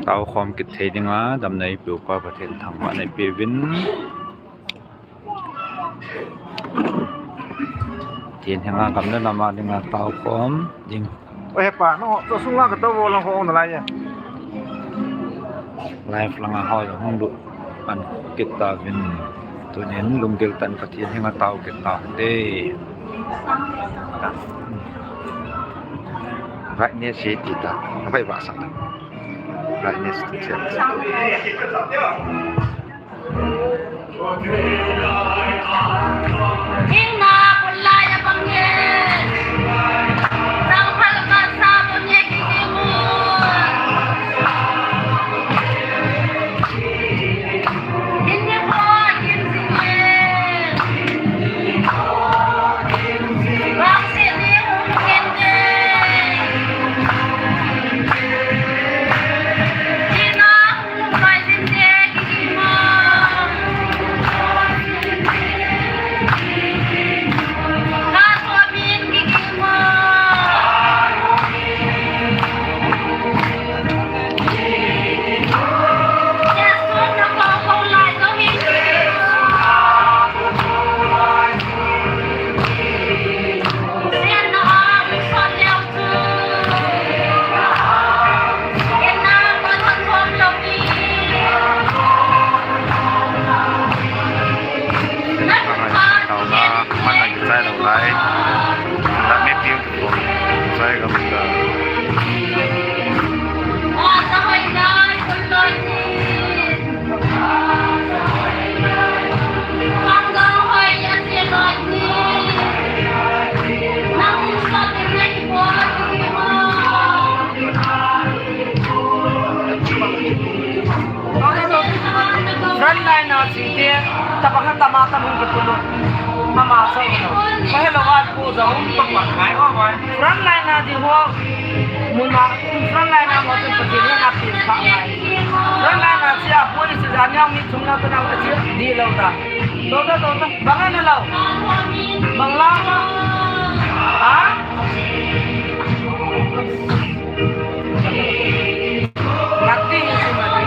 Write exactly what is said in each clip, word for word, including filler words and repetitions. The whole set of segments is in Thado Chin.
Tao khom kit thei dinga damna eipeu pa Pathen thangvahna eipeuvin. Pathen henga gam le nam a dinga tao khom ding. Oi, hepa, nangho, chu sung lang ka tao vo lang ho ong nalai e. Live langa ho jong hung lut pan kit tauvin. Tunin lunggil tah in Pathen henga tao kit tau hite. Brightness hi ti ta. Abai ba sang. Brightness ti. Frontline a chite, tabang ha tama tam hung kipulut. Ama sa ulo. Mahelo wan pu jong. Frontline a di ho. Muna, frontline a mo chun Pathen henga pin pha ngai. Frontline a chia pui si jan yang mi chunga kana ka chia di lo ta. Lo ta, lo ta. Bang a na lo. Bang la ma. Ha? Nothing is in my way.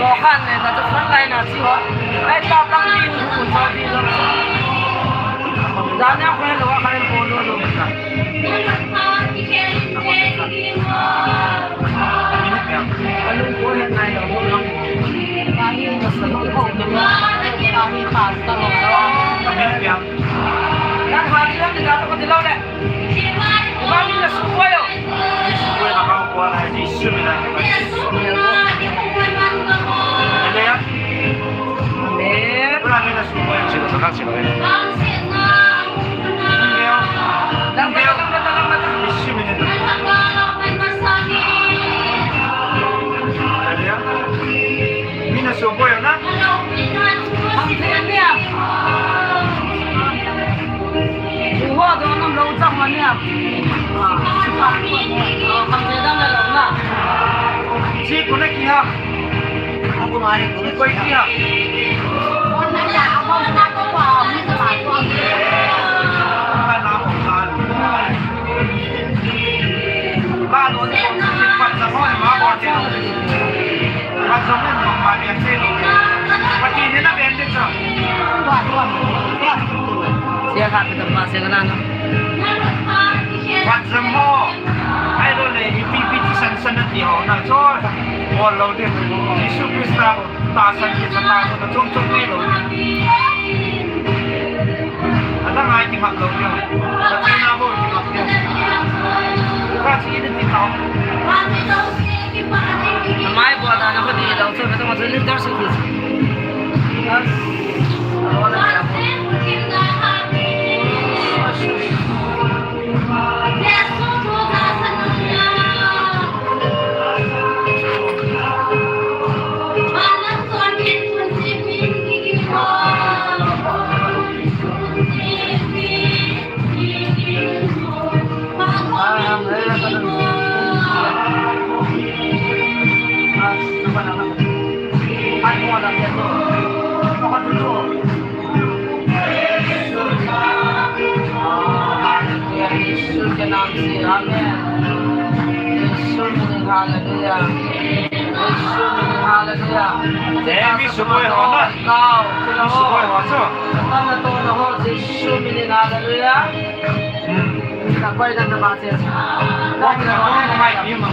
Lo khan ne, na to frontline a chi ho. Ai ta tang ding hu sa di lo. Jan yang ko lo khan ko lo lo. Sia kha pe tam pa sia kana no. Pat jam ho. Ai lo le ipi ipi ti san san na ti ho na cho. Mo lo de. Jesu Christa ta san ti sa ta so na chom chom ni lo. Ata ngai ti mak lo ni. Pathen a bo ti mak ni. Ka chi ni ti ta. Mai bo da na ko di lo so ka to ma so ni tar so ki. Hallelujah. Jesu min in hallelujah. Eh, mi suboi ho na. Kau, mi suboi ho chu. Satan na to na ho, Jesu min in hallelujah. Hmm. Na koi dan na ba che. Wa na wa na mai mi ma.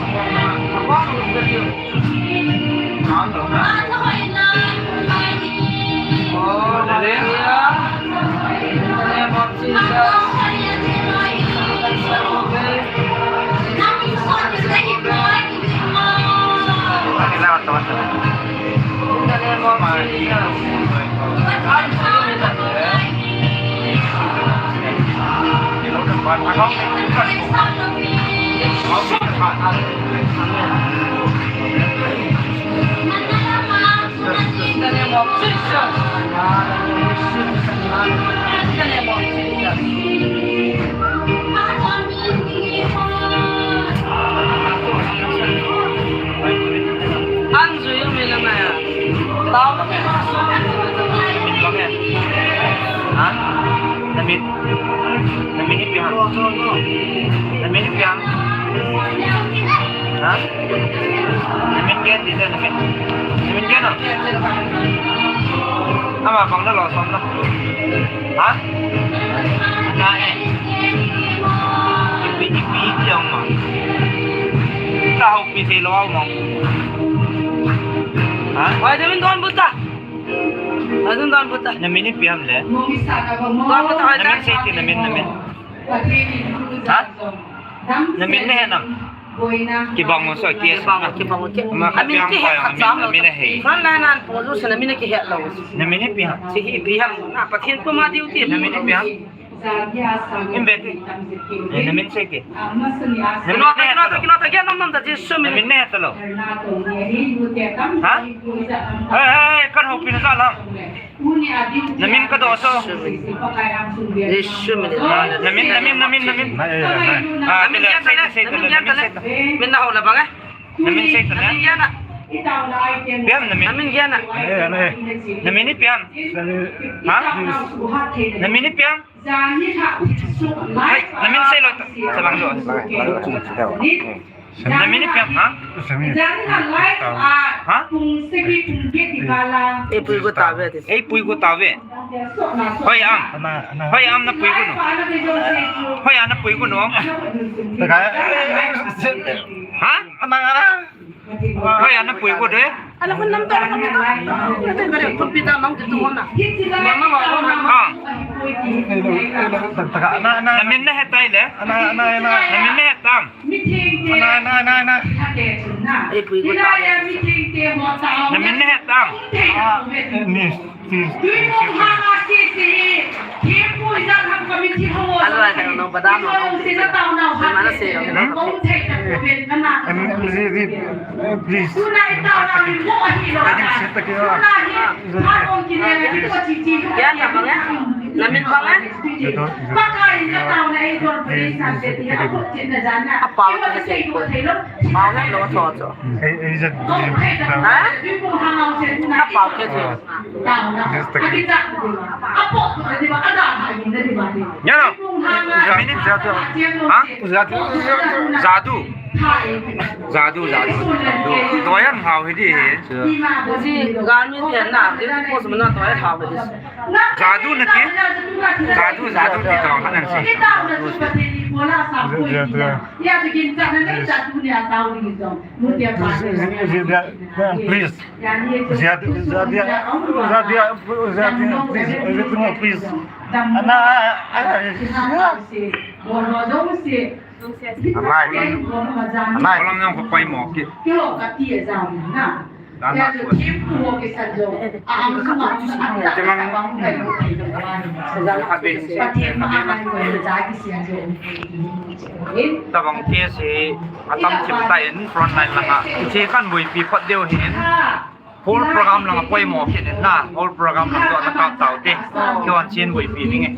Wa na wa na. Oh, hallelujah. In the name of Jesus. In the name of Jesus. In the name of Jesus. In the name of Jesus. An jui mi la mai a. Tao la mai. Ha? Na min. Na min ipi ham? Na min ipi ham? Ha? Na min gen di na min. Na min gen a? Ama bang na lo som na. Ha? Na eh. Ipi, ipi, ipi ang ma. Ta ho pi thei lo ang ma. Ha? Wai, na min don buta. Wai, na min don buta. Na min ipi ham le? Don buta, wai, na min sei ti, na min, na min. Ha? Na min na he nam. Kibang mo so, kibang mo, kibang mo. Ama khat kibang mo, khat na min na he. Man la nan po ju se na min na kihe lo. Na min ipi ham? Si hi ipi ham. Na Pathen pu ma diu ti. Na min ipi ham? In ve ti. Eh, na min sei ti. Na min na he ta lo. Kino ta, kino ta, kino ta, kino ta, Jesu min. Na min na he ta lo. Ha? Hey, hey, kan ho pi na sa lang. Na min ka do so. Jesu min. Na min, na min, na min, na min. Ah, na min na he ta le, na min na he ta le. Min na ho la bang eh. Na min sei ta le. Na min na he ta le. Ipi ham na min? Na min na he ta le. Na min ipi ham? Ha? Na min ipi ham? Hai, na min sei lo ta. Sa bang lo. Na min ipi ham, ha? Ha? Ei pui gu tave ti. Ei pui gu tave. Hoi am. Hoi am na pui gu no. Hoi am na pui gu no. Ha? Hoi am na pui gu de. Ala kun nam to, ala kun nam to. Ate bare kun pi ta mang tu hona. Mama ma hona. Ah. Na min na he tai le. Na min na he tam. Na, na, na, na. Ei pui gu tave. Na min na he tam. Ah, ni. Alwa ka no badam no. Mana se no. Please. Ya na bang eh. Na min bang eh. Apa tu se ko. Pau na lo so so. Ha? Apa tu se. Just a kiss. Nyano. Jadu. Ha? Jadu. Jadu, jadu. Jadu. Doyan hao hi di hi. Ji garmi di na, di ko sumna doyan hao hi di. Jadu na ti. Jadu, jadu ti to hanan si. Jadu. Please. Please. Ziad, Ziad, Ziad, Ziad, please, everything, please. Ana, ana, ana. Amai. Amai. Kolang yang papai mo ki. Dan na ko. Temang. Abin. Tabang T S A atam thim ta in front line langa. Hiche kan buipi phot diu hin. Whole program langa poimo kit in na. Whole program lang to na kap tau te. Keihon chin buipi ding e.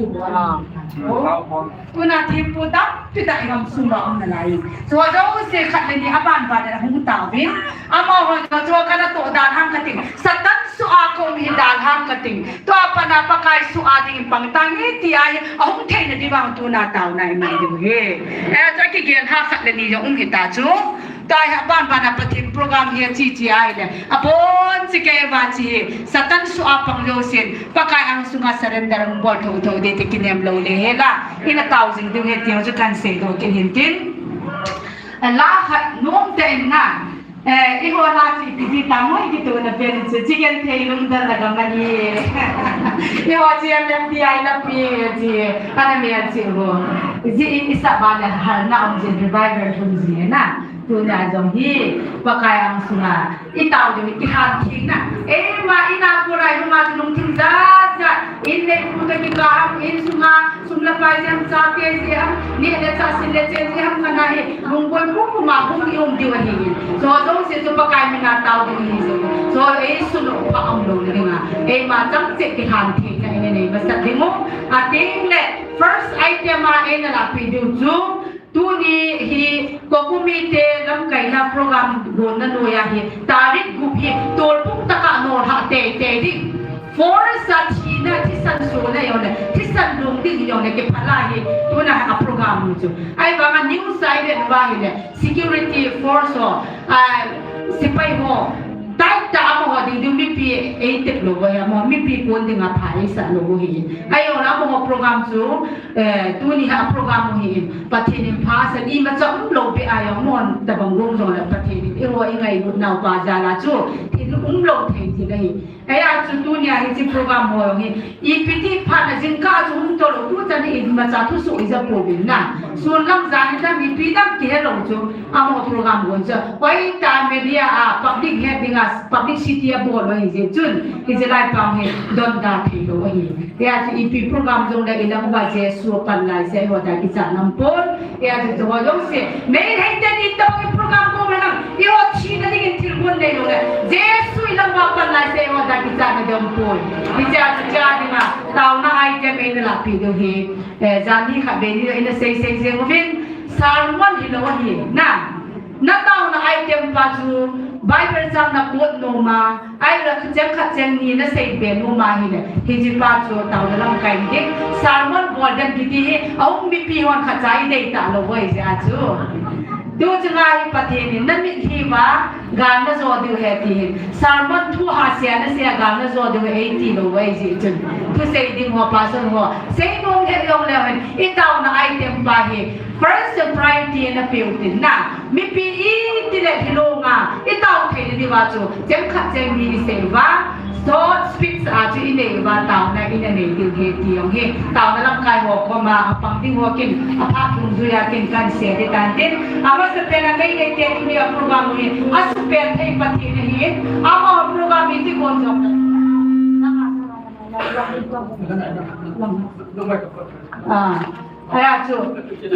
Tuna thempu tampi tah i gamsung uva um nalai. Chua jouse khat le ni aban ban in ahung tauvin. Amaho chu kana toh dalhang kating. Satan soh a kaum hi dalhang kating. Tua pat a Pakai soh a dingin pang tange tia hi ahung theina diuvin tuna taona i man diu ahi. Eh, chua kigen ha khat le ni jong um hita chu. Kai ha ban ban a Pathen program hi chi chi ai le. Abon chi kei va chi hi. Satan su a pang lo sin. Pakai ang sunga surrender ang bol tho tho de te kinem lo le he la. Ina tao jing ding he tiang chu kan sei do kin hin tin. A la khat nom te in na. Eh, i ho la chi pi chi ta mo i ki to na pen chu chi ken thei lung dan la ga ma ni. I ho chi am le pi ai la pi chi. Ana me chi ho. Ji i, i sa ba le har na om ji revival hum ji na. Tuna jong hi, Pakai ang sunga, i tao ding, i han thing na. Eima, i na ko rai, huma tu lungthim jat jat, in nei pu ta ki ka ham, in sunga, sum le pai jam cha te ji ham, ni le cha sin le chen ji ham kana hi, lung koi pu pu ma hum i um diu ahi. So, jong se chu Pakai mina tao ding hi so. So, ei sun lo pa am lo le dinga. Eima chang che ki han thing na, i nei ma sa ding mo. A ting le, first item a, ei na la pi diu chu, Tuni hi Kokumi te lamkaina program gonna noiya hi tarik gup hi tolpung taka nolhah teitei ding. Forest a thina thisan sona jong le, thisan lung ding jong le kiphala hi tuna a program chu. Ahivanga news a i vet uva ahile security force ho, a, sepai ho, tight tah amaho ding ding mipi ei tep lou uva hi, amaho mipi kon dinga pha ei sah lou uva hi. Ahivanga amaho program chu Eh, tuni a program u hi in, Pathen in pha san imacha um lou beh a jong mon tabang gong jong le Pathen in eiho i ngailut nau pa jal a chu thil um lou thei thil ahi. Hijeh a chu tuni a hiche program ho jong hi, ipi ti phat na jingkah chu hung to lou, tuchan hi imacha thusoh i ja pouvin na. Sun lam jan hi dam ipi dam kihe lou chu, amaho program gon chu. Hoitah media a public het dinga publicity a bol u ahi jeh chun, hiche lai pang hi donda thei lou ahi. Hijeh a chu ipi program jong le ilang uva Jesu apan lai se, eiho dia kichat ngam pon. Hijeh a chu ho jong se. Meilhei ten itobang program ko me nang. Eiho thina dingin thil gon nei lou le. Jesu ilang uva apan lai se, eiho dia kichat na ding pon. Hijeh a chu cha dinga. Taona item ei na lapi diu hi. Eh, jan hi khat vei ni ina sei sei jeng uvin. Sermon hilou ahi. Na. Na taona item pa chu Bible chang na quote nom a, ahilou le cheng khat cheng ni na sei be nom a ahile, hiche pa chu taona lamkai ding. Sermon bol den kiti hi, ahung mipi hon khat cha i dei talou uva ahijeh a chu. Tu chunga hi Pathen in na mitlhi uva, gal na jo diu ahi ti hin. Sermon thu ha sia na sia gal na jo diu ahi ti lou uva ahijeh chun. Thusei ding ho, pastor ho. Sei nom het jong leu hen, i taona item pa hi. First priority na peu tin na. Mipi iti le hilou nga, i tao thei na diuva chu, cheng khat cheng ni i sei uva, short speech a chu i nei uva, taona i na nei diu ahi ti jong hi, taona lamkai ho koma, apang ding ho kin, aphat lungjuiya kin kan sei ding tan tin, amasapen a Meitei te tuni a program hi, asuhpen thei Pathen ahi, ama program hi ti kon jong. Ah. Hijeh a chu,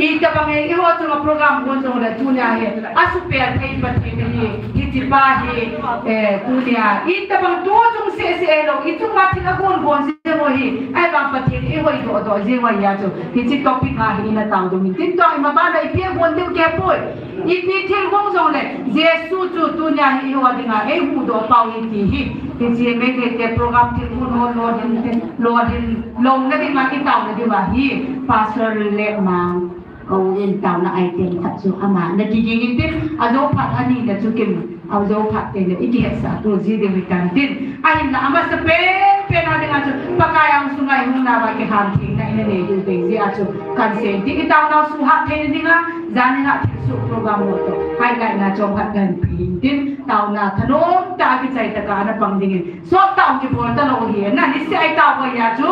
itobang e, eiho chunga program gon jong le tunia hi, asuhpen thei Pathen ahi, hiche pa hi, eh, tunia, itobang tu chung seh seh lou, i chunga thil agon gon jeng u hi, ahivang Pathen in eiho doh doh jeng u ahi a chu, hiche topic a hi ina tao ding in tin toh, ima bana ipi agon diu kei poi. Ipi thil hung jong le, Jesu chu tunia hi eiho dinga, eihuhdoh pau ahi ti hi. Hiche Meitei te program thil hung hon lolhin, lolhin louna dinga, i taona diuva hi. Pastor Lekmang, kou in taona item khat chu ama na kiging in tin, ajo phat ani na chu kin, ajo phat te le, i kihetsah to ji diu hi tan tin. Ahinla amasapen pen a dinga chu, Pakai ang sunga i hung nauva kihanthenna i na nei diu ding jeh a chu, kan sei ti i taona suhat thei na dinga, Janhi a thilsoh program ho toh, highlight na chomkhat kan pe in tin, taona thanom tah a kichai tah a na pang ding in. Sot tah a kibol talou ahi, na niseh a i tao u ahi a chu,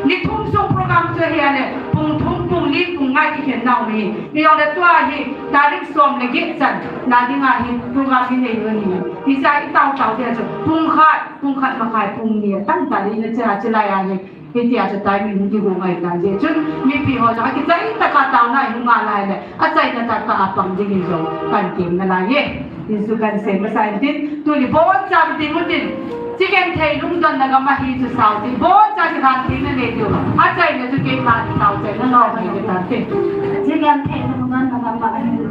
ni thum sung program chu ahi a le, pung thum, pung li, pung nga kikhen nau ahi. Hijongle tua hi, tarik som le get chan, na dinga hi program hi nei u ahi. Hijeh a i tao tao dia chu, pung khat, pung khat makai, pung ni, atam tah le i na che a che lai ahi. Hitia chu timing hung kigong ahi tan jeh chun, mipi ho jong akichai tah a taona i hung ngai lai le, achaina tah tah a pang ding in jong kan tem nalai e. Jesu kan sei masa in tin, tuni boncha ding u tin, chicken thei lungdonna gam ahi chu sao tin, boncha kihanthenna nei diu, achaina chu keima sao chaina nom ahi tan tin. Chicken thei lungdonna gam ahi chu.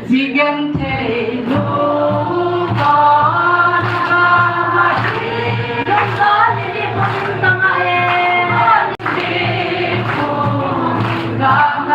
Chicken thei lungdonna gam ahi, lungdonna ni pun tang ahi, ni pun gam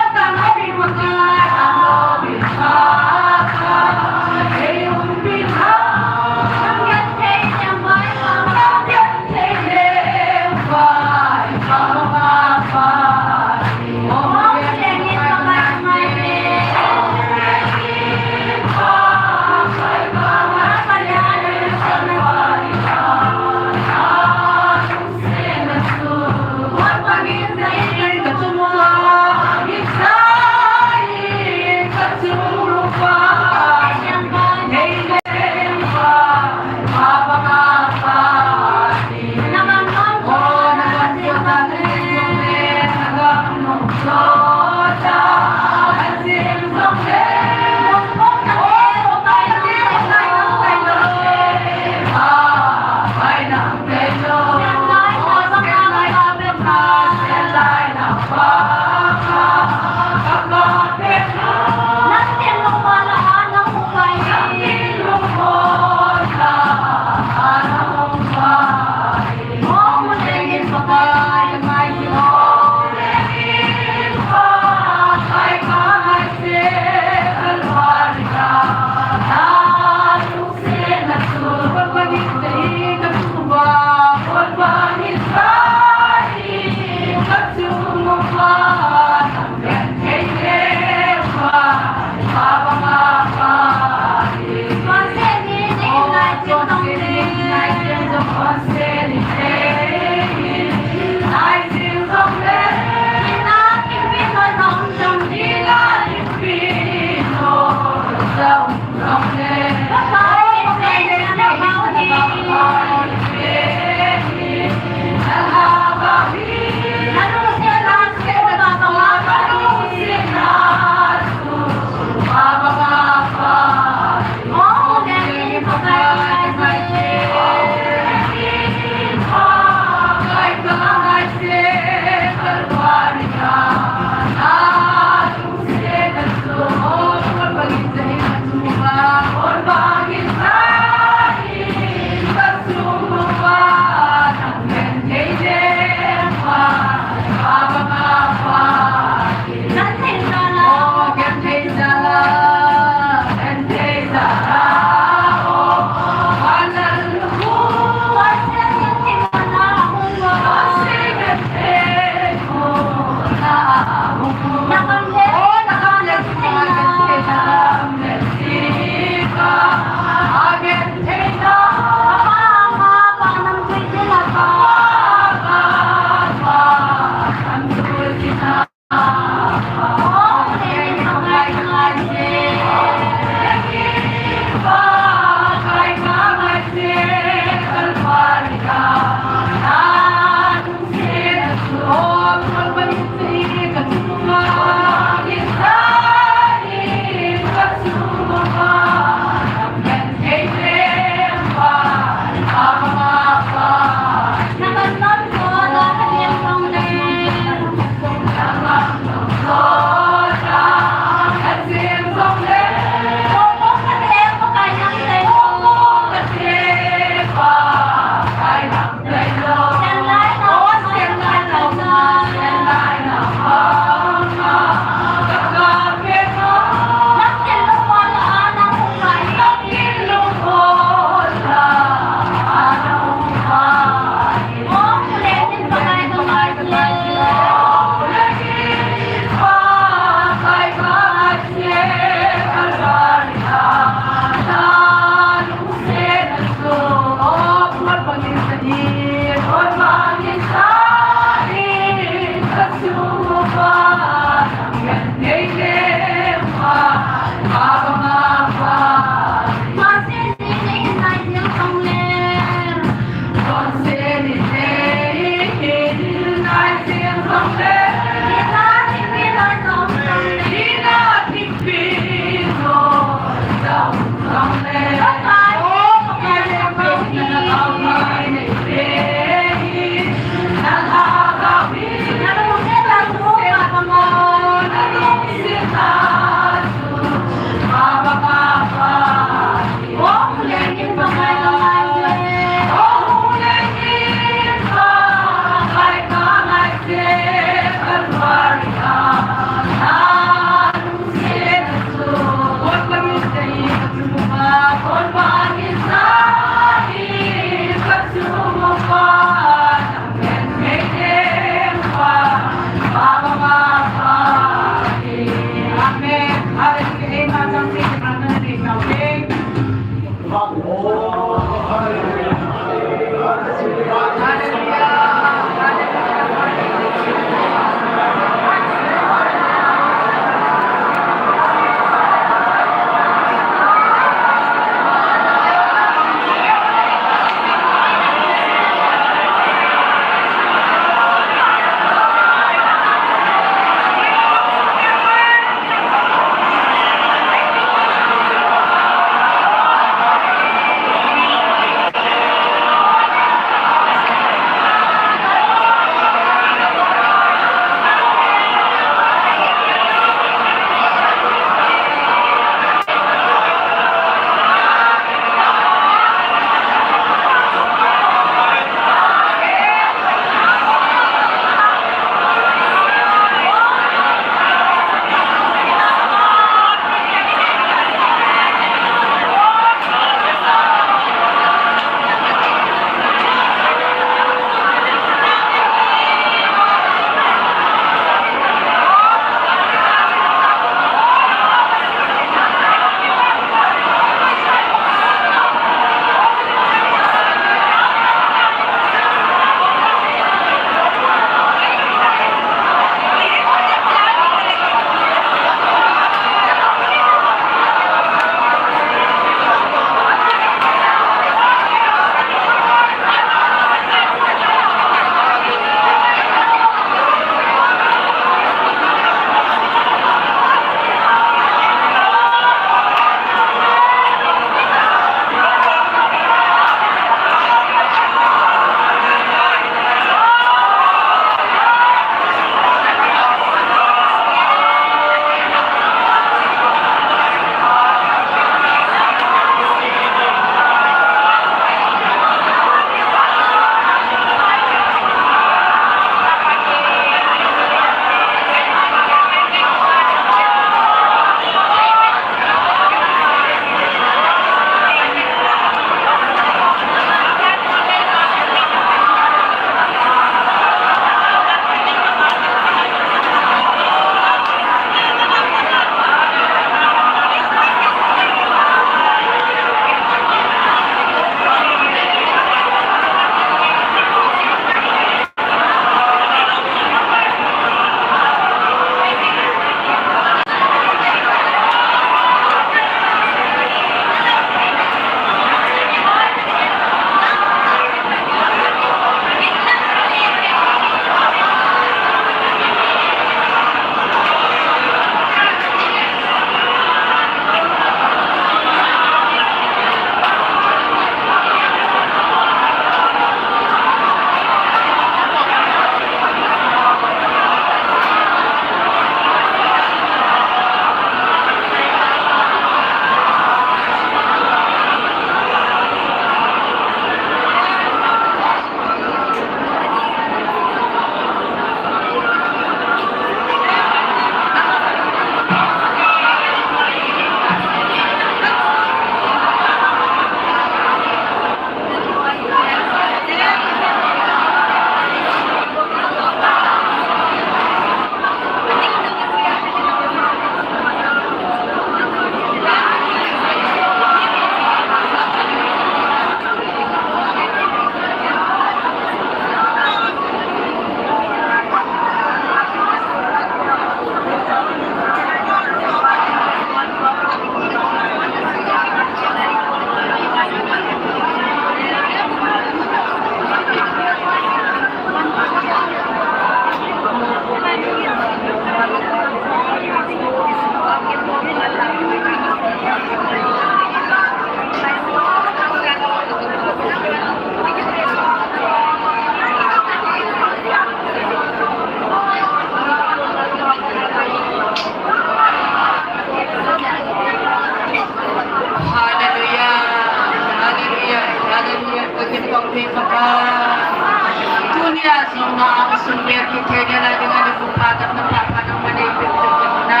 Nang sum le pi thei le na ding a ni bu pha tam na pha pha nang ma nei pe pe pe na.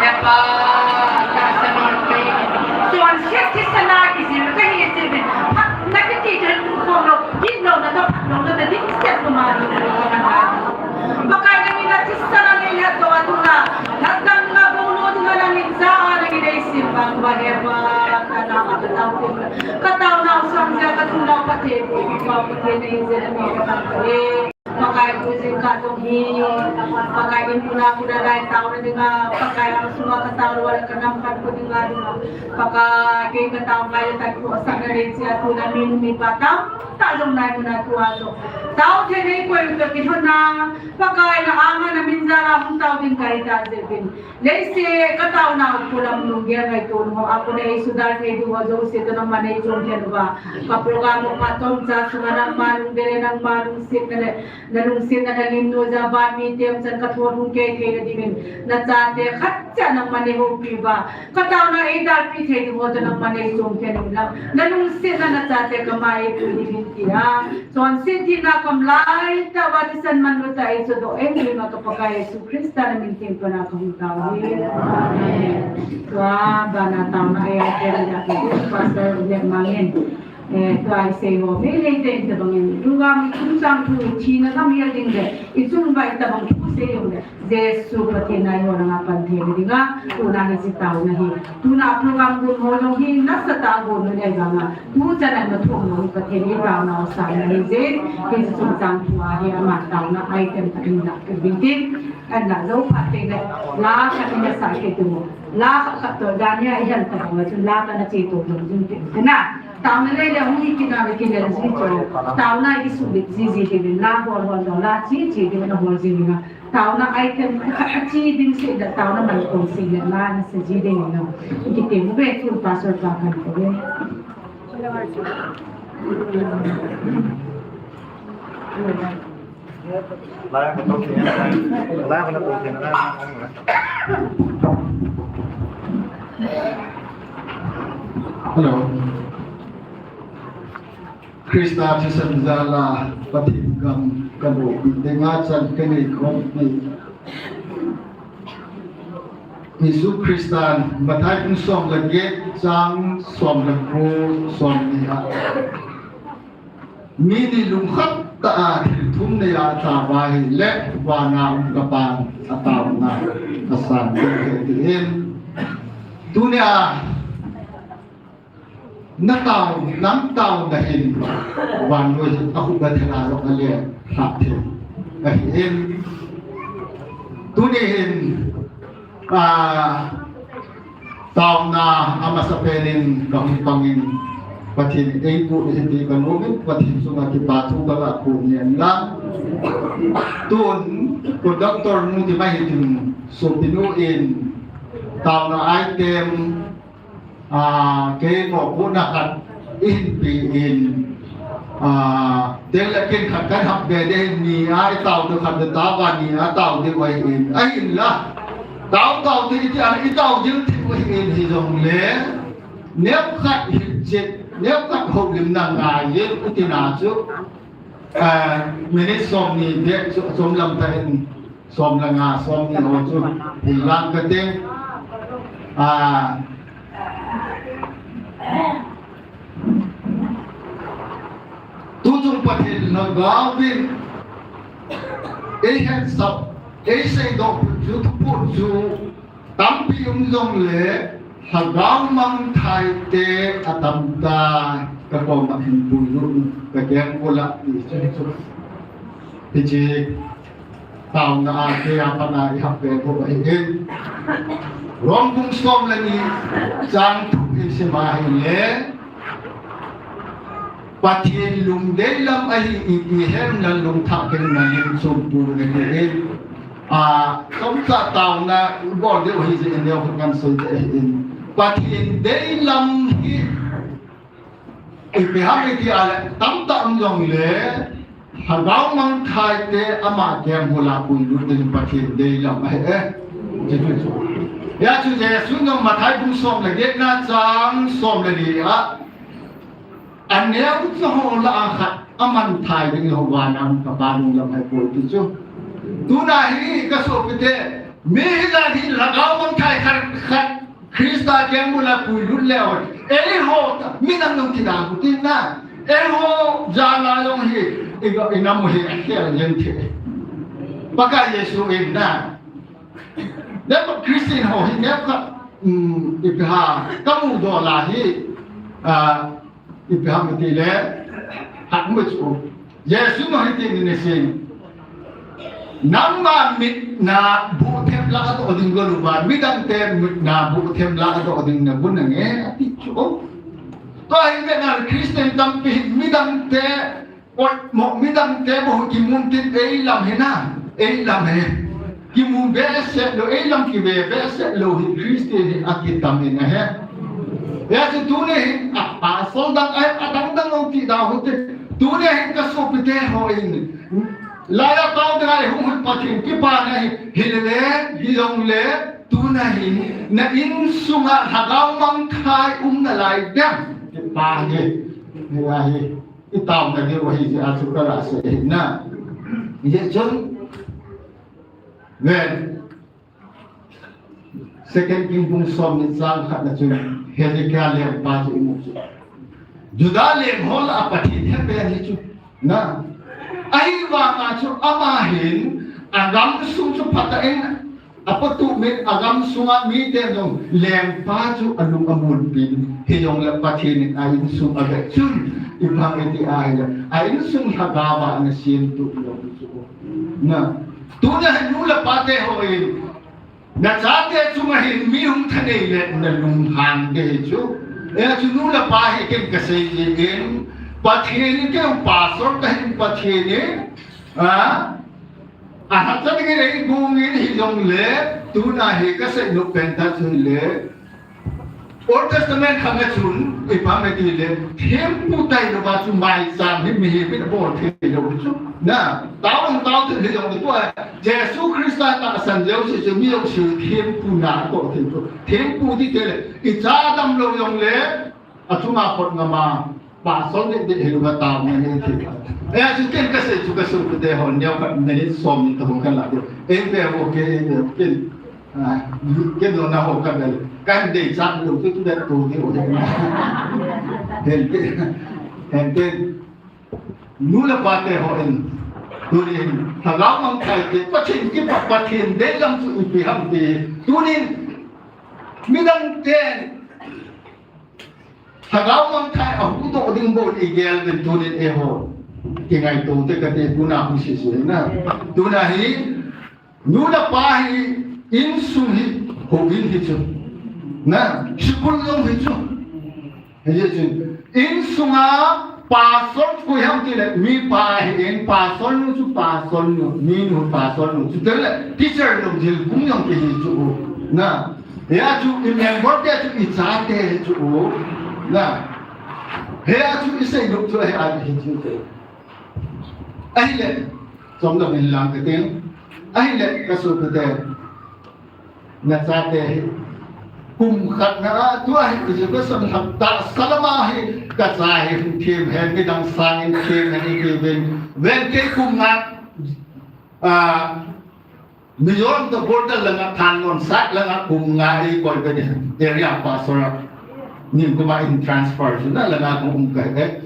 Ya pa, ya sa mi pe. Tuan siat ki sa na ki zil ka hi zil bin. Phat na ki ti den ku ko lo, ki lo na to phat lo na ta ding siat ku ma ni na na na. Pakai na mi na ti sa na ni ya to a tu na. Lhat dang na bu no tu na na ni za a na ni dei sim bang ba he ba. Ka na ka ta u ti. Ka tao nau sang ja ka tu nau Pathen, Pathen nei je na mi ka ta e. Pakai pu jing ka tong hi, Pakai in puna puna lai tao na dinga, Pakai ang sunga ka tao wala ka nam kan pu dinga dinga, Pakai ke ka tao ngai ta ku sa na re chia tu na mi nu mi pa tao, ta jong nai nu na tu a jo. Tao the nei koi u to ki thon na, Pakai na ama na min ja la hung tao ding kai ta je bin. Leise ka taona u pu lam lunggel ngaito ho, a pu nei sudar thei ding ho jouse toh nangma nei chom khen uva. Ka program u phat chomcha sunga nangma lungdei le nangma lungsetna le, na lungsetna na lim noiya ban mite umchan ka thot hung kei thei na dingin, na chate khat cha nangma nei houpi uva. Ka taona ei dalpi thei ding ho toh nangma nei chom khen uva. Na lungsetna na chate kama ei pu dingin tia. Chonset thina kam lai tah uva thisan manlu tah ei sodoh ei lim a ka Pakai Jesu Christa na min tin pana ka hung tao hi. Amen. Tua bana taona ei a te na ka Pastor Jack Mangin. Eh, tua i sei ho, mei lei te in tabang in. Lungam i kum sang thu, thina lam hel ding le, i chung vai tabang thu sei jong le. Jesu Pathen a i ho langa pan thei ding a, tuna hi chi taona hi. Tuna program gon ho jong hi, nasatah a gon u nei vang a. Tuchan a na thum ho hi Pathen i taona u sang na hi je, hi chi chung chang thu a hi ama taona item khat in na ku bin tin. An na zo phat te le, la khat in na sa ke tu. La khat khat to dan ya i han ta ho chun la ka na che to jong jin tin. Na, taona le le hung hi kina le kina le ji to. Taona i su le ji ji tin la ho ho la chi chi tin na ho ji na. Taona item khat a chi ding seh le taona man kong seh le la na sa ji ding na. Kiti mu be chu pastor pa kan ko be. Hello. Christa thisan jal a Pathen gam ka lopi dinga chan ka nei khom hi. Jesu Christan Mathai bung som le get chang som le ko som ni a. Mi ni lungkhat tah a thil thum nei a tao uva ahile vana um ka Pan a taona a san ding ahi tin. Tunia Na tao, nang taona hin vannoi a khup a thela jong a le hah thei ahi in. Tuni hin, a, taona a masapen in ka hung tong in Pathen in eipuiyin ti ka nom in Pathen chunga kipa thu ka ga ko ngen lang. Tun, ko doctor nu ti mai hitin sopinu in taona item A, kei mopohna khat eihin pe in, a, teng le ken khat kan hap be ding, ni a i tao ding khat le tao va ni a tao ding ahi in. Ahinla, tao tao ding i ti a i tao ding thei ahi in hijongle, neo khat hilchet, neo khat houlimna ngai in i tina chu, a, minute som ni bep chu chom lam ta in. Som le nga, som ni ho chu, hinlang kate, a, tuchung Pathen lhagao in, eihetsah, eiseidoh put chu, thuput chu, tampi um jongle, lhagao mangthai te atam tai, ka koma hin puilut, ka keng ula ti chu, chu. Hiche, Taona a kei a pat a i hap ve bou ahi in. Rom bung som le ni chang thum i sim a ahile, Pathen lungdei lam ahi iti hen na lungthah keng na lim chom pon na ti in. A, chomcha taona i bol diu ahi jeh in neo khat kan sei te ahi in. Pathen deilam hi Ipi ham iti a le, tamtah um jongle, lhagao mangthai te ama keng hula puilut ding Pathen deilam ahi e. Hia chu Jesu in Mathai bung som le get na chang som le li a, aneo cha ho lah a khat, aman thai ding ho vana hung kapa lunglam hai poi ti chu. Tuna hi ka sopite, mi hi la hi lhagao mangthai khat khat Krista keng bula puilut leu. Eiho, mi nam nung kida ku tin na. Eiho, jala long hi, i, i nam hi, a khel yen thi. Pakai Jesu in na. Nepa Christian ho hi nepa, um, ipi ham, kamu dola hi, ah, ipi ham iti le, hak mu chu. Jesu no hiti ni nesin. Nangma mitna buh them la adoh ding goluva, midangte mitna buh them la adoh ding na gun nange, ati chu. Tua hi vena Christian tampi midangte Oi, mo midangte bou kimun tin eilam hi na, eilam hi. Kimu behseh lou, eilam kive behseh lou hi Christian hi akitam in ahi. Hijeh chun tuni hin, a, pastor dang ahi, adang dang lou ti da hou te. Tuni hin ka sopite ho in. Laiya tao ding ahi hung hun Pathen kipana hi, hilele, hijongle, tuna hin, na insunga lhagao mangthai um nalai dem. Kipa hi, hi ahi. I taona diu ahi jeh a chu ka la sei ahi na. Hijeh chun, ven, Second King bung som ni chang khat na chun, Hezekiah lengpa chu i mu chu. Judah leng ho lah a Pathen he pen hi chu. Na. Ahivanga chu ama hin, a gamsung chu phatah in, A patu min a gamsunga mite jong lengpa chu alung amun pin, hijongle Pathen in a insung avet chun, ipi ham iti ahile, a insung lhagao a ana sem tup lou chu. Na, tuna hi nu le pa te ho in, na chate chunga hin mi hung thanei le na lunghang ding ahi chu. Hijeh chun nu le pa hi ken ka sei jin, Pathen in kei pastor kahin Pathen in, a, Ahat chan dingin eikong in hijongle, tuna hi ka seinom pen tah chu hile, Old Testament khang a chun, ipi ham iti le, thempu tailou va chu maicham hi mihem in abol thei lou chu. Na, tao lou tao thei hijongle tua, Jesu Christa tahsan jouse chu mi jouse thempu na atoh thei chu. Thempu ti te le, icha damlou jongle, Achunga khut ngama, pastor deh deh hilouva taona nei thei. Eh, chu ken ka sei chu ka sopite ho, neo khat minute som ni toh ka la ding. Ei ve ho ke, ei ve ho ke. Ah, ken jong na ho ka bel. Kan dei chat lou chu tu dei tu dei ho. Hinte, hinte. Nu le pa te ho in. Tunin, lhagao mangthai te, Pathen kipa, Pathen deilam chu ipi ham ti. Tunin, midang ten Lhagao mangthai a huhdoh ding bou i gel uvin tunin eiho. Kingaito te kate tuna hung sese na. Tuna hi, nu le pa hi, insung hi, houin hi chu. Na, school jong hi chu. Hijeh chun, insunga pastor koi ham tile, mi pa hi in pastor nu chu pastor nu, mi nu pastor nu. Chuteng le, teacher nu, jilkung jong kihi chu. Na, Hia chu i member te chu i chate chu u. Na. Hia chu i seinom chu ahi a hi chu te. Ahile, chomlam in lang ka ting. Ahile, ka sopite. Na chate hi. Kum khat na a, tua hi, education hapta salama hi, ka cha hi, hung them hen, midang sangin them hen, i kivin. Ven kei kum nga, a, Mizoram toh border langa Thanlon side langa kum nga eikoi kani area pastor a. Nikum a in transfer chu na langa kong um kahi e.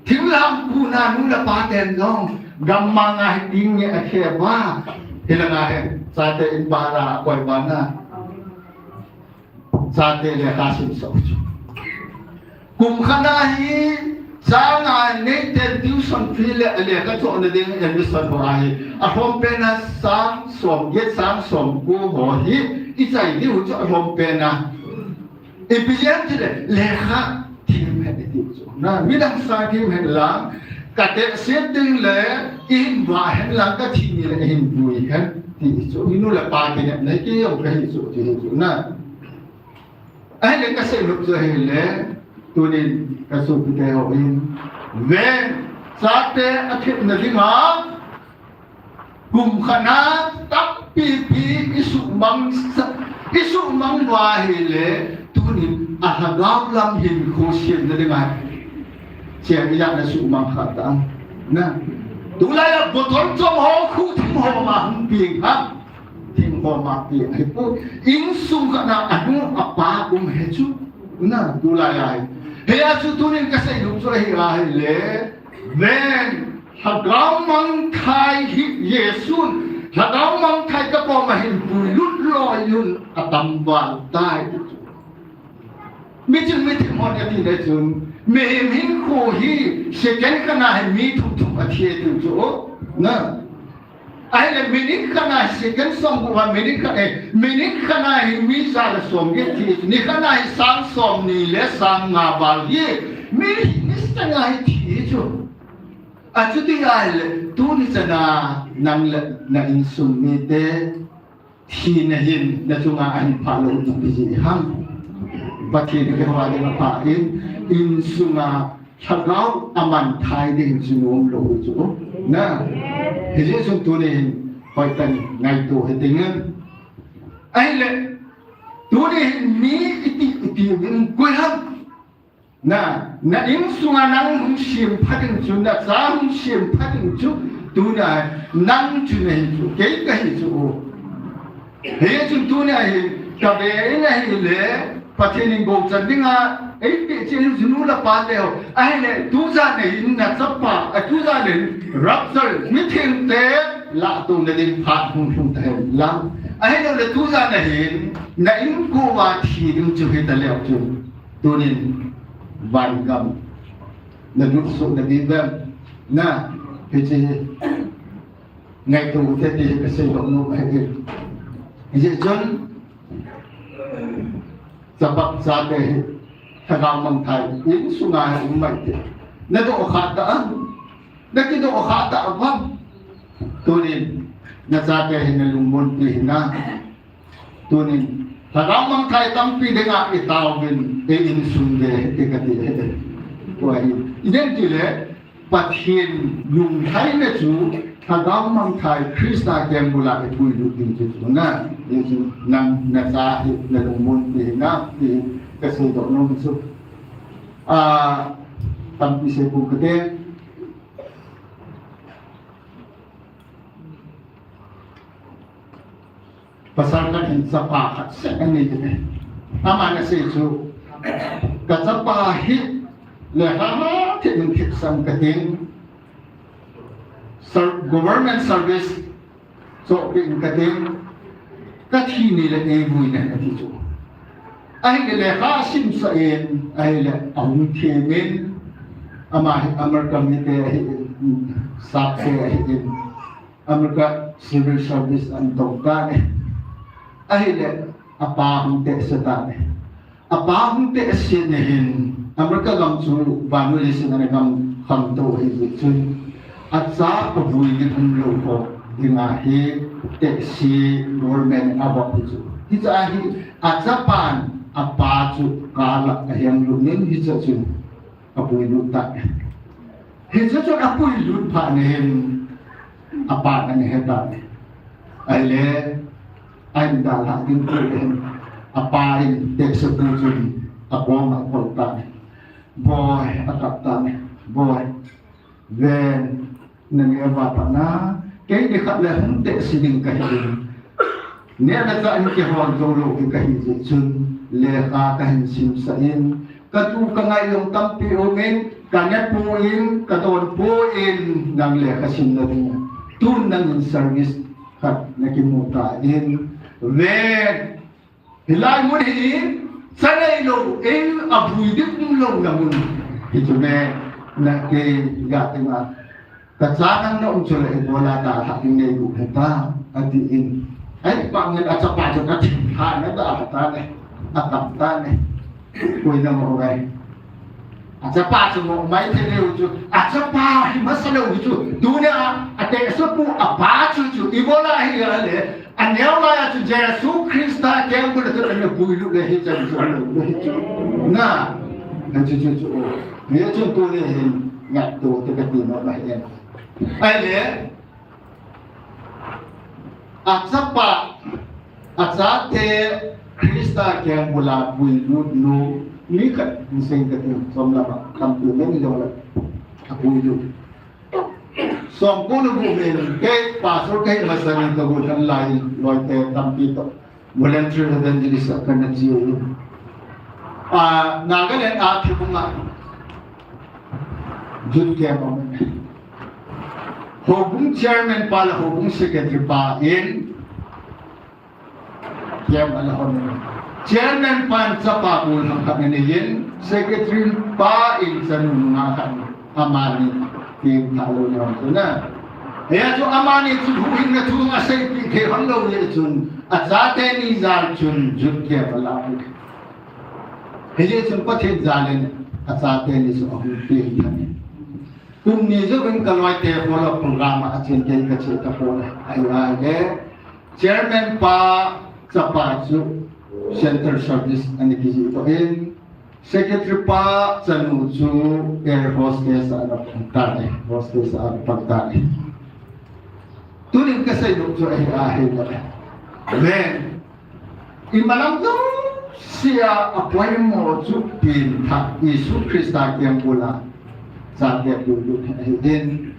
Thinglhang kuna nu le pa ten jong gammang a hi ding nge akhe uva. Hilanga hi chate in bara akoi uva na. Chate lekha simsah u chu. Kum khat a hi, chang a neiten tuition fee le lekha chohna ding admission ho a hi. Alhompen a sang som get sang som ko ho hi, i chai diu chu alhompen a. Ipi jeh ham tile, lekha them hen i tiu chu. Na, midang sang them hen lang, ka tehse ding le, i hin vah hen lang, ka thi ni le, i hin vui hen, ti chu. I nu le pa kinepna hi kei jong kahi chu, ti hi chu na. Ahile ka seinom chu ahile, tunin ka sopite ho in, ven, chate athepna dinga, kum khat a tampipi i suhmang sa, i suhmang uva ahile, tunin a lhagao lam hinkho semna dinga, cheng i jana suhmang kha ta. Na, tulai a botol chom ho, khu thim ho ma hung ping ha. Thim ho ma ping. Hi pu, insung khat na anu apa um he chu. Na, tulai a hi. Hia chu tunin kasei nom chu ahi a hile. Ven, Lhagao Mangthai hi Jesun, Lhagao Mangthai ka koma hin puilut loi un atam val tai. Miching mithim hon ati le chun, mihem hinkho hi second khat na hi mi thum thum athi tiu chu. Na. Ahile minute khat na hi second som gup a minute khat, eh, minute khat na hi mi ja le som get thi chu. Ni khat na hi sang som ni le sang nga val hi. Mi hi ni second na hi thi chu. Achuti ahile, tuni chana nang le na insung mite thina hin na chunga ahin phah lou ding hi ham. Pathen in keiho a ding apha in, insunga lhagao aman thai ding chu nom lou chu. Na, hijeh chun tuni hin hoitah in ngaito hi ding in. Ahile, tuni hin mi iti, iti min koi ham. Na, na insunga nang hung sem pha ding chu, na cha hung sem pha ding chu, tuna nang chu nahi chu, kei kahi chu. Hichun tuna hi, kave in ahile, Pathen in bou chan dinga, eipeh cheh chu nu le pa teho. Ahile, tujan ahin na chapa, a tujan ahin rapture, mithengte lahtouna ding phat hung lhung tahen lang. Ahilou le tujan ahin, na inkoiva thi ding chu hita leu chu. Tunin van gam na lut soh na ding vem, na, hiche ngaito u te ti hi kasei lou nom ahi. Hijeh chun chapa chate hi Lhagao Mangthai insunga hi um mai te. Na doh kha ta a, na kidoh kha ta a vang. Tunin na chate hi na lungmonpi hina. Tunin, Lhagao Mangthai tampi dinga i taovin, i insung ve, i kati. Tua hi, i den ti le, Pathen lunglhaina chu, Lhagao Mangthai Christa keng bula i puilut ding chu chu na, i chu nang na cha hi, na lungmonpi na, i kasei doh nom chu. A, tampi sei pum kate. Pasal khat hin chapa khat seh anei te. Aman asei chu, ka chapa hi lekha thip in thipsang kating, ser-, government service chohpeh in kating, kathi ni le eivui ne ati chu. Ahile lekha asimsah in, ahile ahung them in, ama hi America mite ahin, sapte ahin. America Civil Service ahin tong tan e. Ahile, apa hung tehse tan e. Apa hung tehse na hin, America gam chu vannoi leiset a gam khamtou ahi jeh chun, acha avui ding umlou ho dinga hi tehse government in avop hi chu. Hiche a hi, achapan apa chu kal a aheng lut in hiche chun apuilut tan e. Hiche chun apuilut phat in hin, apan ahin he tan e. Ahile, ahin dalhah ding phat in hin, apa in tehse pu chun akom a akoi tan e. Boi, akap tan e. Boi, ven, naneo va pat na, kei nikhat le hung tehse ding kahi in. Neh le chah in kihol jou lou hi kahi jeh chun, lekha kahin simsah in, katu kangai jong tampi um in, kane poi, kadon poi, nang lekha simna ding. Tun nangin service khat nakimu tan, ven, hilai mun hi, cha neilou, ei avui ding umlouna mun. Hichu me, na kei ga tima. Kacha nang na um chule ibola dalhah ding neilu hita, atin. Ahivangin achapa chu kathim lhah in adalha tan e, akap tan e. Koi na ngoh ngai. Achapa chu ngoh mai thei leu chu, achapa hi masa lou hi chu, tunia atehse pu apa chu chu, ibola hi ale, aneo laiya chu Jesu Christa keng bula chu ana puilut le hichan chu alou le hi chu. Na, na chu chu chu. Hichun tuni hin ngaito te kati nom ahi. Ahile, achapa, achate Christa keng bula puilut nu, mi khat in seng kati, som lama, tampi men jong le, apuilut. Songko nu bu min, kei pastor kei masanin ka bu kan lai, loite tampi to. Volunteer evangelist a kan na chiu. A, Nagaland a thibunga. Youth camp a. Houbung chairman pa le houbung secretary pa in Camp ala hon. Chairman pan chapa bul ham khat nei in, secretary pa in chanu nga khat amani team tha lo ni hon na. Hia chu amani chu huhhingna thu asei pi thei hon lo le chun, achate ni jal chun youth camp ala pi. Hijeh chun Pathen jal in achate ni chu ahung pi thei. Kum ni jouvin ka loite follow program a achen kei ka che ta pon. Ahi a le, chairman pa chapa chu central service ana kijih toh in, secretary pa chanu chu air hostess a ana pang tan e, hostess a ana pang tan e. Tunin ka sei nom chu ahi a, ahi le. Amen. Imalam jousea apoimo chu pengthah Jesu Christa kiang bula chate bul bul ahi in.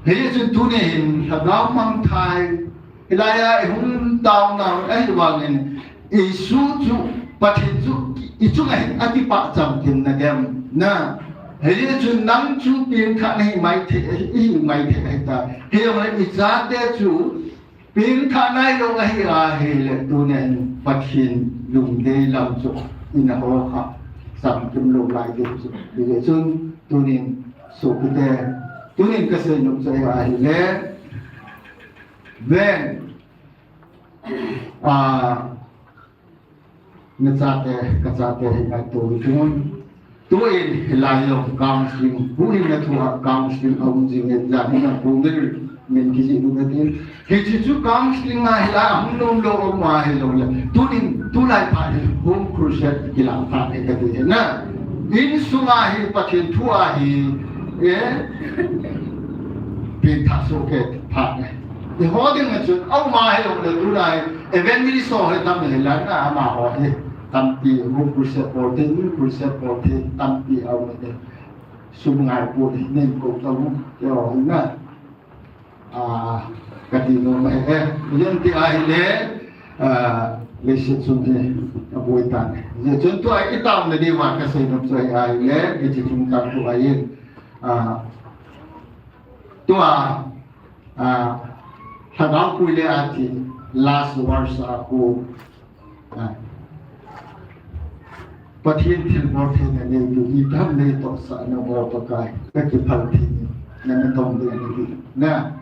Hijeh chun tunin lhagao mangthai, hilai a ihung taona ahi vangin, Jesu chu Pathen chu ichunga hin akipah chamkim na dem na. Hijeh chun nang chu pengthah nahi mai thei, ihi mai thei ahi ta. Hijongle ichate chu pengthah nailou ahi a, ahile tunin Pathen lungdei lam chu ina ho kha chamkim lou lai ding chu. Hijeh chun tunin sopite, tunin ka sei nom chu ahi a, ahile ven, a, na chate, ka chate hi ngaito hi tun. Tuin hilai jong counseling, huhhingna thu a counseling aum jing e, jan hin a kongil min kijih nu ka tin. Hiche chu counseling a hilai a hung nom lou um a hilou le. Tunin, tulai phat hi home crusade kilah phat hi ka ti hi na. Insunga hi Pathen thu a hi, eh, pengthah soh kei phat hi. Eiho dinga chun, aum a hilou le tulai, evangelist ho hi tam hi lan a, amaho hi tampi, home crusade bol thei, youth crusade bol thei, tampi aum e. Sum ngai pon, nei kou ta u, eiho hi na. A, ka ti nom ahi e. Ijeh inem itile, a, leiset sum hi aboi tan. Hijeh chun tua i taona diuva ka sei nom chu ahi a, ahile, hiche chung chang tua in, a, tua, a, lhagao pui le ati, last verse a khu, a, Pathen thilbol theina neitu, ipi ham neitohsah na mo Pakai, ka kiphal thei ni, na natong ding ahi ti. Na,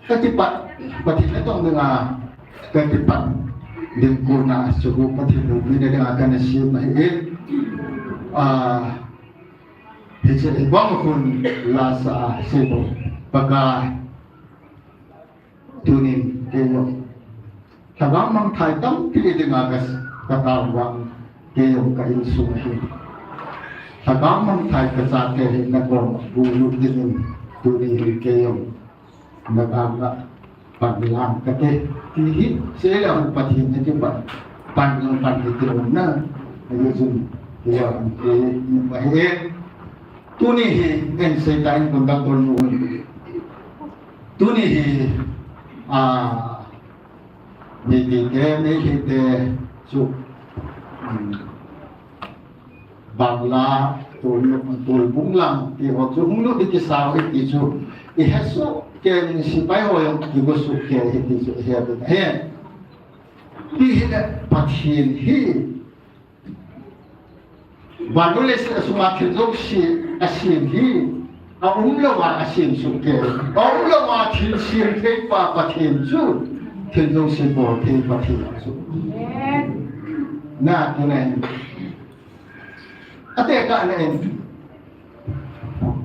ka kipat, Pathen natong dinga, ka kipat ding kona, chu Pathen loupina dinga kana sem ahi e. A, hiche hi bang khun lasa a sei bou, Pakai. Tunin kei jong lhagao mangthai tampi dinga ka, ka taovin, kei jong ka insung a hin lhagao mangthai ka chate hi na koma bunglut dingin, tuni hin kei jong na koma pan lang kate, ti hi seilou Pathen a kipat pan lang pan hi ti um na, ahi jun, kei jong kei ni pa hi. Tuni hi, en sei ta in kon dang kon mu. Tuni hi, a, Meitei te, Meitei te chu, um, Bangla, Tol, Tolbung lang, ti ho chu hung lut ding kisau hi ti chu, i he soh kei in sepai ho jong kigo soh kei hi ti chu, i he ding ahi. Ti hi le Pathen hi, Van le leiset a sunga thil jouse asem hi, aum louva asem soh kei. Aum louva thil sem thei pa Pathen chu thil jouse bol thei Pathen chu. Na, tuna in. Atekah na in.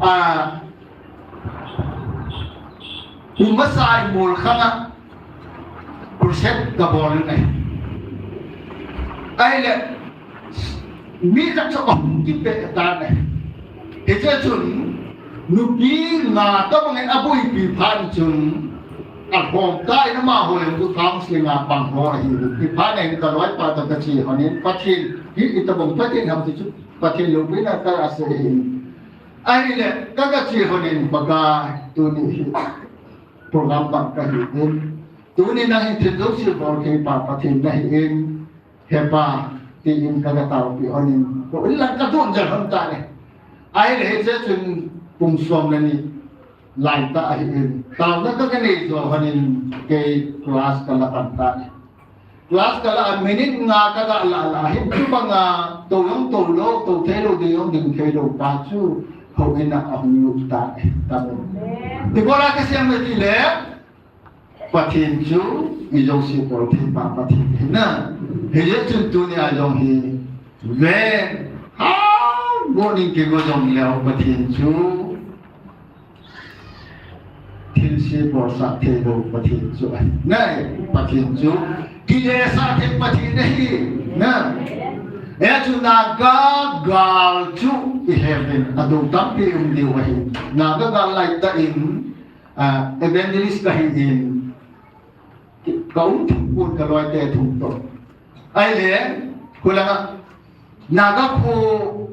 A, Kum masa a Molkhang a crusade ka bol in ahi. Ahile, mi khat chu ahung kipe tan ahi. Hiche chun, nupi nga tobang in abuipi phat chun, alhom tan amaho jong chu counseling a pang ho ahi. Nupi phat in ka loipa toh ka che hon in, Pathen hi itobang Pathen ham ti chu, Pathen loupina ka asei in. Ahile, ka, ka che honin Pakai, tuni hi program bang kahi in. Tuni nangin thil jouse bolthei pa Pathen nahi in. He Pa, tin ka, ka taopi honin. Ko in lang ka don jal hon ta le. Ahile hiche chun kum som le ni lai ta ahi in. Taona ka, ka nei jo honin kei class ka la pan ta le. Class ka la a minute nga ka ga la la hin chu banga to jong to lou, to thei lou, ding jong ding thei lou pa chu houin a ahung lut ta e, ta e. Ibola ka siam le ti le, Pathen chu i jouse bolthei pa Pathen ahi na. Hijeh chun tunia jong hi ven, ha, go ning kigo jong leu Pathen chu thilse bolsah thei lou Pathen chu ahi. Nai, Pathen chu kilesah thei Pathen ahi. Na. E chu Naga gal chu i he uvin, adou tampi um diu ahi. Naga gal lai tah in, ah, evangelist kahi in, ka um thum pon ka loite thum toh. Ahile, khulanga, Naga kho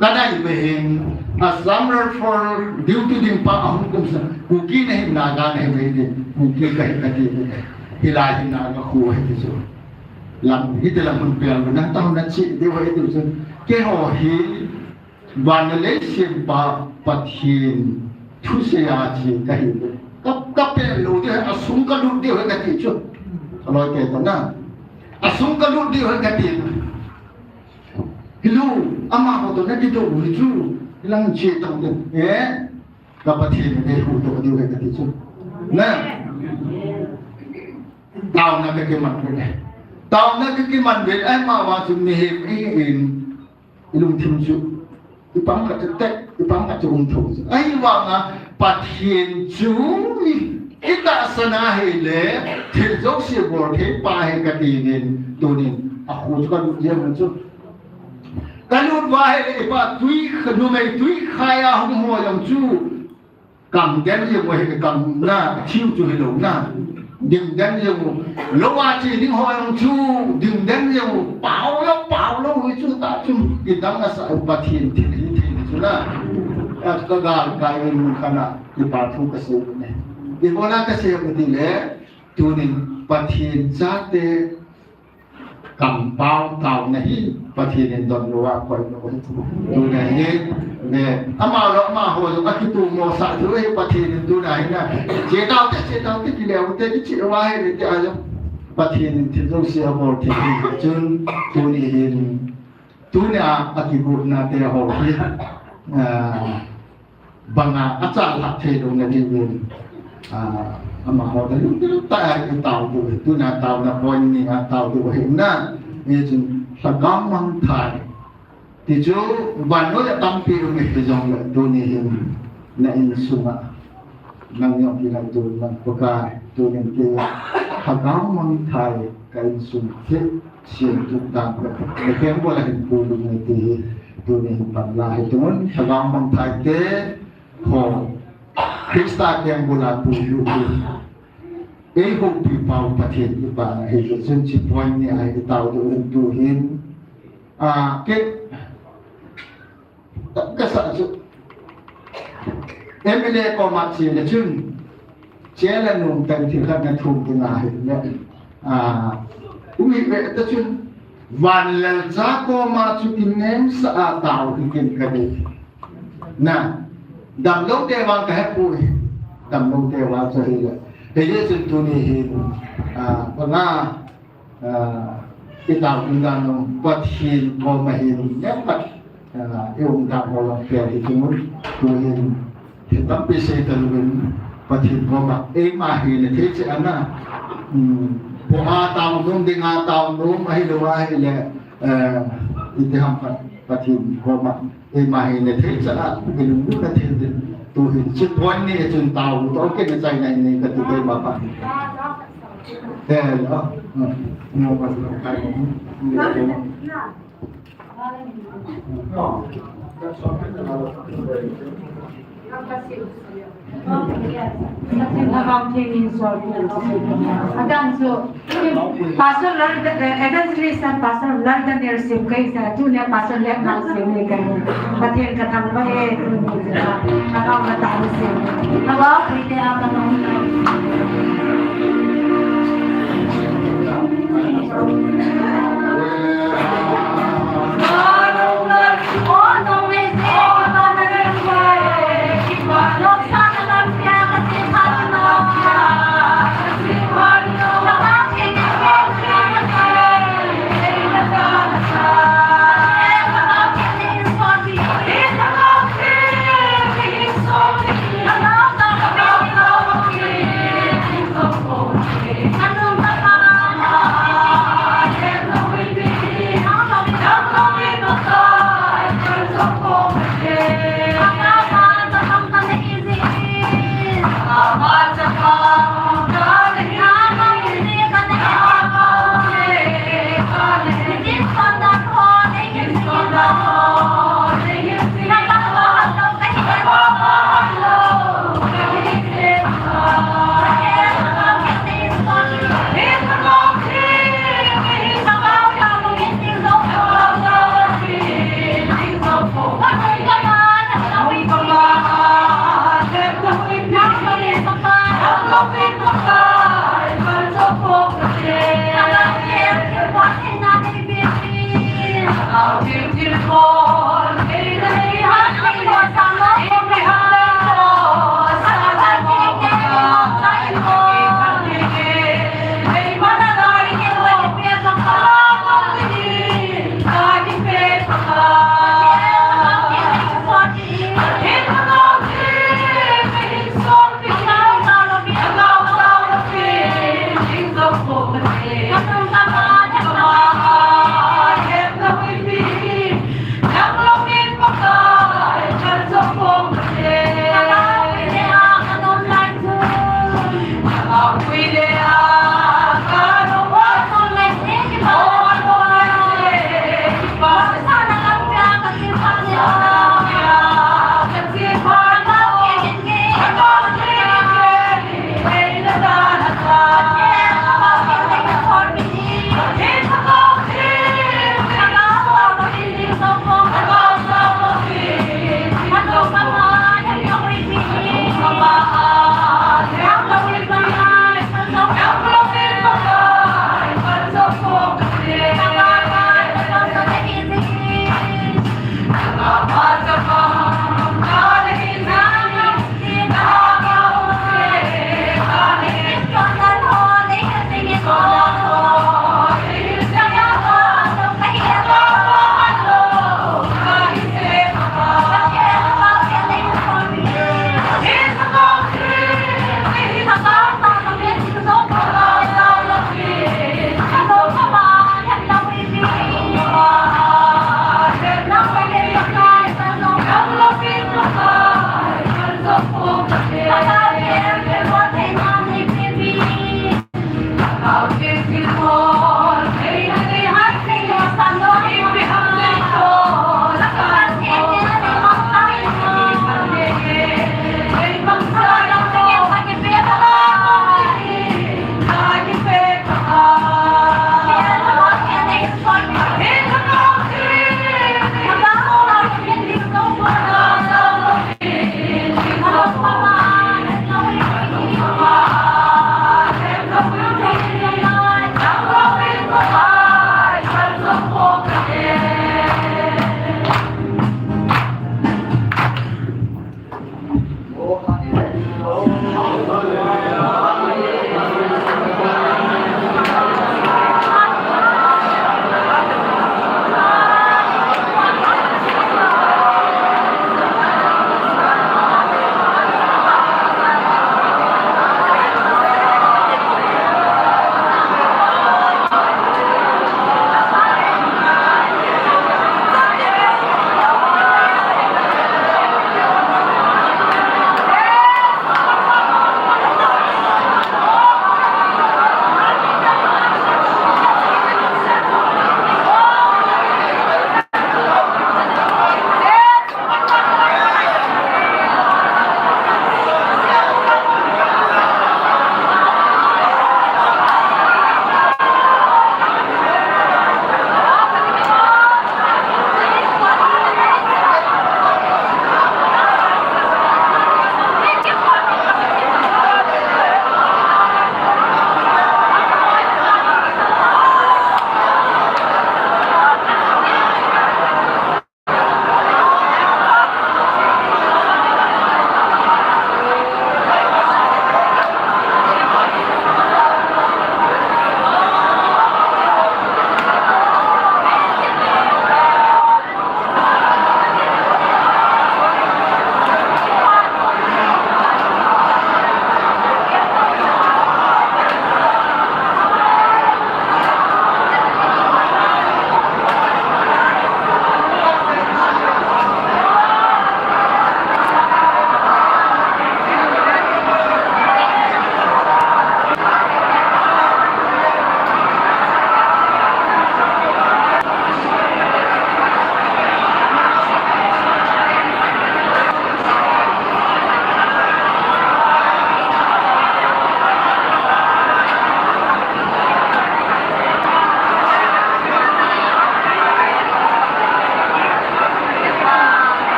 ka nai ve hin, Assam Rifle duty ding pa ahung kum sa, Kuki nahi Naga nahi ve hin, Kuki kahi kati ve. Hilai hi Naga kho ahi ti chu. Lam, hiti lam hun pel na, ta hun na chi, diu ahi ti chu. Keiho hi, Van le lei sempa Pathen thusei a che kahi. Ka, ka pel lou ding, asung ka lut ding ahi kati chu. Ka loite toh na. Asung ka lut ding ahi kati. Hilou, amaho toh na kidou u hi chu. Hilang che tang ding. Eh? Ka Pathen in eihuhdoh diu ahi kati chu. Na. Taona ka kiman ve. Taona ka kiman ve. Ahivang chu mihem in. I lungthim chu, i pang khat chu tek, i pang khat chu um tho chu. Ahivanga Pathen chu i tahsan a hile, thil jouse bolthei pa ahi kati in, tunin, akho chu ka lut jeng chu. Ka lut uva hile, i pa tui, numei tui khai a hung ho jong chu, Kam den jeng u hi kam na thiu chu hilou na. Ding den jeng u. Lou a che ding ho jong chu ding den jeng u. Pao lou, pao lou hi chu ta chu. Kidang asa Pathen thil hi thil chu na. Ka gal kai in mun khat na. Kipa thu kasei ne. Ibola kasei u ti le. Tunin Pathen chate Kampao taona hi Pathen in donlou a koi lou. Tuna hi, ve, amaho lou amaho lou, akitomo sah lou hi Pathen in tuna hi na. Che taote, che taote, kile ute, kiche uva hi, ve te a lou. Pathen in thil jouse abol thei hi chun, tuni hin, tuna a kigotna te ho hi. Ah, Banga achalhah thei lou na diuvin, ah, amaho toh lungdei tah a i tao diu, tuna taona point ni a tao diu ahi na, hichun lhagao mangthai. Ti chu vannoi a tampi um hi jongle tuni hin na insunga nang jong kingaito in lang Pakai, tunin kei lhagao mangthai ka insung hi Siam tuk dan ka, na keng bol a hin pulung e ti hi, tuni hin pan la hi tunun, lhagao mangthai te, ho, Christa keng bol a pulung hi. Ei houpi pau Pathen i pan a hi, chun chi point ni a hi tao diu hin tu hin. A, ke, Ka sa chu. M L A koma che le chun. Che le nung tan thil khat na thum te na hi le. A, umi ve ta chun. Vanlalcha koma chu inem sa a tao hi ken ka dei. Na. Damlou te vang ka he pui. Damlou te vang chu hi le. He ye chun tuni hin. A, pa nga. Ah, i tao ding dan u Pathen koma hin, neo khat, ah, i um dan u long pe hi tumun, tu hin, thil tampi sei ta louvin, Pathen koma, eima hi le thei che ana, um, po a tao nom, ding a tao nom, ahilou ahile, eh, i ti ham Pat-, Pathen koma, Eima hi na thei cha a, i lunglut na thei din. Tu hin chi point ni chun tao, tao ke na chai na ni ka ti ke ma pa. Te lo. No ma lo kai mo. Atam chu, Pastor Lal, eh, Evangelist and Pastor Lal Daniel Sim kai sa, tunia Pastor Lek Nau Sim ni kai. But Ken ka thang ba he, tun ni ka, ka nong ka ta ni sin. Ka ba pui te a ka nong.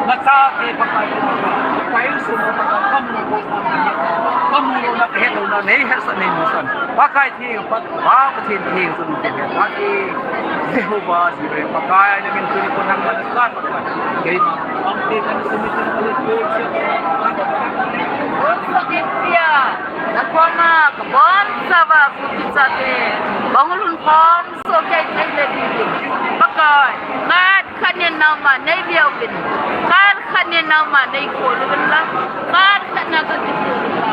Nasa ke Pakai, Pakai sung ka kamu, kamu na kahet na nei hesa nei musan. Pakai theng, Pa, Pa Pathen theng sung ke Pakai, Jehovah Jireh, Pakai na min tuni ko nang manasan Pakai. Kei am te kan sumi kan ko. Sakit dia. Nakoma kabon sava kutu sate. Bangulun pon so kei kei le di. Pakai. Khat khat nin naoma nei viau vin. Khat khat nin naoma nei kol vin la. Khat khat na ka kikol vin la.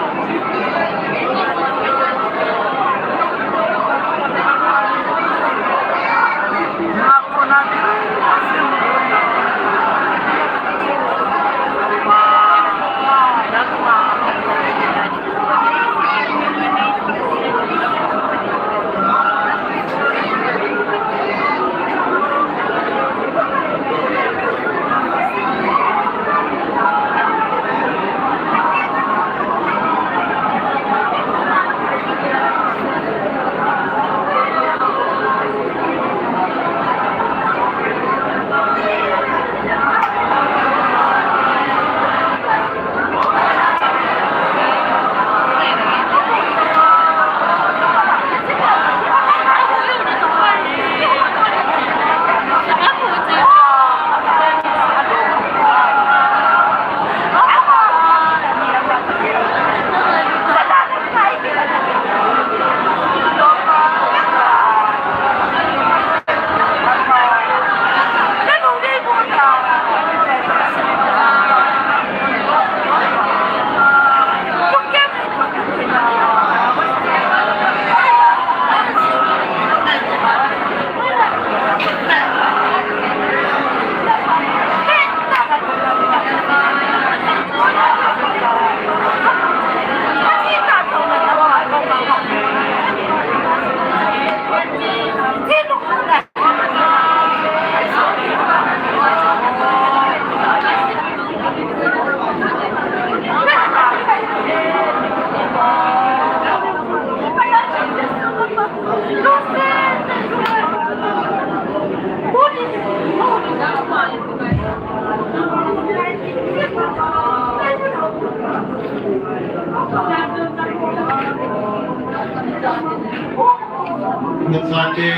Nachate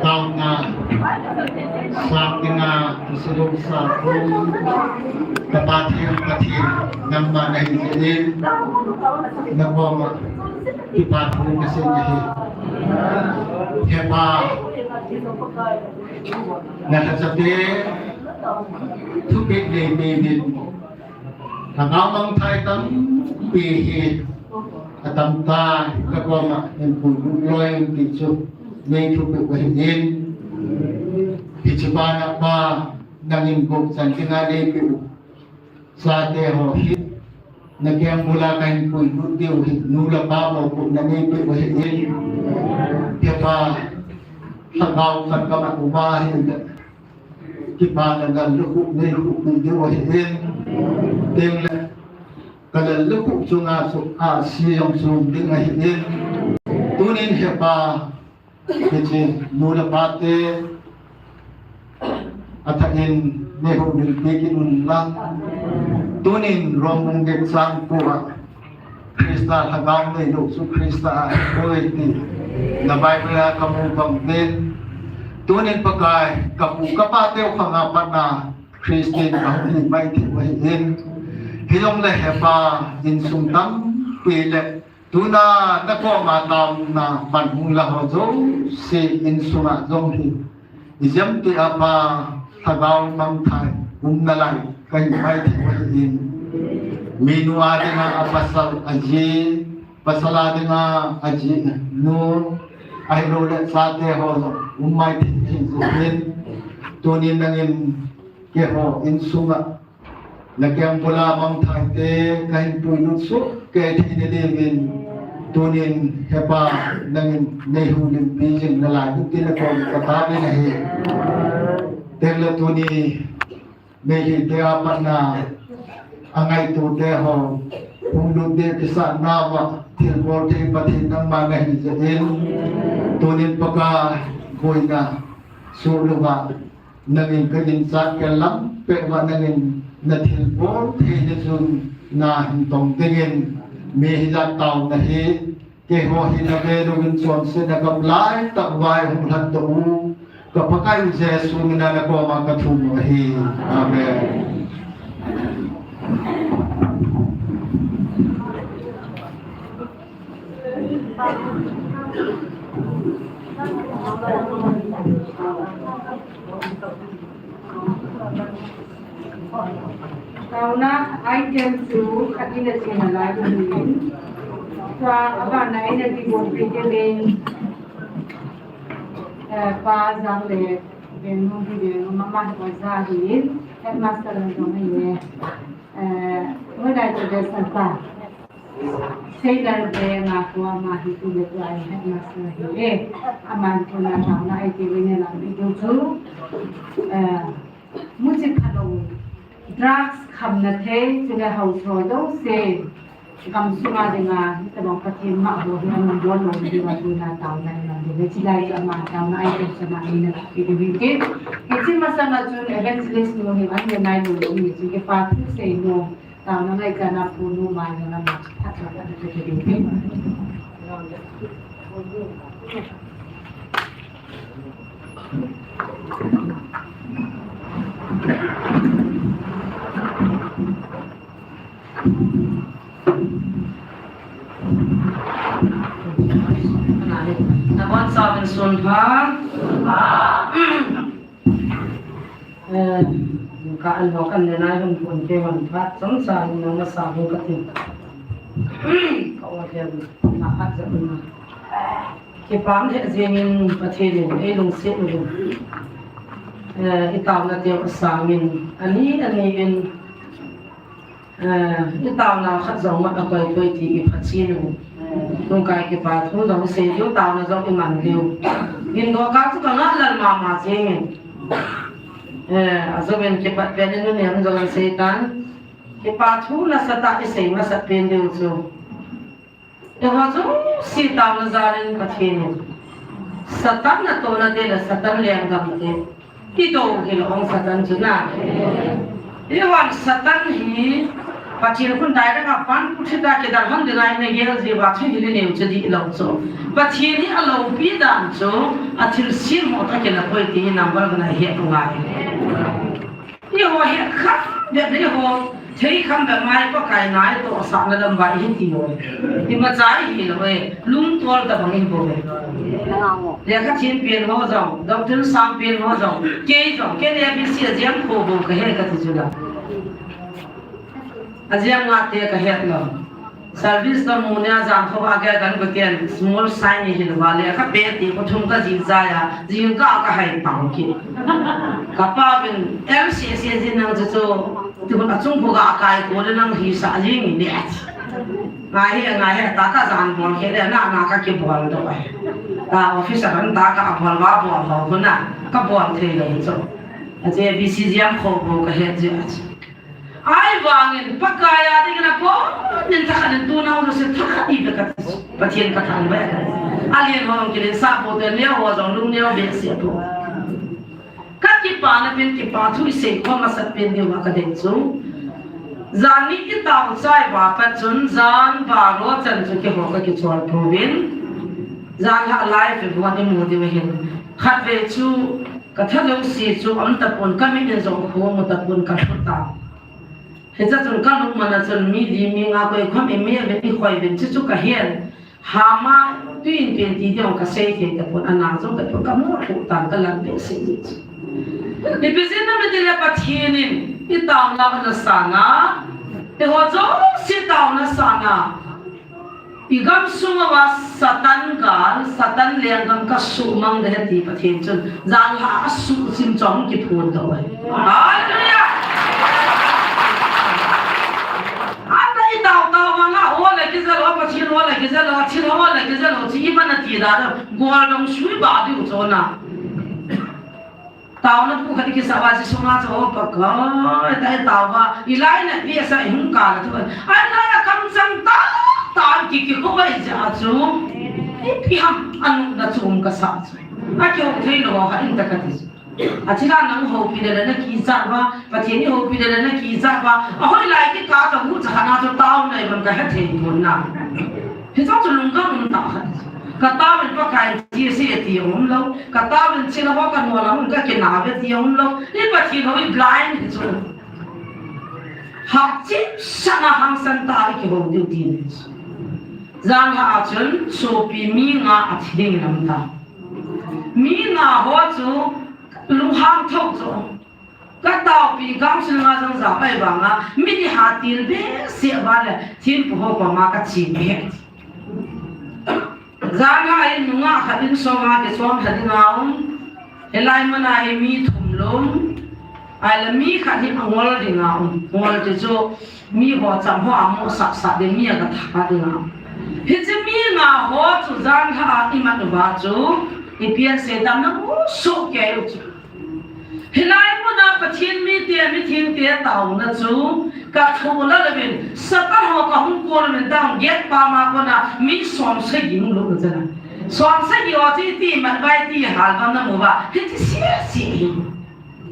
taona, sap dinga kisulung sa pum, ka Pathen, Pathen, nangma nahi jeh in, nakoma kipa thu kasei ahi. He Pa, nachate thupeh nei peh in, lhagao mangthah tampi hi atam tai, kakoma hin puilut loi ti chu nei thupeh u ahi in. Hiche bana Pa, nangin bou chan dinga neipeh u Chate ho hi, na keng bula kahin puilut diu hi, nu le pa ho khu nanei peh u ahin. Hepa, lhagao khat kamat uva ahile, kipana lallukhuh neikhuh peh diu ahin. Tengle, kalallukhuh chunga chu ahsi jong chom ding ahin. Tunin Hepa, hiche nu le pate, athah in neihoulimpi kit un lang. Tunin Rom bung get chang ko a, Christa lhagao neilou chu Christa a ahipoi ti na Bible a kamu bang uvin. Tunin Pakai, kapu kapa teu khang a pat na Christian kahung hi mai thei u ahin. Hijongle Hepa, insung tampi le tuna na koma taona man hung la ho jouse insunga jong hi, ijemtia Pa, lhagao mangthah um nalai kahi mai thei u ahin. Minu a dinga apasal aji, pasal a dinga ajinu, ahilouleh chate ho jong um mai thei ahi jeh in. Tunin nangin keiho insunga na keng bula mangthah te kahin puilut soh kei thei nadiuvin, tunin Hepa, nangin neihoulimpi jing nalai, hitin na kom kataovin ahi. Tengle tuni, Meitei te a pat na angaito te ho, hung lut ding kisah nauva, thilbol thei Pathen nangma nahi jeh in, tunin Pakai, boina soh louva, nangin ka ginchat kel lam peh uva nangin na thilbol theina chun na hin tong dingin, mi hijat taona hi keiho hi na ve louvin chonsetna gam lai tah uva hung lhatdoh u ka Pakai u Jesu mina na koma ka thum u ahi. Amen. Taona item chu khat in a chen nalai u ahin. Tua abana in a ti bol pe te ven, eh, Pa Jang le Vengnu hi Vengnu mama hi oja ahin, headmaster jong ahi e. Eh, Mudai Traditional Pa. Sailor Veng a kua ama hi tu le tu a headmaster ahi e. Aman tuna taona a iti vin a lam video chu, eh, muchi phalou, drugs khamna thei, chule haosa jouse, gam sunga dinga, hitobang Pathen ma ho hi amin bol lou dinga tuna taona a lam ding. Hiche lai chu ama taona a iti chu ama in a video hi. Hiche masanga chun evangelist nu hi an le nai lou lou ni chu kipa thu sei nu. Taona ngaichatna pu nu mai na lam chu phat phat na chu ding. Nabonchauvin sun pha. Eh, ka an ho kan ne nai hun pun ke hon phat chomcha in nang masa hung ka tin. Ka o hian na hat ja un na. Kipah lheh jengin Pathen in ei lungset uvin. Eh, i taona teu asangin ani ani in Eh, i taona khat jong mat a koi koi ti i phachen u. Kum kai kipa thu jong sei diu, taona jong i man diu. Gin do ka chu ka ngah lal mama jeng in. Eh, a jong in kipat pen in u nem jong an sei tan. Kipa thu nasatah i sei masat pen diu chu. Eiho jouse taona jal in Pathen in Satan natohna te le Satan lenggam te i do hilou hon Satan chu na. Eiho Satan hi Pathen khun direct a pan pu thita kidang hon dinga i na gel ji va thu hile neu chu dihlou chu. Pathen hi a loupi dan chu a thilse mo ta kila poi ti hi number one a i het u ngai. Eiho hi kham bep le eiho thei kham bep mai Pakai natohsahna lam vai hi ti ho. Imacha hi lou e, lungtol tabang hi bou e. Lekha thiem pen ho jong, doctor sam pen ho jong, kei jong, kei le A B C a jam kho bou ka he ka ti chu la. A jam nga te ka het lou. Service toh mu nia jam kho a gel kan ko tian small sign ni hin vale ka pe ti ko thum ka jing jaya, jing ka ka hai pang ki. Ka pa bin L C C jin nang chu chu. Ti hun achung khu ga kai ko le nang hi sa jing ni ati. Ngai he, ngai he, ta ka jan bol khe le, na, na ka kibol doh e. Ta office a kan ta ka bol va bol ho khu na, ka bol thei lo chu. Ache B C G M kho bo ka he je ati. Ahivangin Pakai a dingin a kon, nin thakhat in tu nau se thakhat i be ka ti. Pathen ka thangvah e. Alen ho jong kilhensah pou te, neo ho jong lungneo behseh pou. Ka kipana pen kipa thu i sei khom masat pen diu a ka dei chu. Jan ni i tao chai va pat chun jan baro chan chu keiho ka kichol pouvin. Jan lha live i buan i mu diu ahin. Khatvei chu ka thalou si chu um tapon, ka mit in jong khu mu tapon ka lhu ta. Hiche chun ka lungmon a chun mi li mi nga koi khom i mi a ve i khoi vin chu chu ka hen. Hama tuin pen ti diu ka sei thei tapon, ana jong tapon ka mu lhu tan ka lam behseh ni chu. Ipi jeh a mi ti le Pathen in i taona ana sana, eiho jouse taona sana. I gamsung uva Satan gal, Satan lenggam ka sumang de ti Pathen chun, jan lha a susim chom kiphun doh e. Hallelujah! Ana i tao tao vanga, ho le kijel ho, Pathen ho le kijel ho, thil ho le kijel ho, chi i man a ti da, gol dong sui ba diu chona. Taona pu khat kisa va chi sunga chu, o Pakai, tai tao va, i lai na pi sa i hung ka la chu. Ai na la kam chang ta, ta ki ki ko vai ja chu. Ipi ham anu na chum ka sa chu. A ki hung thei lo ha in ta ka ti chu. A chi la nang ho pi le na ki cha va, Pathen ni ho pi le na ki cha va. A hoi lai ki ka ta hu cha na chu taona i ban ka he thei pon na. Hiche chu lungdam um tah khat. Ka taovin Pakai ti se ti um lou. Ka taovin chila ho ka nola hun ka kina ve ti um lou. I Pathen ho i blind hi chu. Hah chipsah na hangsan tah a i kihou diu ti ni. Jan lha a chun sopi mi nga a thi ding in um ta. Mi nga ho chu lunghang tho chu. Ka taopi council nga jong ja pai vanga, mi ni ha til behseh va le, thempu ho koma ka chi be. Jan a hi nungah khat in soma kichom lha dinga um, hilai muna hi mi thum lum, ahile mi khat hi angol dinga um, ngol ti chu, mi ho cham ho amu sah sah ding, mi a ka tha dinga um. Hiche mi nga ho chu jan lha a i man uva chu, i pian se tam na u su ke u chu. Hilai muna Pathen mite, mithengte taona chu ka thoh lal uvin, Satan ho ka hung kou uvin, ta hung gate pam a kona mi som sagi hung lut u chana. Som sagi ho chu iti mat vai ti hal bang na mu va, hiti sia sia hi.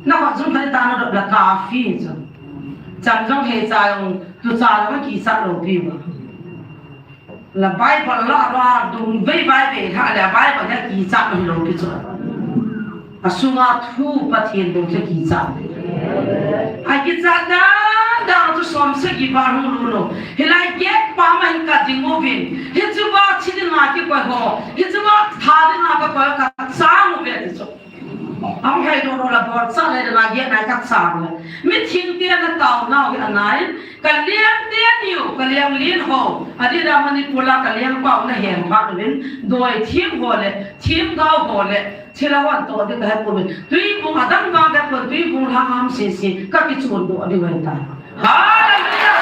Na hot jung khat ta na dop la ka fi chu. Cham jong he cha jong tu cha jong ki cha lo pi va. La Bible la, la dung vei Bible ha, la Bible la kichat lou pi chu. Asunga thu Pathen bou chu kichat. A kichat dan dan chu som sagi val hung lut lou. Hilai gate pam a hin ka ding uvin. Hichu va thi dinga kikoi ho. Hichu va tha dinga kakoi ka chang uve ti chu. Ahung hei doh doh la bol cha le la gate nai ka cha le. Mithengte na taonau hi anai. Ka leng te niu, ka leng lin ho. Adih da Manipur a ka leng pau na hen phat uvin. Doi thim ho le, thim gao ho le. Thil a hon to di ka he pouvin. Tuibung a dang vang ka pon, tuibung lhang ham sisi. Ka kichun doh di ven ta. Hallelujah!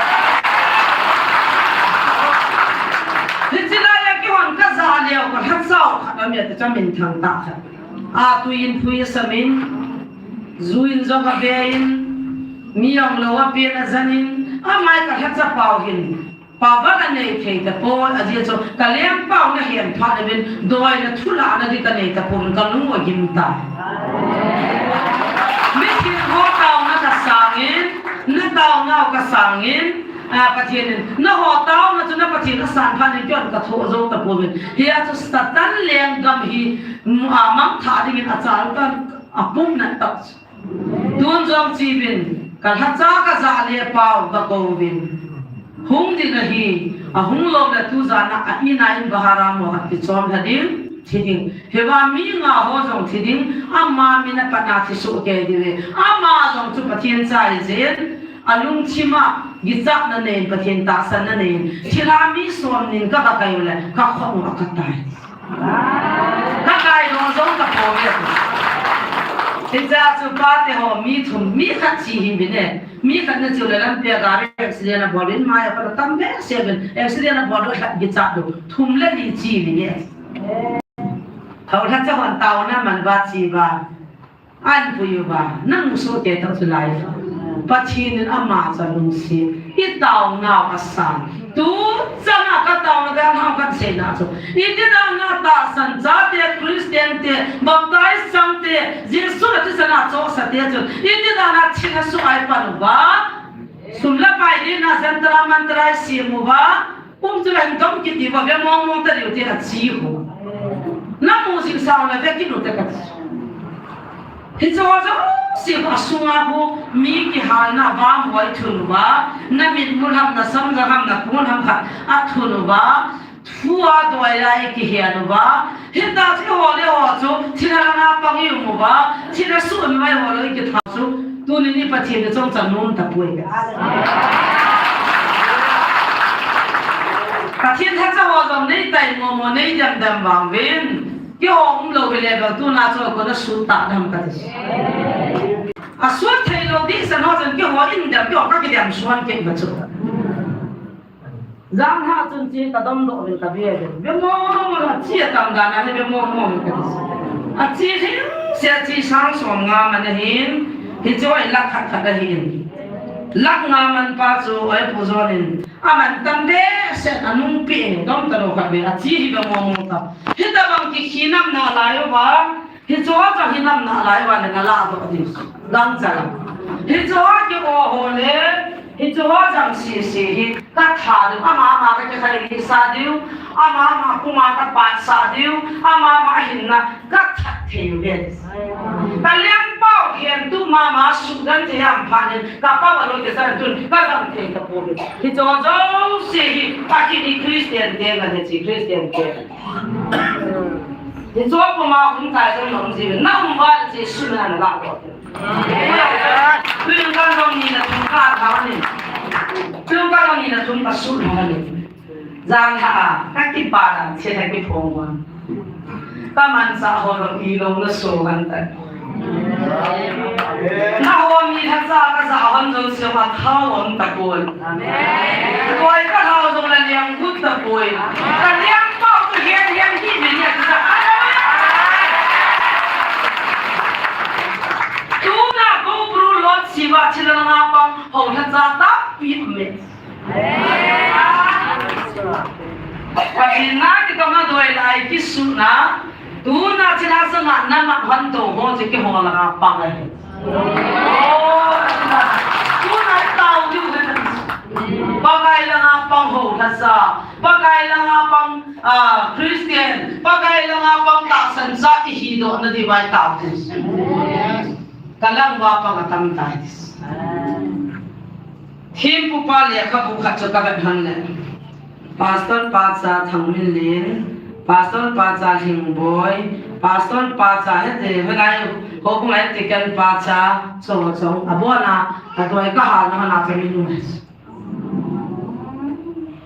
Hiche lai a kihon ka ja leo ka lhachau khat a mi a ti cha min thang ta khat. A tuin phui a samin, ju in jong a ve in, mi ong lou a pen a jan in, amai ka lhacha pau hin, power a nei thei ta poi, ajeh chu ka leng pau na hen phat uvin, doi na thu la na di ka nei ta pon, ka lung a gim ta. Mitheng ho taona ka sang in, na taonau ka sang in, a, Pathen in, na ho taona chu na Pathen a san phat in, keiman ka thoh jou ta pouvin. Hia chu Satan lenggam hi, mm, a, mangthah dingin a chal tan, a pum na tak. Tun jong chi uvin, ka lhacha ka ja le pau ka kou uvin. Hung ding ahi, ahung lou le tu jan a, a in a in bahara mo khat kichom lha ding, thi ding. Hiva mi nga ho jong thi ding, ama min a pat na thi soh kei diu ve. Ama jong chu Pathen cha ahi jeh in, a lungthim a, kichatna nei in, Pathen tahsanna nei in. Thilha mi som nin ka, ka kai u le, ka khut u a ka tai. Ka kai lou jong ka po ve. Hiche chu pate ho mi thum, mi khat chi hi bine. Mi khat na chu le lampi a gari accident abol in, mai a khat tam behseh in. Accident abol le khat kichat lou. Thum le li chi bine. Houlhacha hon taona man uva chi uva. Ahin pui uva, namu sohkei tah chu lai. Pathen in ama chu alungset. I taonau asan. Tu chana ka taona dan ham kan seina chu. Iti dan a tahsan chate, Christian te, baptize chang te, Jesu a thisan a chohsa te chu. Iti dan a thina su ai pan uva. Sum le pai dina jantar mantar a sem uva. Um chu la hin dom kiti uva, ve mong mong ta diu ti a chi ho. Namu jing sao la ve kit u te ka. Hiche ho jouse a sunga hu mi kihalna vangvoi thun uva, na mit mu ham, na sam jang ham, na pon ham khat a thun uva, thu a doi lai kihen uva, Hita chu ho le ho chu, thina langa pang i um uva, thina su um mai ho le kitha chu, tuni ni Pathen ni chong chan nom ta poi. Pathen thacha ho jong nei tai mo mo nei dam dam vang vin. Keiho um lou hi le bang tuna chu ko na su ta dam ka ti. A su thei lou di san ho jong keiho in dam keiho ka ki dam suan ke ba chu. Jan ha chun chi ka dom doh vin ka bia vin. Bia mo mo mo la chi a tam dan a ni bia mo mo mo ka ti. A chi hing se chi sang som nga man a hin. Hi chu oi lakh khat khat a hin. Lakh nga man pa chu oi pu jon in. A man tam behseh a nung pi dom ta lo khat ve. A chi hi bia mo mo ta. Hi ta bang ki khi nam na lai uva. Hiche ho chu hi nam na lai uva le na la doh ding. Gangcha la. Hiche ho ki o ho le, hiche ho jang sese hi ka that diu, ama ama ka kikhai lisa diu, ama ama puma ka patsah diu, ama ama hinna ka that thei u ve. Ka lengpau hin tu mama sudan thei ham phat in, ka pa va lo ke san tun, ka jang thei ka po ve. Hiche ho jouse hi, Pathen in Christian te nga ne chi Christian te. Hiche ho puma hung tai jong nom ji ve. Na um uva le Jesu min a na la ko. Tuin kan jong ni na thum ka tha ni. Tuin kan jong ni na thum ka su tha ni. Jan ha a, ka kipa dan, che tha kiphong wan. Ka mansa ho lo i lo na so kan ta. Na ho mi thacha ka ja hon jong se ma thao om ta kon. Amen. Koi ka thao jong la liang gut ta poi. Ka liang pau tu hian hian hi me nia ka. Tuna ko pru lot siva chila na pang ho thacha ta pi me. Pathen na kitong a doi lai kisuna, tuna chila sanga na mat hon to ho chu keiho langa pang ahi. Tuna tao diu le. Pakai langa pang ho thacha, Pakai langa pang, ah, Christian, Pakai langa pang tahsan cha i hi doh na diu vai tao diu. Ka lang uva pang atam tai. Thempu pa lekhabu khat chu ka vet hon le. Pastor pa cha Thangminlen, Pastor pa cha Lhingboi, Pastor pa cha hete, hilai houbung a deacon pa cha, chong chong, abona, adoi ka hal na hana ka min u.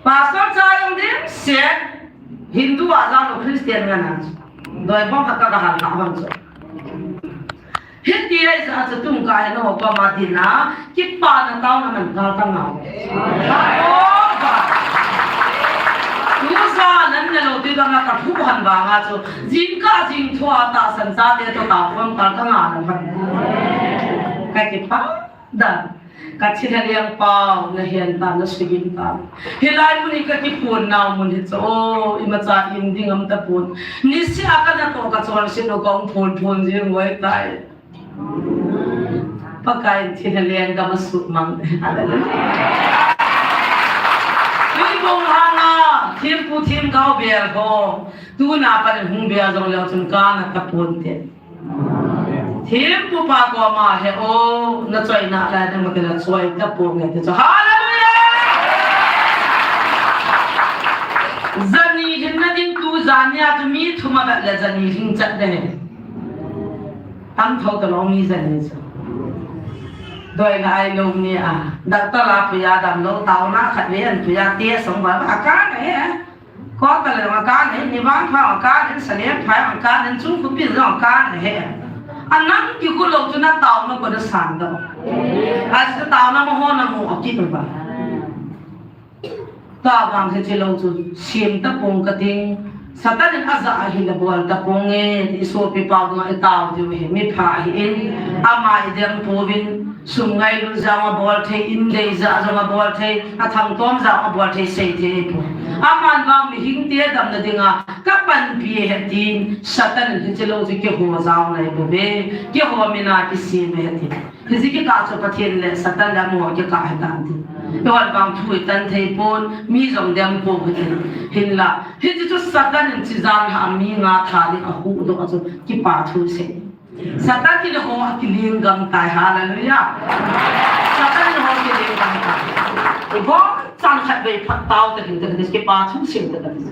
Pastor cha jong dimset, Hindu a jong lo Christian ngen a. Doi bom khat ka hal na bang chu. Hiti ahi jeh a chu tun ka hin ho pa ma tin a, kipana taona man kal ka ngah. Tujan nan ne lo ti dang a ka phu han vang a chu, jingkah jingthua tahsan chate toh taona kal ka ngah na man. Ka kipa dan. Ka thilha liang pau, na hen ta, na sugim ta. Hilai mun hi ka kipon nau mun hi chu, o, imacha im ding um tapon. Niseh a ka natoh ka chonset u ka um phon phon jing uve tai. Pakai in thilha liang ka ma sumang. Hallelujah. Tuibong hanga, thempu themgao bel ho. Tuna pan hung bel jong leu chun ka na tapon te. Thempu pa koma he o, na choina lai na mate na choi tapon nge te chu. Hallelujah! Jani hin na ding tu jani a tu mi thum a bat le jani hin chat de he. Tam tho ta lo mi jani chu. Doi na ai lo ni a. Doctor a puya dam lo taona khat ve an puya te song ba ba ka na he. Ko ta le ma ka ne, ni vang pha ma ka ne, sa le phai ma ka ne, chung khu pi jong ka ne he. Anang kigu lou chu nataona kona san ta. Achu taona ma ho namu akit uva. Tua vang hiche lou chu sem tapong kating. Satan in ajah ahile bol tapong e, i sopi pau dunga i tao diu hi, mi pha ahin, ama i deng pouvin, sum ngailut jong abol thei, in dei jat jong abol thei, athangtom jat jong abol thei, sei thei poi. Aman vang mihing te damna dinga, kapanpi ahi tin, Satan in hiche lou chu kiho jao nai bouve, kiho mina kisem ahi tin. Hiche kikah chu Pathen le Satan le amaho kikah ahitan tin. Eiho vang thu itan thei pon, mi jong dem pou hitin. Hinla, hiche chu Satan in chijat a mi nga tha ding ahuhdoh a chu kipa thu sei. Satan in eiho akilenggam tai, hallelujah. Satan in eiho akilenggam tai. Eiho Chan khat vei phat tao ta ding ta ding, kipa thu sem ta ding.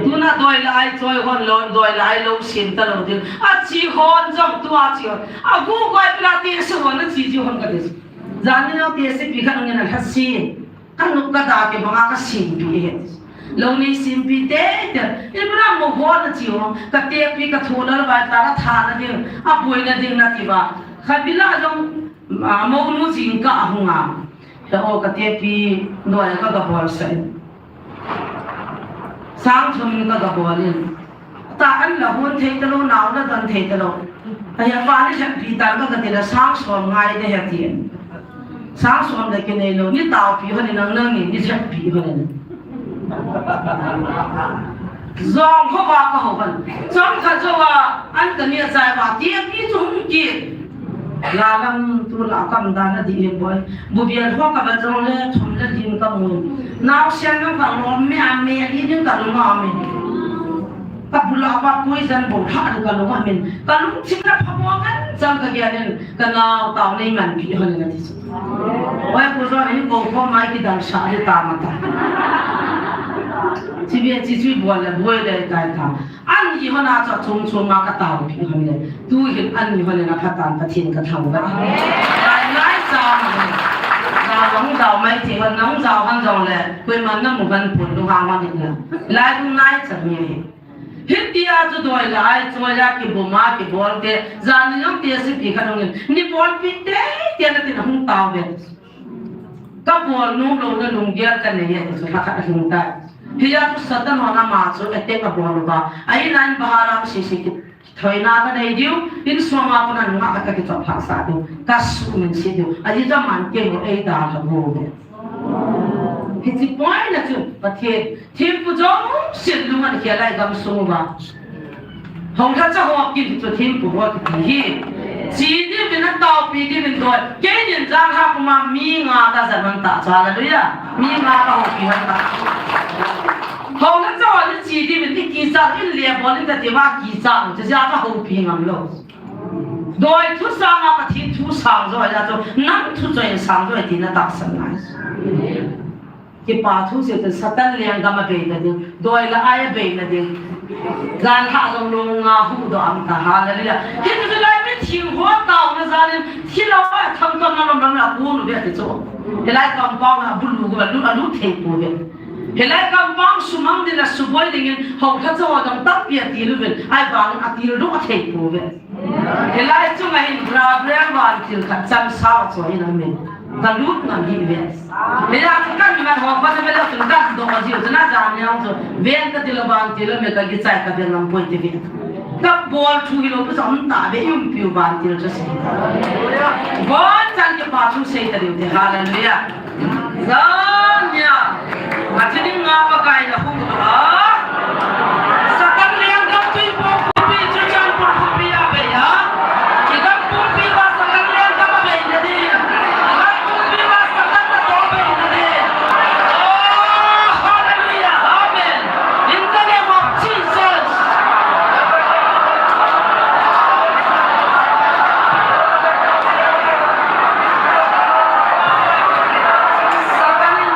Tuna doi le ai choi hon lou, doi le ai lou sem ta lou ding. Achi hon jong tua chi hon. Agu goi pila te se hon achi chi hon ka ding. Jan ni no te se pi khat ngin a lha si. Ka nup ka da ke banga ka sempi e. Lou nei sempi te te. Ibra mo hon achi hon. Ka te pi ka thu lal vai ta la tha na ding. Aboi na ding nati ba. Khat bila jong, a, mo nu jing ka ahung a. Ka o ka tepi doi a ka gabol sah in. Sang thum in ka gabol in. Ta an la hon thei talou, nao la don thei talou. Ahi a pa ni lhep pi ta ka ka ti la sang som ngai de he ti. Sang som le kinei lou, ni taopi hon in nang nang ni, ni lhep pi hon in. Jong ho ba ka ho hon. Jong kha jo wa, an ka ni a chai wa, tepi chu hung ki. Lalam tu la kam dan a di in boi. Bu bial ho ka ba jong le thum le din ka mu. Nau sian na ka lo me a me di din ka lo ma me. Ka bu la ba pui jan bo tha di ka lo ma me. Ka lungthim na pha bo kan jang ka gian in ka nau tau nei man pi hon na ti su. Oi pu jo ni ko ko mai ki dan sa di ta ma ta. Chi bia chi chui bol le boi le tai ta. An hi hon a chu chung chung ma ka tao pi hon le. Tu hin an hi hon le na pha tan Pathen ka thangvah. Lai lai cha. Cha jong jao mai ti hon nang jao hon jong le. Koiman na mu hon pun lu ha hon le. Lai dung nai cha mi hi. Hitia chu doi le ai choi a kibom a kibol te. Jan ni jong te si pi kha dong in. Ni bol pi te te na tin hung tao ve. Ka bol nom louna lunggel ka nei e, ti chu lhakhat ahung tai. Hia chu Satan hon ama chu attack abol uva. Ahin a in baharam sisi kithoina ka nei diu, insung a kona nungah khat ka kichop lhahsah diu, ka suhmil se diu. Ajeh chu aman kei ho eidalha bouve. Hiche point a chu Pathen Thempu jong sin lung an khel lai gamsung uva. Houlhacha ho kin chu thempu ho kiti hi. Chi diuvin ataopi diuvin doi. Keinin janhi a kuma mi nga kajan hon ta chu, hallelujah. Mi nga kahoupi hon ta. Houlhacha ho ni chi diuvin ni kichat in le bol in kati uva kichat chu jeh a kahoupi ngam lou. Doi thu sanga Pathen thu sang jo ahi chu, nang thu choi in sang jo ahi tina tahsan ngai. Kipa thu seitan Satan lenggam abeina ding, doi le ai abeina ding. Janhi a jong lunga huhdoh a um ta, hallelujah. Hichu lai mitheng ho taona jal in, thilha a thangtom na lom lam la kun uve ti chu. Hilai compound a bulu gu a lut, alut thei pouve. Hilai compound sumang ding le suboi dingin houlhacha ho jong tampi atil uvin, ahivangin atil doh thei pouve. Hilai chunga hin Gabriel vantil khat cham sao chu hin amin. Ka lut ngam hih ve. Hia chu kan mat ho pa na ve lou chun kan doh jiu chun ajan niang chu ven ka ti lou vantil lou me ka kichai ka ve ngam poi ti ve. Ka bol thu hilou pu sa um ta ve, i umpi u vantil chu sei. Bonchan kipa thu sei ta diu te, hallelujah. Jan nia, athi ding nga Pakai na hung doh a. Satan lenggam tui pumpi, Churachandpur pumpi a bei a. I gam pumpi uva Satan lenggam abeina ding. I gam pumpi uva Satan natoh abeina ding. Oh, hallelujah, amen. In the name of Jesus. Satan in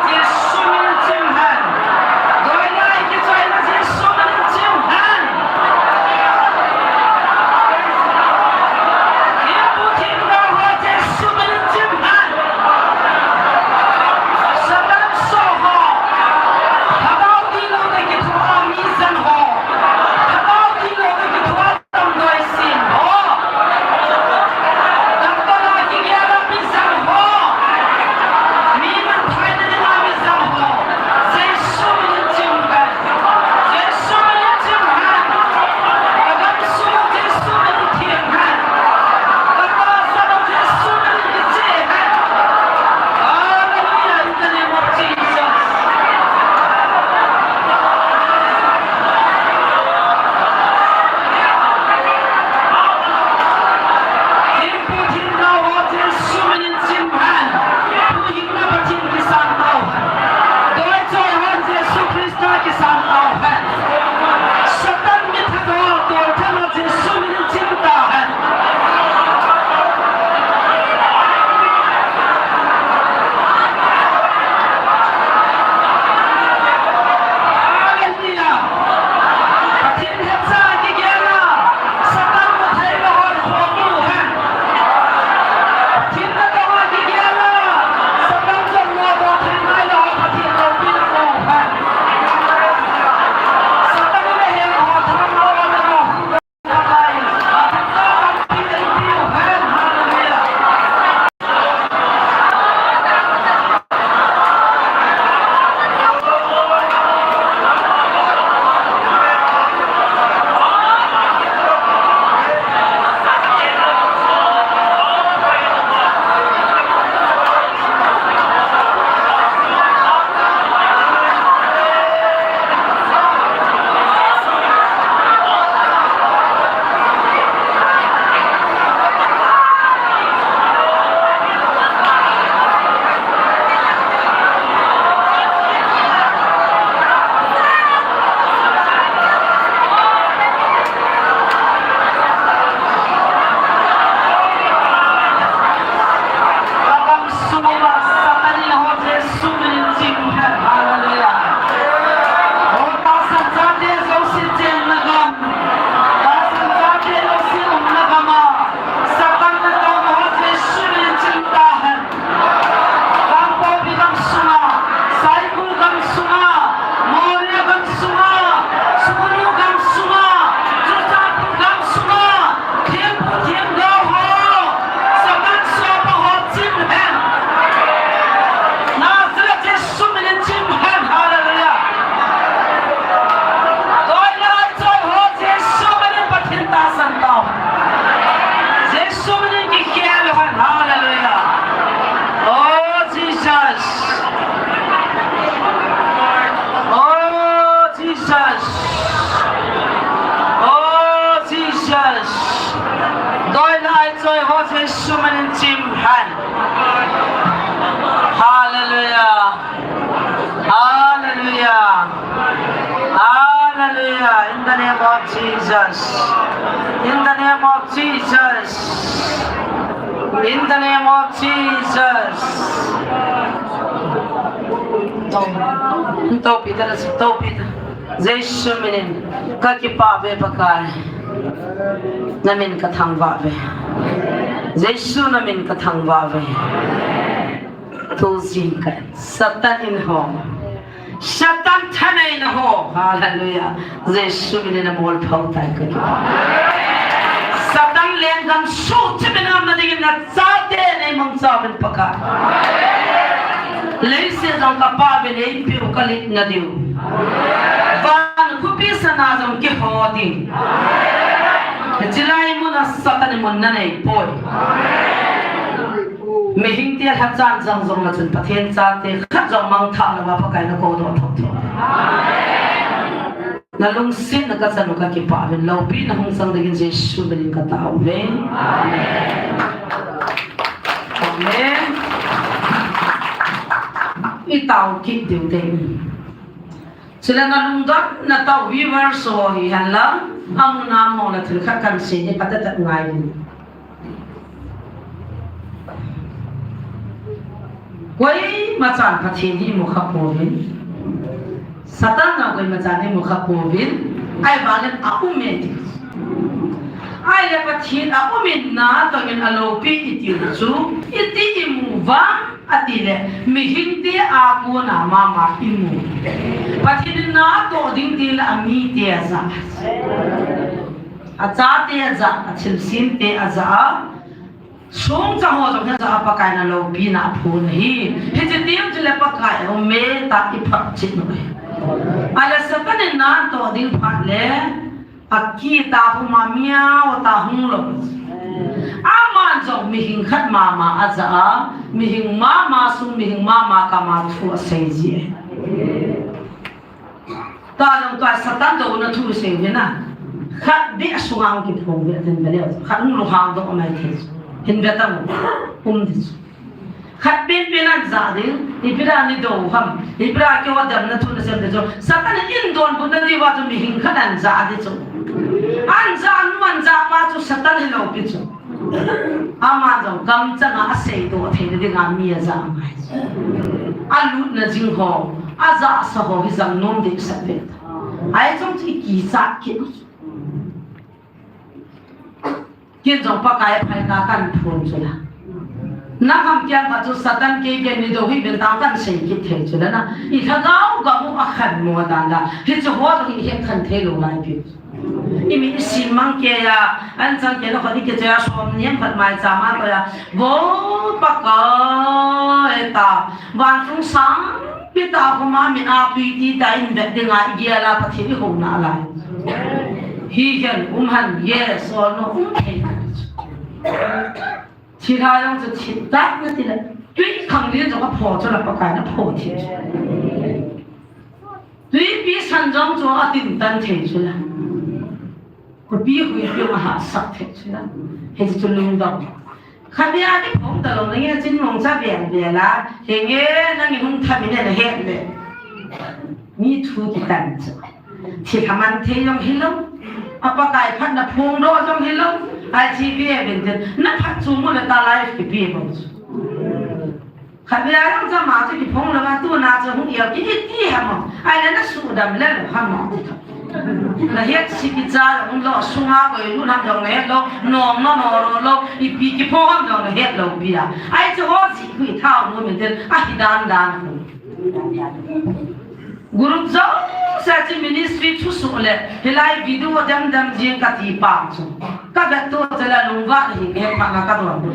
Jesus. In the name of Jesus. In the name of Jesus. Tao, tao pi ta, tao pi ta. Jesu minin kakipah ve Pakai. Namin kathangvah ve. Jesu namin kathangvah ve. Tujing ka Satan in ho. Satan thaneina ho. Hallelujah. Jesu minin amol phau tai ka. Satan lenggam suhchip in amna dingin nachate neimangcha uvin Pakai. Leiset jong kapa uvin eipeu kalit na diu. Van khopi sana jong kiho ding. Chilai muna Satan in mun nanei poi. Mihing te lhachan jang jong na chun Pathen chate khat jong mangthah louva Pakai nakou doh thotho. Nalungsetna kachan u kakipah uvin, loupina hung chang dingin Jesu minin katao uve. Amen. Amen. Itao kit diu te. Chule nalungdon natao viewers ho hihen lang, amuna mona thil khat kahin sei ni, phatah tah ngai uvin. Koima chan Pathen hi imu kha pouvin. Satan jong koima chan imu kha pouvin. Ahivangin aume ti. Ahile Pathen aum in natong in aloupi itiu chu, iti imu vang. Atile, mihing te a kona mama imu. Pathen in natoh ding tile amite ajah. Achate ajah, athilsem te ajah a. Songcha ho jong ajah a Pakai in aloupina aphon ahi. Hiche teng chule Pakai aume tia iphotchet u ahi. Ahile Satan in natoh ding phat le. Akitah puma miau tah hung lou. Aman jong mihing khat mama ajah a, mihing mama sung, mihing mama kama thu asei ji e. Tua jong tua Satan douna thu sei ve na. Khat beh sunga hung kiphong ve ten ve leu. Khat hung lunghang doh mai thei. Hin ve tang um di chu. Khat penpen anjah ding, ipi dia nidou ham, ipi dia keiho damna thu nasem ding chu. Satan in donbutna diuva chu mihing khat anjah ding chu. Anjah nu anjah pa chu Satan hilou pi chu. Ama jong kamchanga aseidoh theina dinga mi ajah ngai chu. Alutna jing ho, ajahsa ho hi jang nom dehset ve. Ahi jong chu ikichat kit. Ken jong Pakai phatah kahin phon chu la. Nang ham kiang kha chu Satan kei ken nidou hi ben tah kahin sei kit thei chu la na. I lhagao gam u akhanmo dan la. Hiche ho jong ihet khen thei lou lai pi. Imi isim mang kei a, anchang kei la khat i kichoi a som niam khat maicham a koi a. Vo Pakai ta, vantung sangpi tah khoma min a tui ti tah in vet dinga igel a Pathen ihouna lai. Hihen, um hen, yes or no, um thei. Thilha jong chu thil tah na tile, tui khanglen jong apho chu la Pakai in apho thei chu. Tuipi san jong chu atin tan thei chu la. Khopi huipi ahahsat thei chu la. Hiche chu lungdong. Khatvei a kiphong talou nange chin mong cha vel vel a. Henge nangin hung tham in nahet le. Mi thu kitan chu. Thilha man thei jong hilou. A Pakai phatna phongdoh jong hilou. Ai chi ve ven ten. Na phatchom u le ta life kipe bou chu. Khatvei a jong chama chu kiphong louva tuna chu hung iel kit iti ham. Ahile na sudam le lou ham. Na het sih kicha jong lou, sunga koi lut ham jong na het lou, nom na nom lou, ipi kiphong ham jong na het lou pi a. Ahi chu ho jeh khu ithao nom in ten ahi dan dan khu. Group jouse chu ministry thusoh le, hilai video dem dem jing kati pang chu. Kavet to chu la lungvah hi nge pha na kadon bu.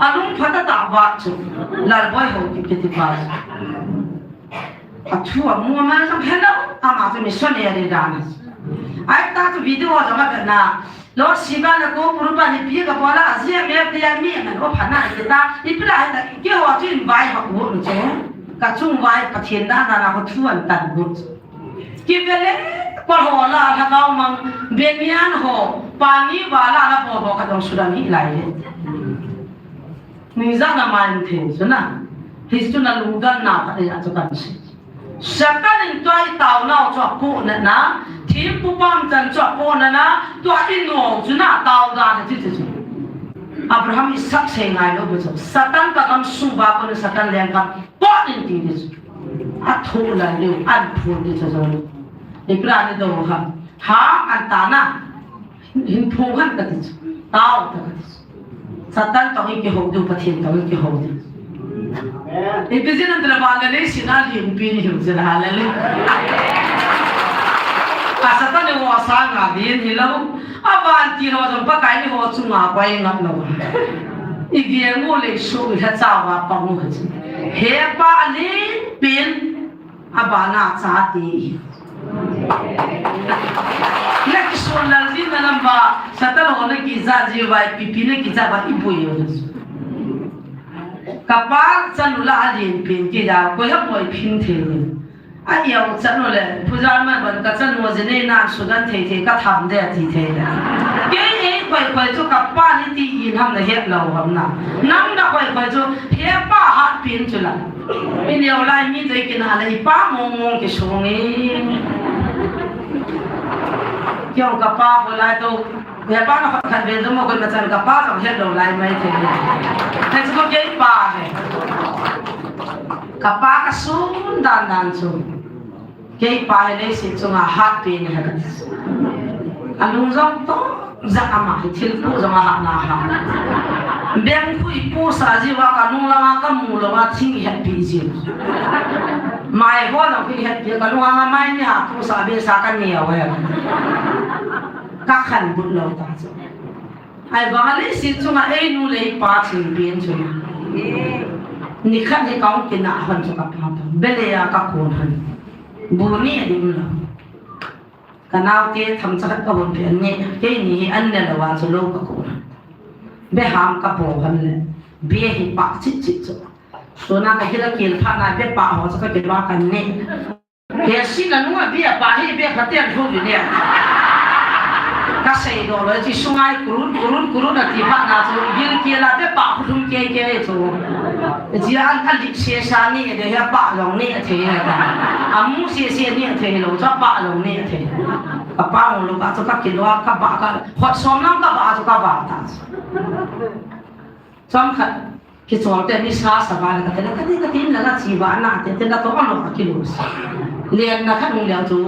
Alung pha ta ta vah chu. Lalboi ho kiti pa chu. Athu amu ama jong helou, ama chu missionary dan. Ahi ta chu video jong avet na. Lord Shiva le ko puru pa ni pi ka bola aji a mer dia mi man o phana kita. Ipi la hita keiho chu invite ho u chu. Kachung vai Pathen dan na ho thu ahin tan u. Kivele pa ho la la kau mang benian ho pani vala la bo ho ka dong sudan hi lai le. Ni ja na man the suna. Histu na lungdon na pa ni a chu kan si. Satan in tua i taonau chu apohnatna, Thempu pam chan chu apona na, tua i nau chu na tao dan a chu chu chu. Abraham Isaac sei ngai lou bu chu. Satan ka gam sung ba ko na Satan leng gam pot in ti di chu. A thu la liu, an phu di chu chu. Ibra ni do ha. Ha an ta na. Hin phu han ka ti chu. Tao ta ka ti chu. Satan tong i kihou diu, Pathen tong i kihou diu. Ipi jeh ham itile van le leiset a lienpi ni hiu jeh a, hallelujah. A Satan ni ho sanga din hilou. A vantil ho jong Pakai ni ho chunga koi ngap lou. I gel u le su i ha chauva pang u ha chu. He pa a lienpen. Abana chate hi. Na kisuan lal din na lam ba, Satan ho na kija ji vai, pipi na kija ba, i boi u. Ka pa chanu la a lienpen kija, koi ha boi phin thei ni. A iau chanu le, phuja man ban ka chanu ji nei nan sudan thei thei, ka tham de ti thei le. Kei ei koi koi chu ka pa ni ti in ham na het lou ham na. Nam na koi koi chu, he pa hatpen chu la. I neo lai mi toh i kinah le i pa mong mong kisong e. Kei jong ka pa ho lai toh, he pa na khat khat ven toh mo koi ma chan ka pa jong het lou lai mai thei. Thei chu ko kei pa he. Ka pa ka sun dan dan chu. Kei pa hi leiset chunga hatpen ahi kati. A lung jong tong jat ama hi thil pu jong a hatna ha. Beng khu i pu sa ji uva ka nung langa ka mu lou a thing i hetpi ji. Mai ho lou khu i hetpi ka nung langa mai ni ha pu sa be sa ka ni a we. Ka khan but lou ta chu. Ahivang a leiset chunga ei nu le ei pa thil pen chu. Ni khat hi ka hung kinah hon chu ka pa pa. Bele a ka kon hon. Bu ni a dim lou. Ka naote themcha khat ka hon pe an ne. Kei ni hi an ne lou a chu lou ka kon hon. Be ham ka po hon le. Be hi pa chit chit chu. Suna ka hila kil pha na be pa ho chu ka kil ba kan ne. He sin a nunga bia pa hi bia pha tian thu ni ne. Ka sei do lo chi sungai kurun, kurun, kurun a ti pha na chu gil kia la bia pa khu thum ke ke chu. Chi an a lik se sa ni de he pa long ni a thei he ta. A mu se se ni a thei lo cha pa long ni a thei. Ka pa mo lo ka chu ka kilo ka ba ka hot som lam ka ba chu ka ba ta. Chom khat, kichol te ni sa sa ba la ka te la, ka ti, ka ti la ka chi ba na te, te la to ano ka kilo sa. Len na khat hung liang chu,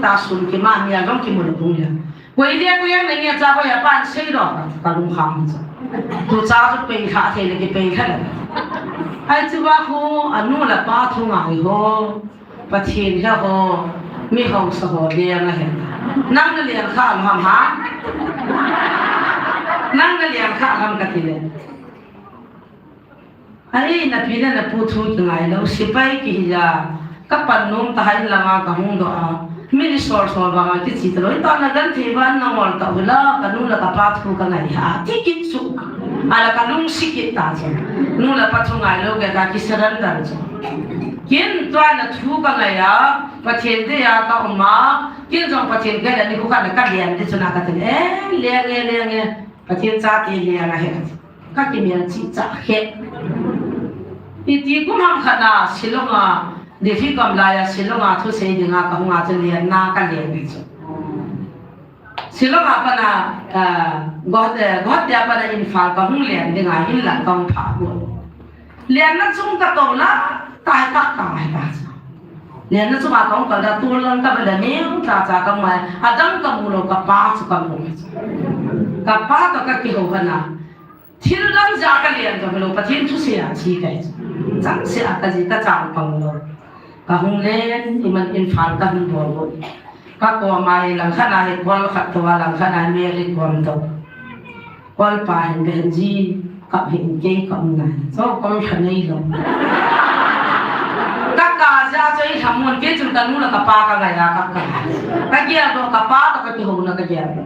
ta sun ki ma ni a jong ki mu lo hung liang. Koi lia, koi yang na ni a cha koi a pan sei lo, ka lung kham chu. Tu cha chu pei kha thei le ki pei kha le. Ai chu ba khu, a nu la pa thu ngai ho. Pathen he ho, mi hausa ho leng ahi. Nang na leng kha ham ha? Nang na leng kha ham ka ti le. Ai, na pi le na pu thu ki ngai lou, sipai ki hi ja. Ka pan nom ta hai langa ka hung doh a. Mi ni sol sol vanga ki chi ta lou. Ta na gan thei van na ngol ta hula, ka nu la ka pa thu ka ngai ha. Ti kit chu. Ala ka lung si kit ta chu. Nu la pa thu ngai lou ke ka ki surrender chu. Kin tua na thu ka ngai a, Pathen dei a ka um a, kin jong Pathen dei a ni khu khat na ka lian di chu na ka ti, eh, lian e, lian e, Pathen chate lian ahi. Ka kimel chi cha he. I ti kum ham khat na, Shillong a, Delhi kam lai a, Shillong a thu sei ding a ka hung a chu lian na ka lian di chu. Shillong a pat na, ah, Guwahati, Guwahati a pat na Imphal ka hung len ding a, in la ka hung phah got. Lenna chung ka to la, tai tak ka mai ta cha. Lenna chung a ka hung kal da tu lang ka ba la neu ta cha ka mai, a dang ka mu lou ka pa chu ka mu. Ka pa to ka kihou hana. Thil dang ja ka len ka lo, Pathen thusei a chi kai. Changseh a ka ji ka chang pang lo. Ka hung len, iman Imphal ka hung bol bol. Ka kom a hi lang khat a hi kol khat to a lang khat a hi Mary kom to. Kol pa hin ben ji, kap hin kei kap nai. So kol khat nei lo. Ka ka ja cho i thamun kei chun ka nu la ka pa ka ngai a ka ka. Ka gel do ka pa to ka kihou na ka gel do.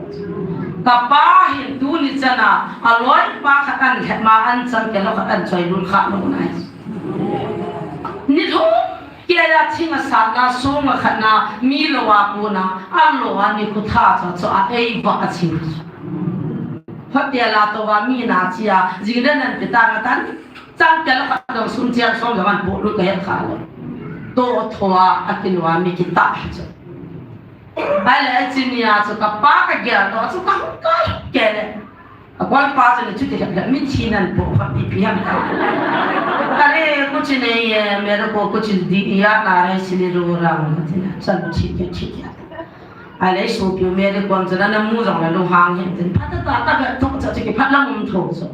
Ka pa hin tuni chan a, a loi pa khat an lhep ma an chang ke lo khat an choi lul kha lo nai. Ni thum kei a thing a sat na, song a khat na, mi lo a ko na, a lo a ni khu tha cha cho a ei va a chi. Hotel la to va mi na chi a, jing den an pi ta na tan, chang ke lo khat dong sum chiang song lo an po lu ka het kha lo. To tho a, a ki lo a mi ki ta cha. Ahile, achi nia chu kapa kagel toh chu kahung kal kit le. Akolpa chu ni chu ti hep hep, mithi nan po phat ipi ham. Are, kuchi nei e, mere ko kuchi di ya na re sili ro rang. Chalo, thik e, thik e. Ahile, sopi mere kon chu na namu jong le lunghang hen tin. Phat ta ta ka ve to cha chu kiphat lam um tho chu.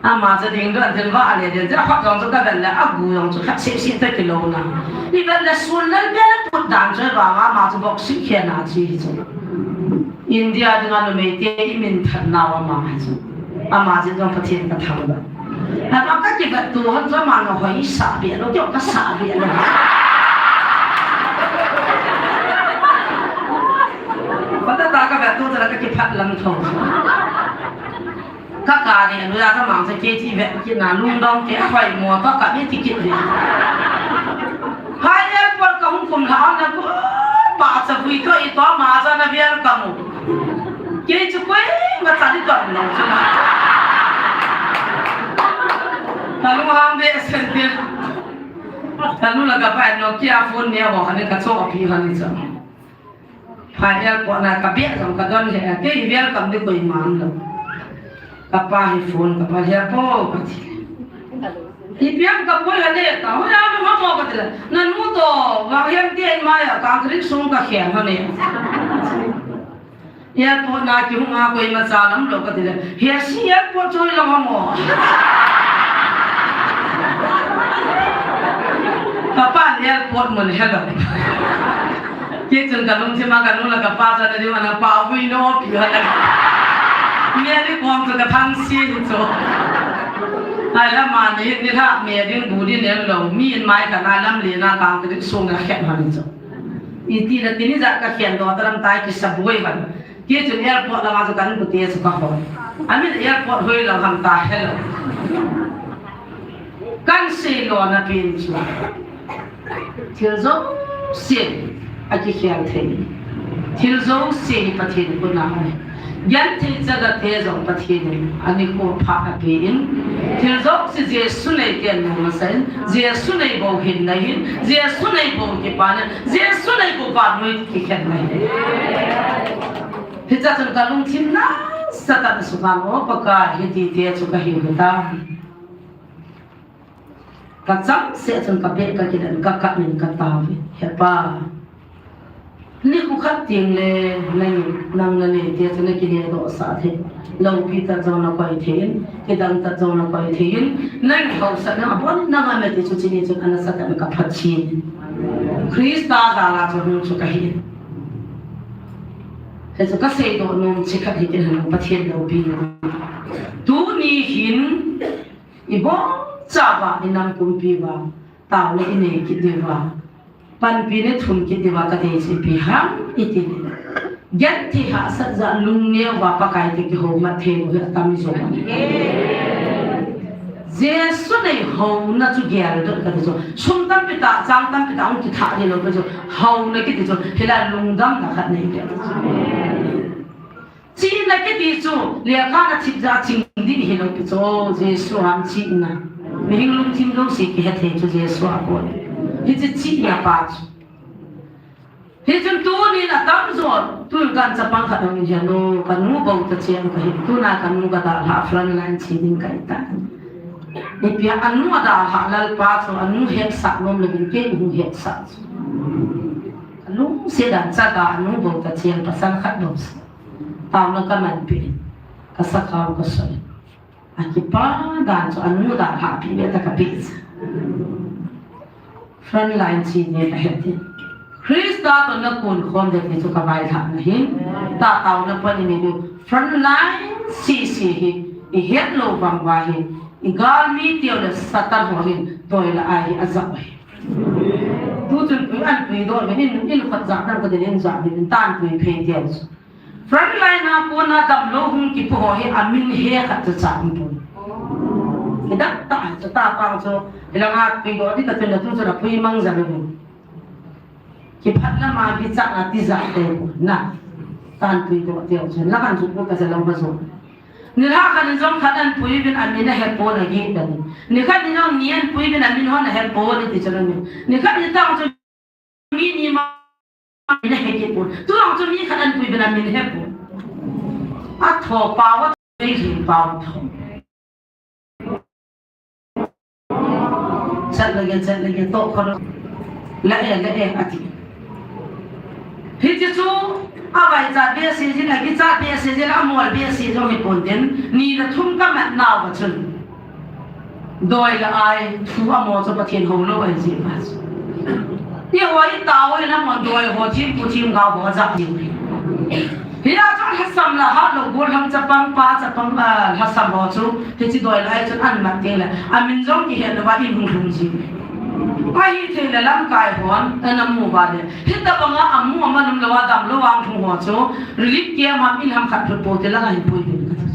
Ama chu ding don tin va le den, ja khat jong chu ka ven le, agu jong chu khat sip sip ta kilo na. I ven le sun le be le put dan chu ba ma, ama chu boxing khen a chi hi chu. India dinga numei te i min that nau ama hi chu. Ama chu jong Pathen ka thangvah. Ama ka kivet tu hon chu ama na hoi sa be lo, kio ka sa be lo. Phat ta ta ka ve tu chu la ka kiphat lam tho. Ka ka ni, anu ya ka mang se ke ti ve ki na lungdong ke, a hoi mo to ka ni ti ki ni. Hai airport ka hung kum la na ku, pa cha vui to i to ma cha na vial ka mu. Ke chu koi ma cha di to no chu na. Ka lunghang be sen ti. Ka nu la ka pa no ki a phone ne ho ka ni ka cho pi ha ni cha. Phai airport na ka beh jong ka don he, kei hi welcome di koima um lou. Ka pa hi phone, ka pa hi apo ka ti. Ipi ham ka poi ha le, ka hoi a ma mo ka ti le. Nanu to, wa hiam ti en ma ya, ka krik sung ka khen ha ne. Airport na kihung a koima cha lam lou ka ti le. He si airport choi lam ha mo. Ka pa airport mun hello. Kei chun ka lungthim a ka nu le ka pa cha na diu ana pa vui no pi ha. Mi a di kom chu ka thang si hi chu. Ai la ma ni ni la mi a ding bu di nen lo. Mi in mai ka na lam le na ka ka di sung na khen ha ni chu. I ti la ti ni ja ka khen do ta lam tai ki sa buai ban. Kei chun airport lama chu kan kute chu ka hoi. Amin airport hoi lo ham ta hello. Kan sei lo na pen chu. Thil jouse a kikhel thei. Thil jouse hi Pathen khut a um. Genthei chaga te jong Pathen in ani ko pha a pe in. Thil jouse Jesu nei ten mu masa in. Jesu nei bou hin na hin. Jesu nei bou kipa na. Jesu nei bou pa noi kikhel na hin. Hicha chun ka lungthim nasatah in sukha o Pakai, hiti te chu ka hiu hita. Ka chang seh chun ka beh ka kilen ka kap in ka tao ve. He Pa, nikho khat teng le nang, nang na nei te chu na kile doh sah thei. Loupi ta jong na koi thei in, kidang ta jong na koi thei in, nang hausatna abon na nga me ti chu chini chun ana sah ta ka phat chin. Christa jal a chu hung chu ka hi. Hichu ka seidoh nom chi khat hi kin han Pathen loupi. Tuni hin i bong cha uva, i nam pumpi uva, taona i nei kit diu va, panpina i thum kit diu va ka dei chu ipi ham i ti le. Genthei hahsat jeh a lungneo uva Pakai te kihoumat thei lou hi atam jo. Jesu nei houna chu geldoh ka ti chu. Sum tampi tah, chang tampi tah hung kithah di lou ka ti chu. Houna kiti chu, hilai lungdamna khat nei kit. Chihna kiti chu, lekha na thip jeh a ching ding hilou pi chu, Jesu ham chihna. Mihing lungthim jouse kihe thei chu Jesu a kon. Hiche chihna pa chu. Hichun tunin atam jo, tun kan chapang khat hung hin, "Hello, ka nu bou ta cheng ka hi, tuna ka nu ka dalha front line che ding ka hi ta." Ipi a nu a dalha Lalpa chu, anu hetsah nom louvin kei hung hetsah chu. Ka lungset dan chaga anu bou ta cheng pasal khat bou sa. Taona ka manpeh, ka sakhao ka soi. Akipa dan chu anu dalhah peh beh tah ka peh chu. Front line che ding ka hi ti. Christa toh na kun khom ding ti chu ka vailhahna ahi. Tah taona pan i nei diu. Front line sese hi i het lou vang uva hi. I galmi teu le Satan ho hin toilah a hi ajah u ahi. Tuchun pui an puidoh uvin, in, in khat jah dang ka ding in jah uvin, tan pui phei teu chu. Front line a kona damlou hung kipo ho hi amin he khat cha cha um pon. Kidang tah chu tapang chu, hilanga puidoh ding ka tun na tu chu na pui mang jal uvin. Kiphat lama kichat a tijat te na. Tan puidoh teu chu, la kan chu pu ka jalou ka jo. Nilhah khat in jong khat an pui uvin amin ahe pon agi dan. Nikhat in jong ni an pui uvin amin hon ahe pon ti chu na ni. Nikhat ni tang chu mi ni ma min ahe kit pon. Tulang chu mi khat anpui uvin amin ahe pon. Athopa uva thei hin pau tho. Chat lage, chat lage, toh kho. La e, la e, ati. Hiche chu, avaichat behseh jin, akichat behseh jin, amol behseh jong hi pon tin, ni le thum kamat nauva chun. Doi le ai, thu amo chu Pathen hou lou ahi jeh a chu. Eiho itao in amon doi ho thempu themgao ho ajah diu. Hia chun lhasam le hatlou gollhang chapang pa chapang, ah, lhasam ho chu, hiche doi le ai chun amat teng le, amin jong kihet louva in hung lhung ji. Ahithei le lamkai hon, ana mu uva le. Hitobang a amu aman umlou a damlou a hung lhung ho chu, relief camp a min ham khat phut pou te lang a hin pui uvin kati.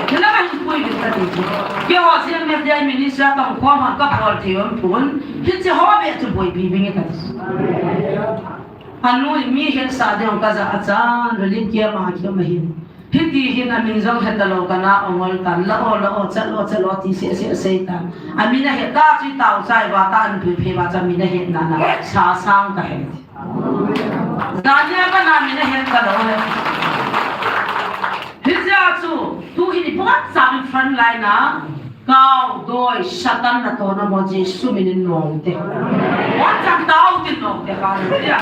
Te lang a hin pui uvin kati chu. Keiho C M F D I minister tong khom hon kabol thei um pon. Hiche ho beh chu boipi vinge kati chu. Anu in mi hetsah ding kaja a chan, relief camp a kium ahin. Hiti hin amin jong hetalou kana ongol tan, la o, la o, chat lo, chat lo, ti seh seh seitan. Amin ahet ta chu itao chai uva ta anpui phe uva chu amin ahet nana, Sasang kahe. Jania kana min ahet talou le. Hijeh a chu, tu hin iboncha front line a, Kao, doi, Satan natona mo Jesu min in nom te. Boncha tao tin nom te, hallelujah.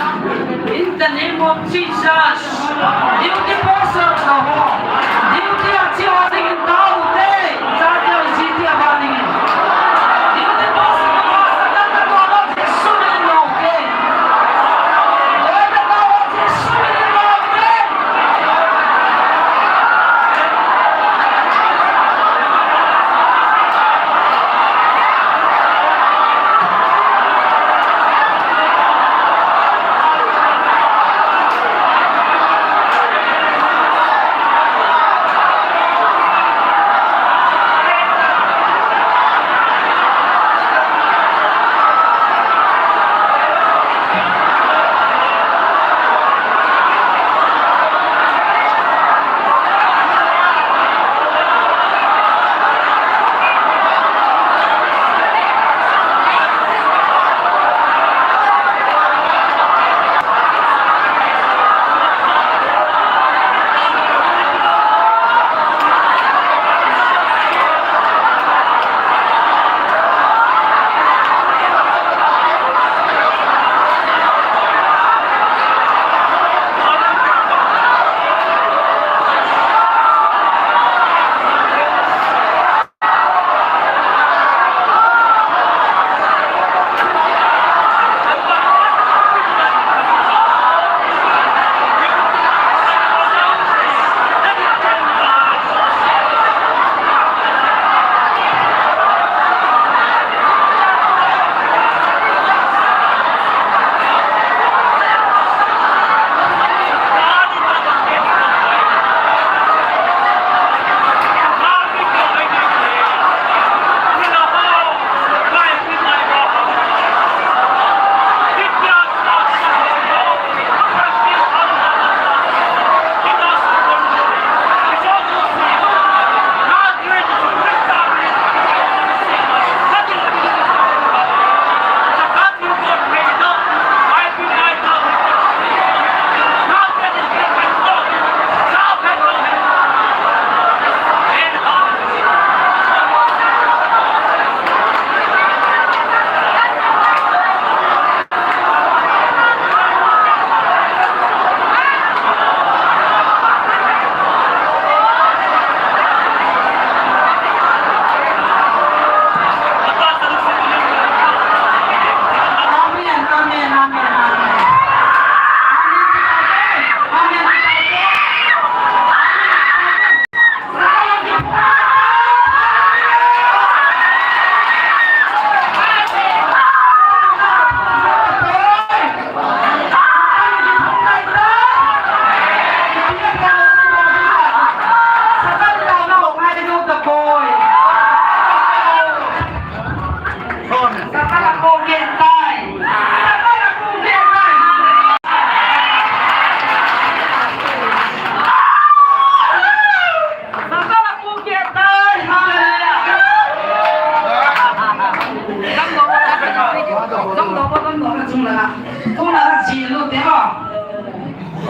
In the name of Jesus. Duty post a ho. Duty a chi ho dingin tao te. Chate ho chate ho dingin. Duty post a ho Satan natona Jesu min in nom te. Doi natao Jesu min in nom te.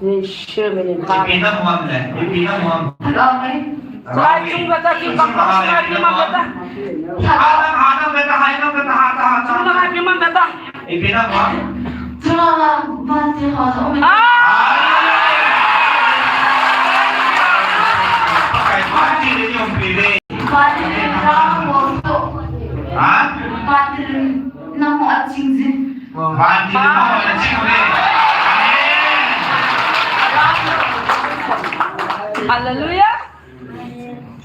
Ipi na muam le, ipi na muam. Lai chung beta, chung beta, chung beta. Hana, hana beta, hana beta, hana, hana. Chung beta, ipi na muam. Chung beta, beta, hana. Ah! Pakai, beta, ni um pi le. Beta, ni um pi le. Ha? Beta, ni um pi le. Hallelujah.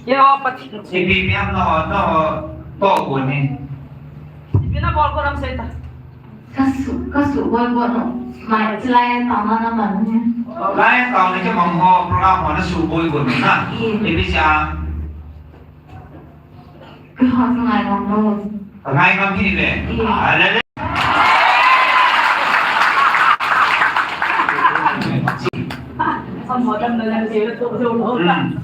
Jehovah Pathen. Ipi pi ham na ho, na ho, to ko ni. Ipi na bol ko nam seta. Kasu, kasu boi boi no. Mai, chilai tama na man ni. Lai tama ni ke mang ho, program ho na su boi ko ni na. Ipi sia. Ka hot ngai ngam lo. Ngai ngam hi le. Iya. Hallelujah. Sa mo dam na lang sila to to lo. Hmm.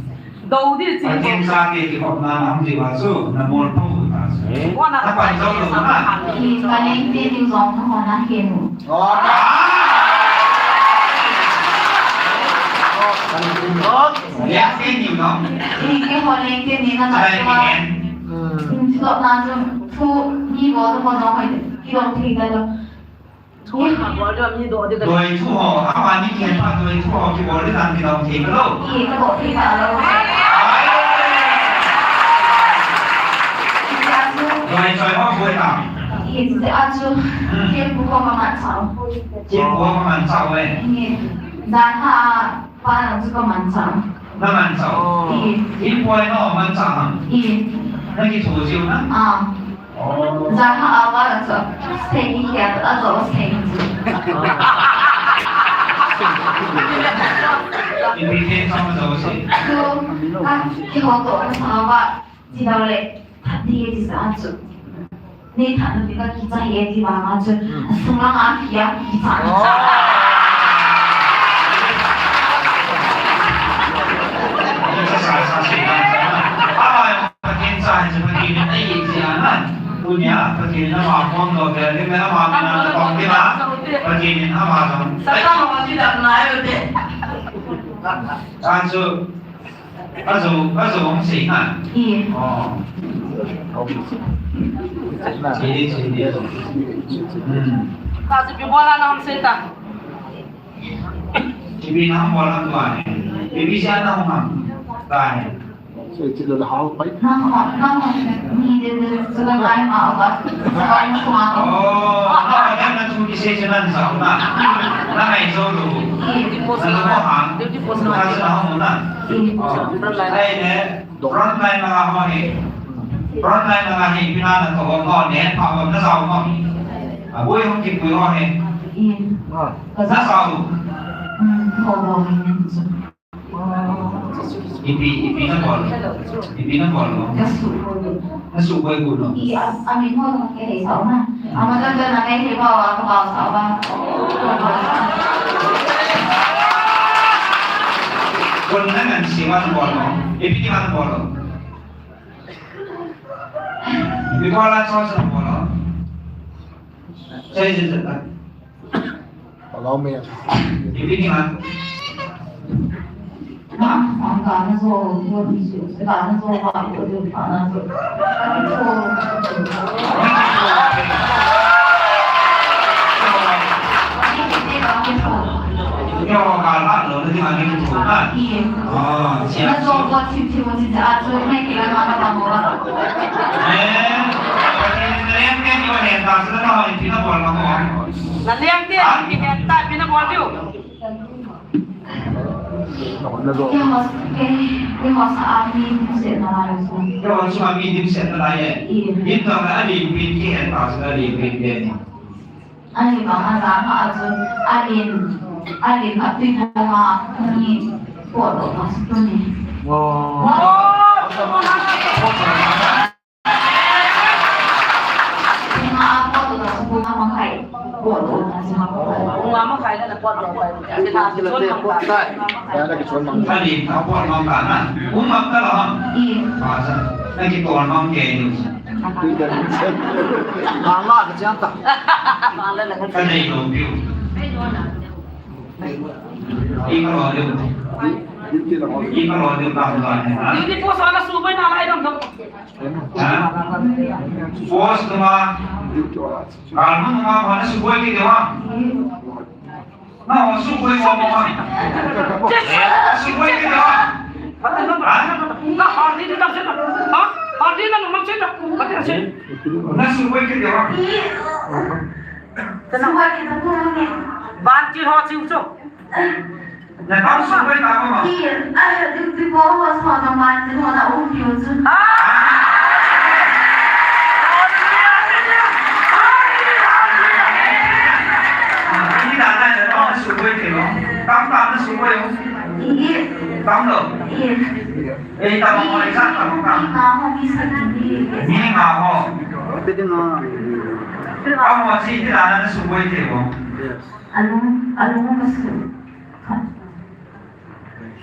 Dau di si. Akin sa ke ki hot na nam di wa su, na mol po ta su. Wa na pa dau lo na. Ki ka leng te di zong na ho na ke nu. Liak te niu no. Ni ke ho leng te ni na ta. Ai, ni ken. Ni to na zo thu ni bo to bo no hai. Ki lo thi da lo. Thu ma bo do ni do de. Doi thu ho, ama ni ken pa doi thu ho ki bo de dan ki lo thi lo. Ki ka bo thi da lo. Ai. Doi doi ho bo ta. Ki se a chu. Hmm. Ke bu ko ma ma chao. Ke bu ko ma ma chao eh. Ni. Dan ha. Pa nang chu ka manchah. Na manchah. I. I poi na manchah ham. I. Na kitho jiu na? Ah. Oh. Jan ha a pa nang chu. Sei ni kia ta zo sei ni. I pi ken sa ma zo sei. Chu. Ka kiho to ka sa wa. Ji dau le. Ti ti sa chu. Nei tha na mi ka kicha he ti vang a chu. Hmm. Sung lang a ki a kicha. Oh. Sa, sa, sa, sa, sa. Ama, Pathen cha hi chu Pathen in ei ti a na. Tunia, Pathen in ama phone lo ve, ni me ama mi na ta kong ti na. Pathen in ama jong. Sa ta mo ti da na yo te. Sa chu. Ajo, ajo hung sei na. I. Oh. Sei di, sei di. Hmm. Ka si pi bola na hung sei ta. Ipi na hung bola tu ahi. Ipi sia na hung ham. Ka ahi. Sei ti lo la hao pai. Na hung, na hung ni de de. Sila kai ma ba. Sila kai ma kuma. Oh, na ba na tu ki sei na sa na. Na ngai jo lo. I. Na lo hang. Na sa na hung na. I. Oh. Ai ne. Front line langa ho hi. Front line langa hi, ipi na na to ho, ne, pha ho, na sao ho. A, boi hung kipui ho hi. Na sao. Ipi, ipi na bol. Ipi na bol ho. Na suboi gu no. Kon na ngan siwa na bol ho. Ipi ti na bol ho. Ipi bol a chon sa bol ho. Sai sai sai. Allow me. Ipi ti na. Na leng te, kihen ta, ipi na bol diu. Keiho, keiho sung a mi dimset nalai e. Keiho sung a mi dimset nalai e. Ito na alin pin kihen ta, sung a alin pin kihen. Ahivanga jana a chun alin, alin a tui bong a mi potdoh ta chu tuni. Wow. Wow. Bung a potdoh ta chu bung a makhai potdoh ta chu. Bung a makhai na potdoh ta. Ati na kichon mang ta. Alin a potdoh ta na. Bung mang ta la. I. Ba sa. Na kiton mang ke ni. Mangla ka chang ta. Mangla na ka. Ka nei lo piu. I ka lo diu. I ka lo diu ta lo ne. Ni ni po sa na suboi na lai dong dong. Ha? Force nunga. Ka nunga ma na suboi ki diu ha. Na, o suboi mo mo. Suboi ke da. Ha? Na hardi na se na. Ha? Hardi na no se na. Na suboi ke da. Ban chi ho chi u cho. Na tam suboi ta mo. Ki, ai, di, di ko ho so na ban chi ho na u ki u chu. Ha? Ni da na na suboi ke lo. Tam tam na suboi. Tam lo. Eh, tam ho, isa tam ho ka. Ni nga ho. Amo si ti la na suboi te ho. Alung, alung ka su.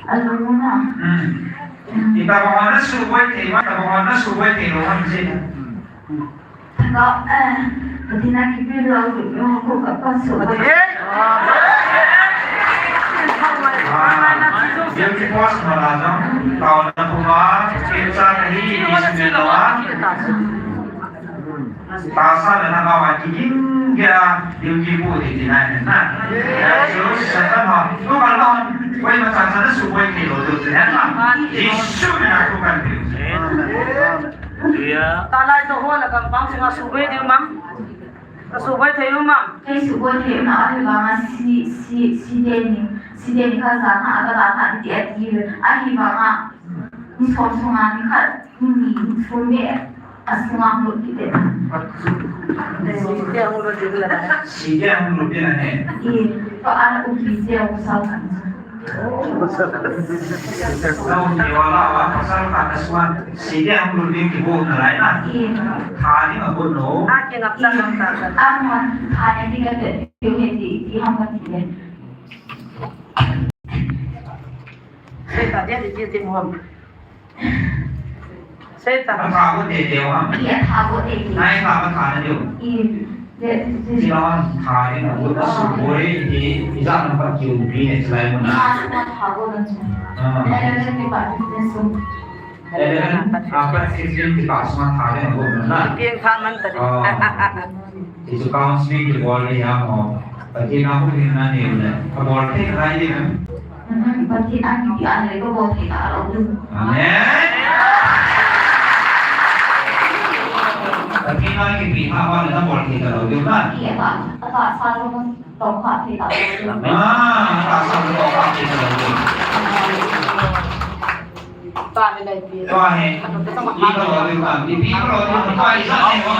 Alung na. Hmm. Ita ba na suboi te, ma ta ba na suboi te lo han si. Ka, eh, ka tina ki pi lo, ko ka pa so. Eh? Ah, beauty post na la jong, tao na kuma, kin sa ka hi, ki si me lo a. Ta sa na na wa ki kin ga, yu ki pu di di na na. Ya, so, sa ta ma, tu ka lo, wei ma sa sa na su wei ki lo tu na. Jisu na ku kan pi. Hallelujah. Talai to ho la kampang sunga suboi diu mam. Ka suboi thei u mam. Kei suboi thei u na ahivanga si, si, si teni, si teni ka jana, a ka jana ti ati ve. Ahivanga ni som sunga ni khat, ni ni, ni som ve. A sunga hung lut kit e. Si te hung lut ding la. Si te hung lut ding la he. I, pa ana u ki te u sao kan. Nau ni wala wa pasal ka na suan. Sidi ang lubing kibo na lai na. Thani ma bo no. A kingap sa lang ta. Ang man thani di ka te. Yung hindi, di hanggang hindi. Seta, dia di dia ting hom. Seta. Ang thago te te wa. Iya, thago te te. Nai ka ma thani yo. Iya. Dia, dia. Sila thani na bo ta su boi di, ija na pa kiu bi ne sila mo na. Ma, ma thago na su. Ah. Dia, dia, dia, dia, dia, dia, su. Eleven, ah, practice din kita semua thale na bo na. Piang tha man ta di. Oh. Isu counseling kibol ni ya mo. Pati na ko ni na ni na. Ka bol thei thei ni na. Mhm, pati an ni an le ko bol thei ta lo tu. Amen. Pati na ki pi ha ba na bol thei ta lo tu na. Iya ba. Ata sa lo mo tong ha thei ta lo tu. Ah, ata sa lo tong ha thei ta lo tu. Tua hi. Pi ka lo ding tam. Pi ka lo ding tam. Tua hi sa ne mo.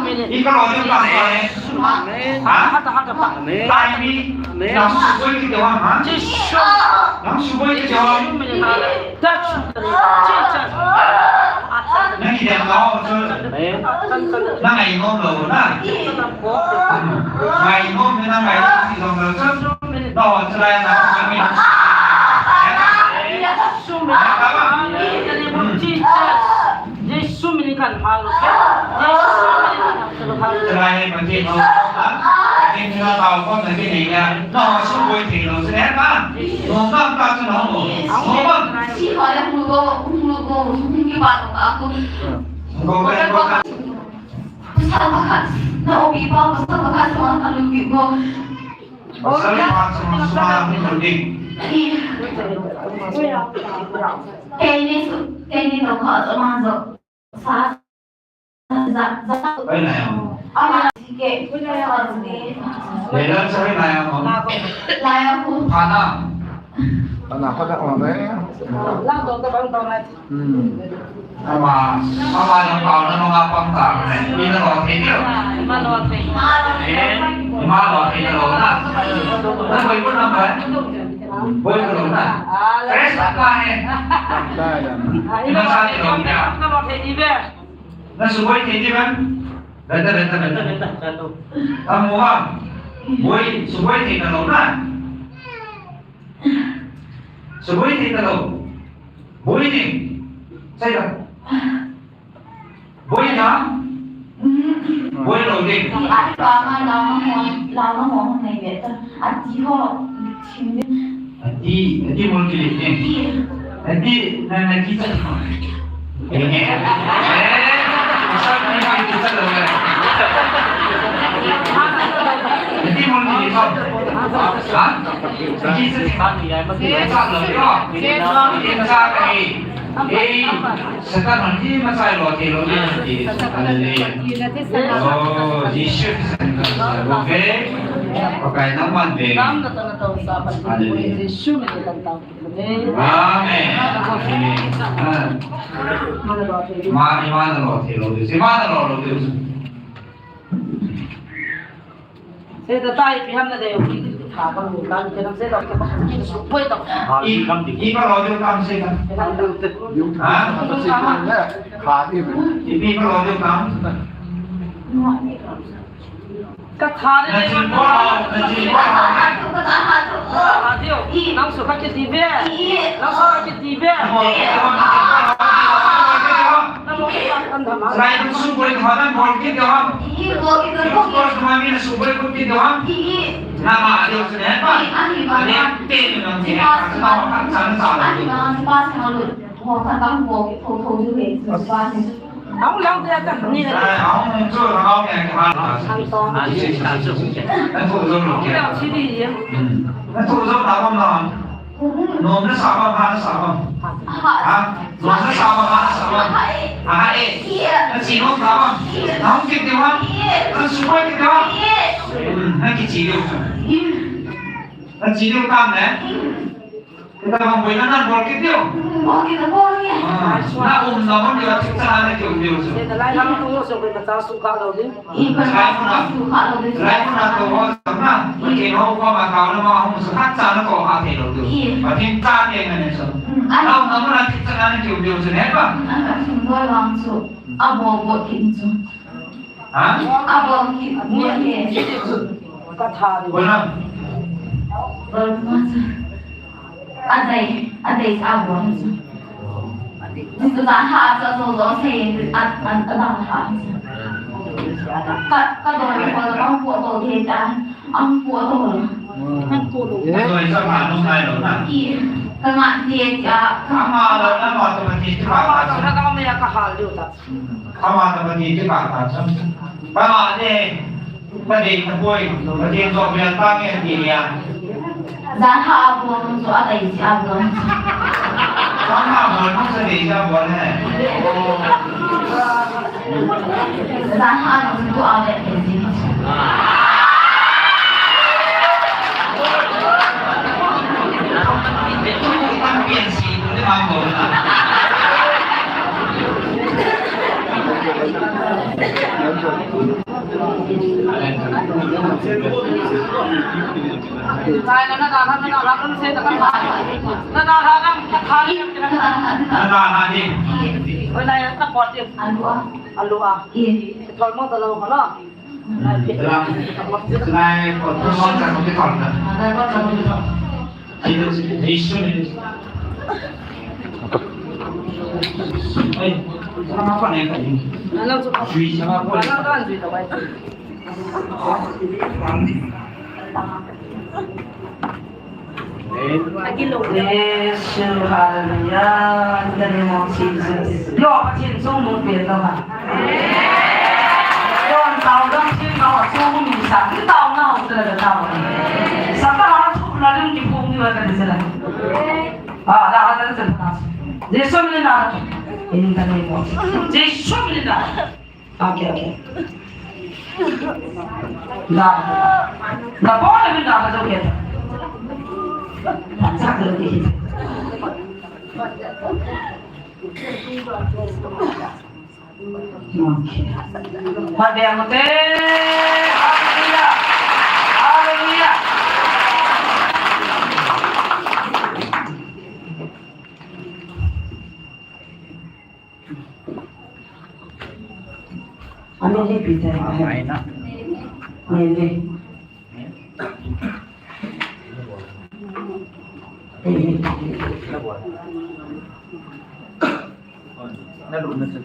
Pi ka lo ding tam ne. Ha? Tua hi mi. Nang suboi kiti ham ha? Nang suboi kiti ham? Nang kiti ham na ho chu. Nang ngai nom lou na. Ngai nom na ngai nom ti lou na chu. Na ho chu lai na mi. Jesu min in kan hal. Jesu min in kan hal. Try, Pathen ho, Pathen ho, tao kon na kini ya. No, su boi thei lo, se na. No, kam ka su no mo. No, kam. Si ho le mu go, mu go, mu ki ba no ka ku. Go, go, go. Sa ba ka. No, bi ba, sa ba ka, sa ba ka lu ki go. Sa ba ka, sa ba ka, sa ba ka lu ki. Kei ni su, kei ni no ka, sa ma zo. Sa, sa, sa. Bai lai ang. Ama, sige. Bai lai ang. Bai lai ang, sa bai lai ang. Lai ang ko. Pana. Pana, pana, pana. Lang dong ka bang dong lai. Hmm. Ama, ama yang pao na nung apang ta ne. Ina lo thei ni. Ima lo thei. Eh, ima lo thei na lo na. Na bai ko na bai. Boi ko lo na. Fresh apa ne? Ima sa ni lo ya. Ima lo thei ni be. Na suboi thei di ban? Benta, benta, benta. Benta, benta. Amu ha. Boi, suboi thei talou na. Suboi thei talou. Boi ding. Sai la. Boi na. Boi lou ding. Ati pa ma la ma mo, la ma mo nei be ta. Ati ho. Ati, ati mol kili ni. Ati, na, na kita. Eh, eh. Masa ni kita lo. Ati mol kili ko. Ha? Ati sa ni. Sa lo yo. Ati sa ni. Ei, Satan hon hi masa lo ti lo ni ti. Hallelujah. Oh, Jesu Christ. Okay. Pakai nang man be. Hallelujah. Amen. Amen. Ah. Ma, ima na lo ti lo. Ima na lo lo ti. Seta tai pi ham na de, pi tha ka mu kan, ke nam seta ka pa ki su poi ta. I, i pa lo de kam seta. Ha? Kha ni. I pi pa lo de kam. Ka tha de. Na ji pa, na ji pa. Ka tha de. Nang su ka ke ti be. Nang su ka ke ti be. Nang su ka ke ti be. Rai tu su boi kha na bol ke de. Of course, mami na suboi ko ti doang. Nama adio sene pa. Ani pa. Ani pe ni nang ni. Ani pa. Ani pa. Ang lang dia ta ni. Ang so lang ang yang ha. Ang to. Ang si ta so. Ang so so lo. Ang si di ya. Ang so so ta bom na. Nom na sa bom, ha na sa bom. Ha? Nom na sa bom, ha na sa bom. Ha, ha, eh. Na si nom sa bom. Na hong kit di bom. Na suboi kit di bom. Hmm, na kit si di bom. Na si di bom tam ne. Ita bang boina nan bol kit diu. Bol kit, bol kit. Ah, na umna mun diu, thipchan a na kium diu chu. Lai mun a, lai mun a tou ho jong na, Pathen ho koma taona ma hung sa khat cha na tou ha thei lou diu. Pathen cha te na ne chu. Na umna mun a thipchan a na kium diu chu, he ba? An ka thum bol vang chu. A bol bol kit chu. Ha? A bol kit, bol kit. Ka tha di. Bol na. Bol ma chu. A dei, a dei a bol chu. Chu chu dan ha cha zo zo se, a, a, a dan ha. Ka, ka don ko, ka ko to de ta. Ang ko to. Ang ko to. Ka doi sa ma nung nai lo na. I, ka nga de ta. Ka ma lo na ma to ma ti ka. Ka ma to na ka me ka hal diu ta. Ama ta Pathen chu ka ta chun. Ama ne, Pathen ta poi, Pathen jong mi ta nge ti nia. Jan ha a bol chu a dei chi a bol. Jan ha bol chu a dei chi a bol ne. Jan ha chu a dei chi. Alu a. Alu a. Thol mo talo ko lo. Lai ko thol mo ta ko thol ta. Ai, sama pa ne ka ni. Jui sama pa. Yes, hallelujah. In the name of Jesus. Yo, Pathen chung mun pe ta ha. Yo, tao dam chin ka ho chung mun sa. Ni tao na ho sa la tao. Sa ta ha thu la lung ki phung ni wa ka ni sa la. Ah, da ha da da. Jesu min na. In the name of Jesus. Jesu min na. Okay, okay. Da. Da, bol min da ka jo ke. Sa ka jo ke. Okay. Hallelujah. Hallelujah. Ano ni Peter? Amen. Na lupna chu.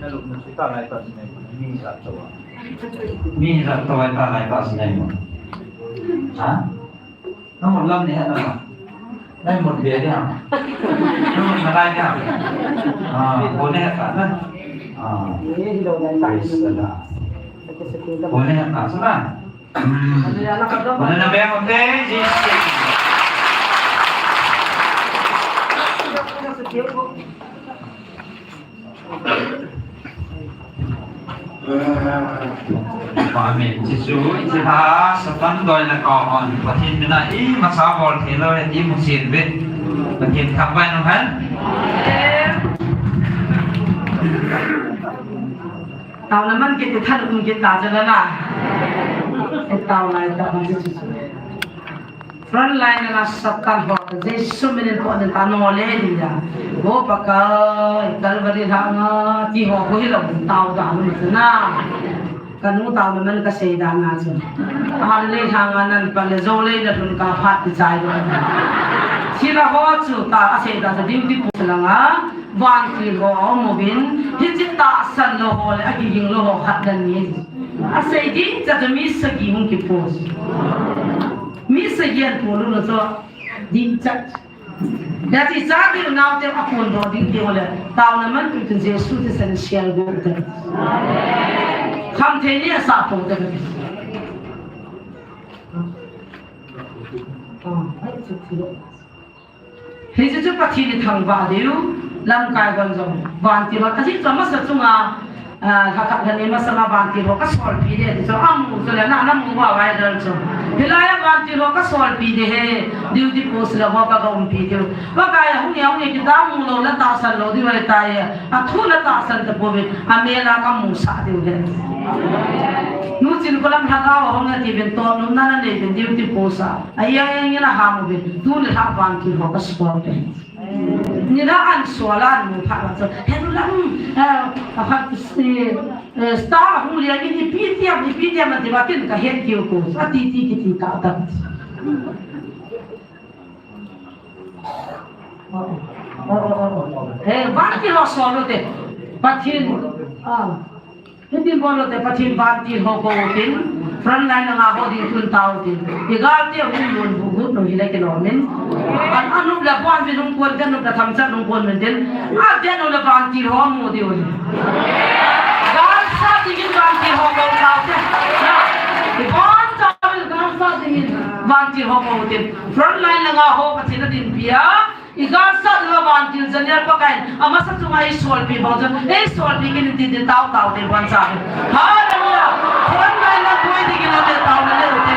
Na lupna chu ta lai ta chu nei. Mi za to. Mi za to ta lai ta chu nei. Ha? Na mut lam ni ha na. Na mut be ni ha. Na mut na lai ni ha. Ah, bol ni ha ta na. Ah. Praise the Lord. Bol ni ha ta na. Amen. Jesu, ichi ha, Satan doi na ka on. Pathen mina i masa bol thei lou, i musin ve. Pathen thangvah in um hen. Taona man kit, thanop um kit ta chu la na. Taona ta man chu chu. Front line na Satan ho, Jesu min in pon ta no le dia. Ho Pakai, Calvary lhanga, ti ho ko hilou, tao da lu chu na. Ka nu taona man ka sei da na chu. Ahal le lhanga nan pa le jo le na lhun ka phat ti chai lo. Sila ho chu ta a sei da chu duty post langa. Vantil ho aum uvin, hiche tahsan lou ho le akiging lou ho khat dan ni. Asei ding cha cha mi sagi hung kipost. Mi sagi an polu lo cho ding cha. Hiche cha ding nau te apon ro ding te ho le. Taona man tu tu Jesu te san sial go te. Kham thei ni asa po te. Ah, ai chu thi lo. Hiche chu Pathen in thangvah diu, lamkai gon jong, vantil hon, ajeh chu amasa chunga, Ah, lha khat lha ni masanga vantil ho kasolpi ding ti chu, amu chu le na, namu va viral chu. Hilai a vantil ho kasolpi ding ahi, duty post la ho kaga umpi diu. Pakai a hung e, hung e, kita mu lou le tahsan lou diu ahitai. Athu le tahsan tapouve, amel a kamusah diu ahi. Nu Chinkholam lhagao a hung e tiuvin, totnopna nanei uvin duty post a. Ahi, ahi, ahi, naham uvin, tu le lha vantil ho kasolpi. Nila an suala an mu phat la chu. Henu lam, eh, a phat si, eh, star hung lia ni, ni P T M, ni P T M ati va kin ka het kiu ko. Ati ti kiti ka ta. Oh, oh, oh, oh, oh. Eh, vantil ho solo te. Pathen. Ah. Hitin bol u te, Pathen vantil ho kou tin, front line langa ho ding tun tau tin. I galte hung lun bu gut nu hile kilom in. An anup le pon bin hung kon, anup le thamchat hung kon bin tin. Aden u le vantil ho mu diu ni. Galsat dingin vantil ho kou tau te. Na, i bon tau le galsat dingin vantil ho kou tin. Front line langa ho Pathen a dinpi a. I galsat lou vantil Daniel Pakai in, amasa chunga eisolpi bang chun, eisolpi kit in tin, tin tao tao te bon cha. Hallelujah. Front line a boi dingin ate tao le le ute.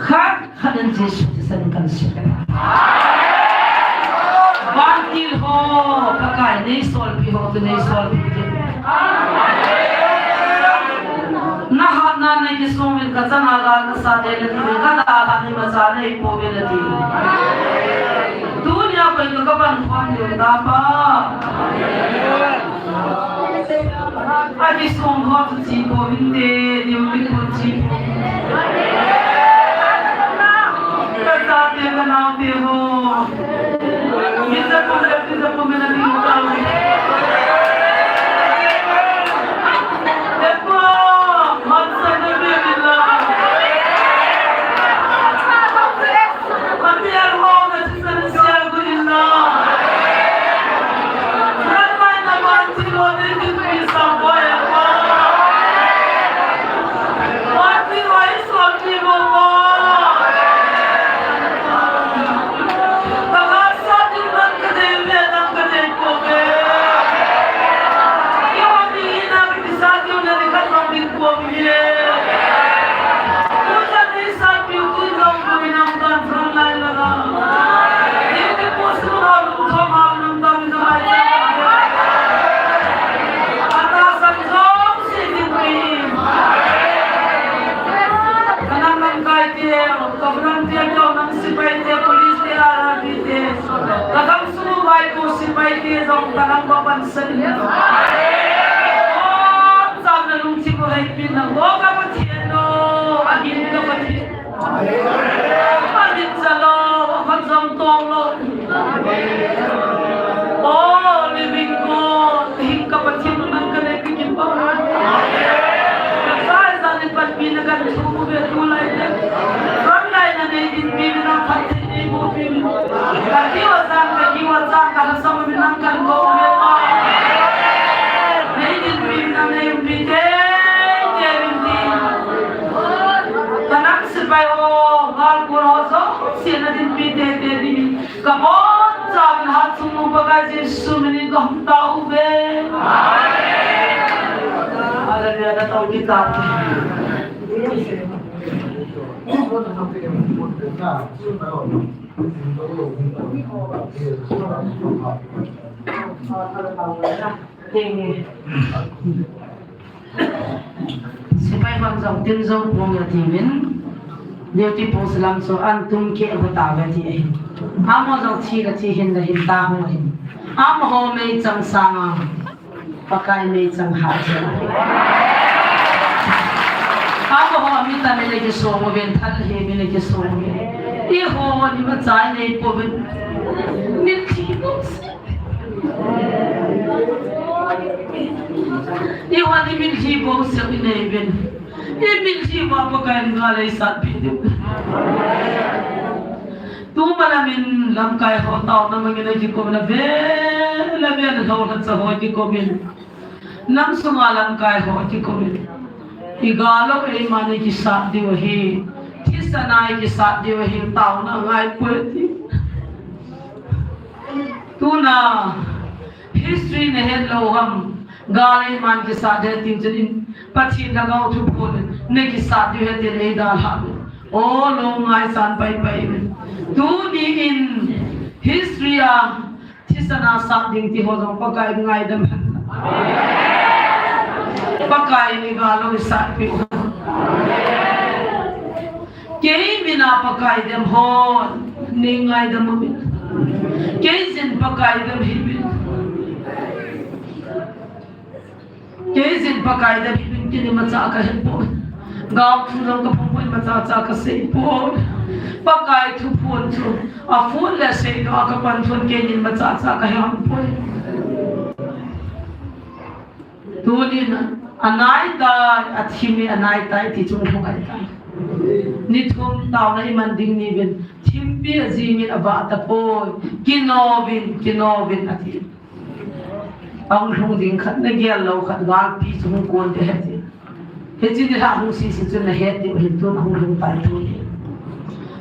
Khat khat in Jesu thisan kan sep. Vantil ho, Pakai nei solpi ho, tu nei solpi te. Na hatna nei kisong in ka chana gal ka sa de le ti, ka da la ni ma cha nei po ve le ti. Tunia koi ka ka ban khon ni ta pa. Ati song ho tu chi ko min te, ni mi ko chi. Ka cha te ka nao te ho. Mi cha ko le ti cha ko min a ni ta. Te ko, man sa ne mi la. Ati a ho na Sipai te, police te, R R B te, ka dam sunu vai ko sipai te jong ka dam ko pan sa ni. Cham na lungthim ko hai pin na ko ka Pathen o, a hin ka Pathen. A hin cha lo, a khat jong tong lo. O living God, hin ka Pathen man ka le Ka sai sa ni pat pi na kan thu ve tu lai te. Front line na nei din pi na phat te nei mo pi. Ka ki wa sang, ka ki wa sang, ka sa mo mi nang kan ko ve pa. Nei din pi na nei pi te, te min ti. Ka nang sipai ho, gal ko ho so, si na din pi te, te din. Ka bon chan hat chung nu Pakai Jesu min in ka hung tao ve. Hallelujah, na tao kita. Thank you. Sipai hon jong tin jong pung ya ti min. Duty post lam so an tum ke ho ta ve ti ahi. Amo jong thi la thi hin la hin ta ho hin. Amo ho mei chang sang a. Pakai mei chang ha chang. Amo ho mi ta mi le ki so mo ven thal he mi le ki so mo ven. I ho ni ma chai nei po ven. Ni thi no se. I hua ni min hi bo se i nei ben. I min hi wa Pakai in nga lei sat pi ding. Tu ma la min lamkai ho tao na ma ngi na ki ko na ve la ve na ho la cha ho ki ko min. Nam sunga lamkai ho ki ko min. I ga lo ei ma ni ki sat diu hi. Thisa nai ki sat diu hi tao na ngai poi ti. Tuna history na het lou ham, gal ei man kisat he tin chun in Pathen Lhagao thuphon na kisat diu he tin ei dalha. O lo ngai san pai pai. Tuni in history a thisan a sat ding ti ho jong Pakai ngaidam. Pakai ni gal lo sat pi. Kei mina Pakai dem hon, nei ngaidam uvin. Kei jin Pakai dem hibin. Kei jin Pakai dem hibin, kei ni macha ka het poi. Gao thu jong ka phong poi, macha cha ka sei poi. Pakai thuphon chu, a phon le sei doh a ka pan thon kei ni macha cha ka he hon poi. Tunin a nai tai, a thim e a nai tai ti chung thung ai tai. Ni thum taona i man ding ni vin, thimpi a jingin a vah tapoi, kinovin, kinovin a ti. Ahung lhung ding khat na gel lou khat galpi chung kon te he ti. Hichi ni la hung sisi chun na het diu hin tun ahung lhung tai tu.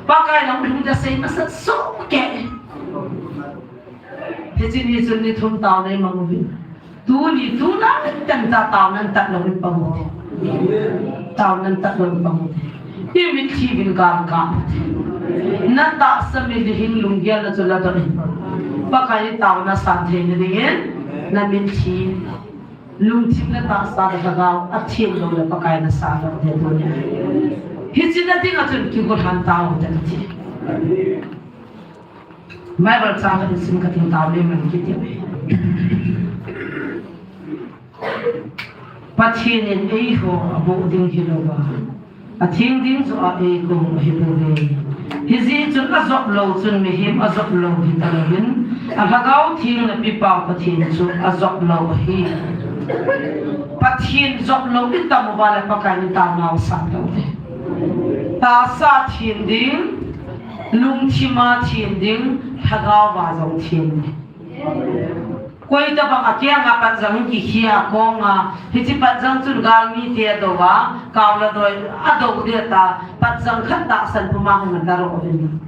Pakai la hung lhung da sei masa so ke. Hichi ni chun ni thum taona i mang uvin. Tuni, tuna, tanta taonan tat lou in pang ute. Taonan tat lou in pang ute. Imitlhi vin gal kap. Na tahsa mitlhi hin lunggel na chu ladoh in. Pakai taona san theina dingin, na mitlhi, lungthim le tahsa le lhagao, athem lou le Pakai na san lou ding tuni. Hiche na dinga chun kigolhan tao te kati. Bible chang khat sim kating tao le man kiti. Pathen in eiho aboh ding hilouva, atheng ding joh a eikou ahi bouve. Hijeh chun ajop lou chun mihem ajop lou hita louvin, alhagao theng le pipa Pathen chu ajop lou ahi. Pathen jop lou itam uva le Pakai in taonau san lou ding. Tahsa them ding, lungthim a them ding, lhagao va jong them ding. Koi tabang a kiang a patjang kikhia kong a, hiche patjang chun galmi te adou a, kaola doi adou ding ta, patjang khat tahsan puma hung na ro ovin.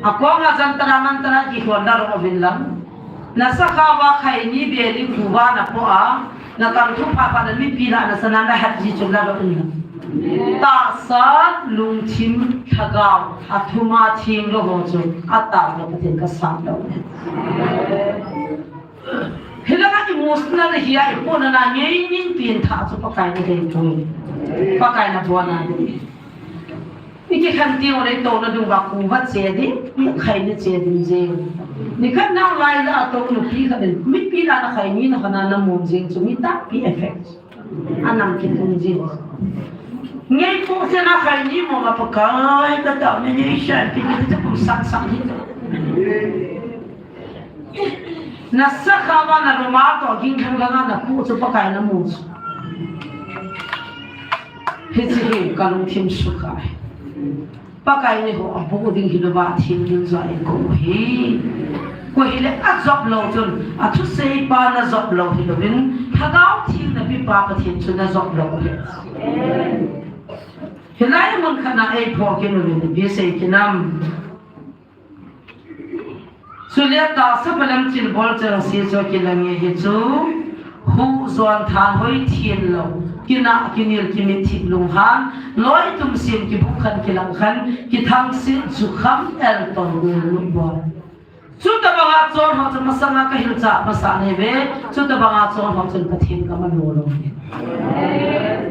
Akong a jantar mantar a kikhon na ro ovin lang. Na sakha va khaini beli kuva na po a, na kang thu pha pha na mipi la na sana na hat ji chu la ro in. Tahsa, lungthim, lhagao, athum a theng lou ho chu, ataona Pathen kasan lou. Hilanga emotional hi a, ipo na na ngei ngin pin tha chu Pakai na dei poi. Pakai na bua na dei. Iki khan ti o le to na dung ba ku va che di, mi khai ni che di je. Ni khan na lai la to nu pi khan, mi pi la na khai ni na khan na mun jing chu mi ta pi effect. Anam ki tung jing. Ngei ko se na khai ni mo ma Pakai ka ta ni ni sha pi ni ta kum sak sak ni. Na sakha va na ruma to ging thang ga na ku chu Pakai na mu chu. Hiche hi ka lungthim sukha. Pakai in eiho aboh ding hilouva, athem ding joh a eikou hi. Koi hile ajop lou chun, athusei pa na jop lou hilouvin, lhagao theng le pipa Pathen chu na jop lou hi. Hilai mun khat na eiphoh kit uvin, ipi sei kit nam. Chule tahsa pha lam chilbol chengse chu kilang e hi chu, huhjon thanhoi thim lou, kinah kinel kimitthip lunghan, loi tum sem kibukhan kilangkhan, kithangsit jukham elton gul lupbol. Chutabanga chon ho chu masanga kahilchah masa nei ve, chutabanga chon ho chun Pathen kamanu lou ve.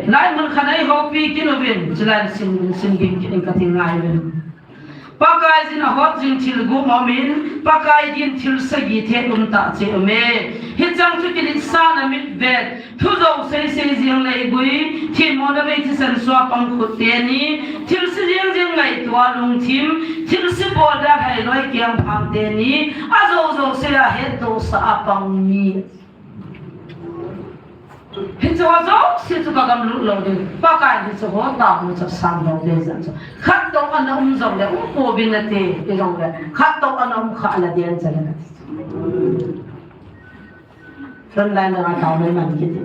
Lai mun khat a eihopi kit uvin, chulai sim, sim gim kit in kati ngai uvin. Pakaiyin ahot jing thil gup umin, Pakai din thil sagi thet um tah cheh ume. Hichang chu kiletsahna mitvet, thujou seisei jing leigui, themmona vei thisan sua pang khut teni, thilse jing jing ngaito a lungthim, thilse bol dan hailoi kiang phang teni, ajou jouse a hetdohsah a pang mi. Hiche ho jouse chu kagam lut lou ding. Pakai hiche ho taona chu san lou ding jan chu. Khat toh ana um jongle, um pouvin nate, ti jongle. Khat toh ana um khah le den jan le kati. Front line a taona man kiti.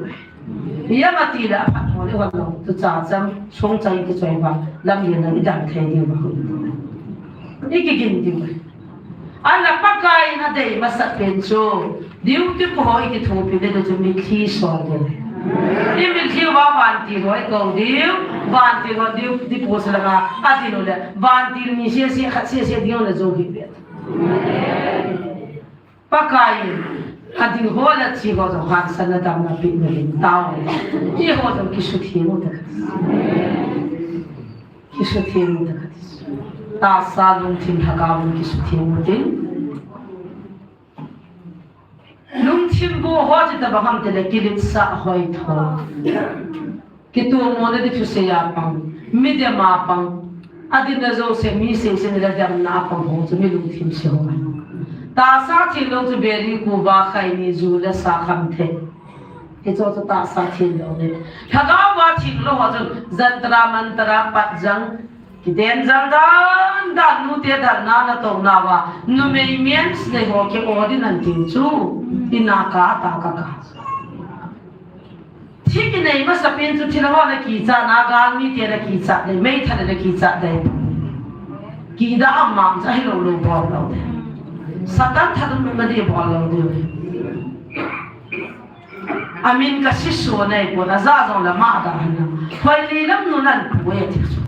Ijemtia aphat ho le hon lou. Tucha chang, song chang kichoi va. Lam len a idam thei diu va. Ikigin diu. Ana Pakai in adei masat pen chu, duty pu ho ikithopi le chu mitlhi sol le. Imitlhi uva vantil ho ikou diu, vantil ho duty pu se langa adin u le, vantil ni sese khat sese ding le jou hi pet. Pakai in adin ho le thi ho jong hansanna damna pe na hin tao. Eiho jong kisuthem u te kati. Kisuthem u te kati. Tahsa lungthim lhagao kisuthem u te. Lungthim bu ho chu tabang ham tile kiletsah hoitho. Kitomona di thusei a pang. Midem a pang. Adinna jouse mi seisei le demna a pang ho chu mi lungthim se ho. Tahsa theng lou chu beri kuva khaini ju le sa kham thei. Hiche chu tahsa theng lou le. Lhagao va theng lou ho chu jantar mantar patjang. Kiden jang dan dan nute dharna na tong nauva. Numei men sei ho ke o din an ting chu. Ina ka ta ka ka. Thi kinei masa pen chu thil ho na kichat na galmi te na kichat le. Meithal na kichat le. Kida amam cha hilou lou bol lou. Satan thadum na di bol lou di. Amin ka sisu nei ko na ja jong la ma da han na. Hoilei lam nu nan pu e ti chu.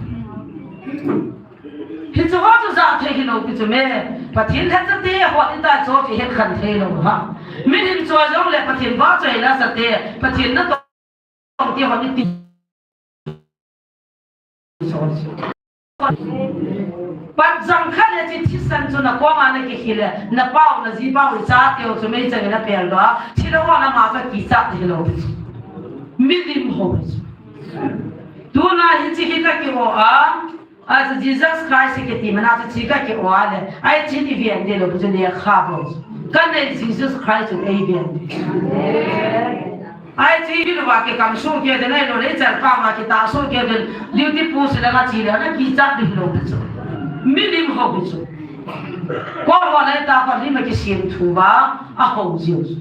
Hichu ho chu ja thei hilou pi chu me. Pathen lhachate ho ni ta chu kihet khen thei lou ha. Milim choi jongle Pathen vahchoila chate, Pathen natong ti ho ni ti. Patjang khat le chi thisan chu nakoma nakikhel le, napau, najipau, icha teu chu meichang in apel doh a, thilou a lama chu kichat hilou. Milim hou. Tuna hiche hi kaki-o a, achu Jesus Christ kiti mana chu chi kaki-o a le, ahi chi iven ding lou chu lekha bou. Kanei Jesus Christ chu eiven ding. Ahi chi hilouva kikam soh kei ding, ahilou le chal pa ma kitah soh kei ding, duty post langa chi le, nakichat ding hilou chu. Milim hou chu. Ko ho le ta ko lim a kisem thu va, ahou jiu.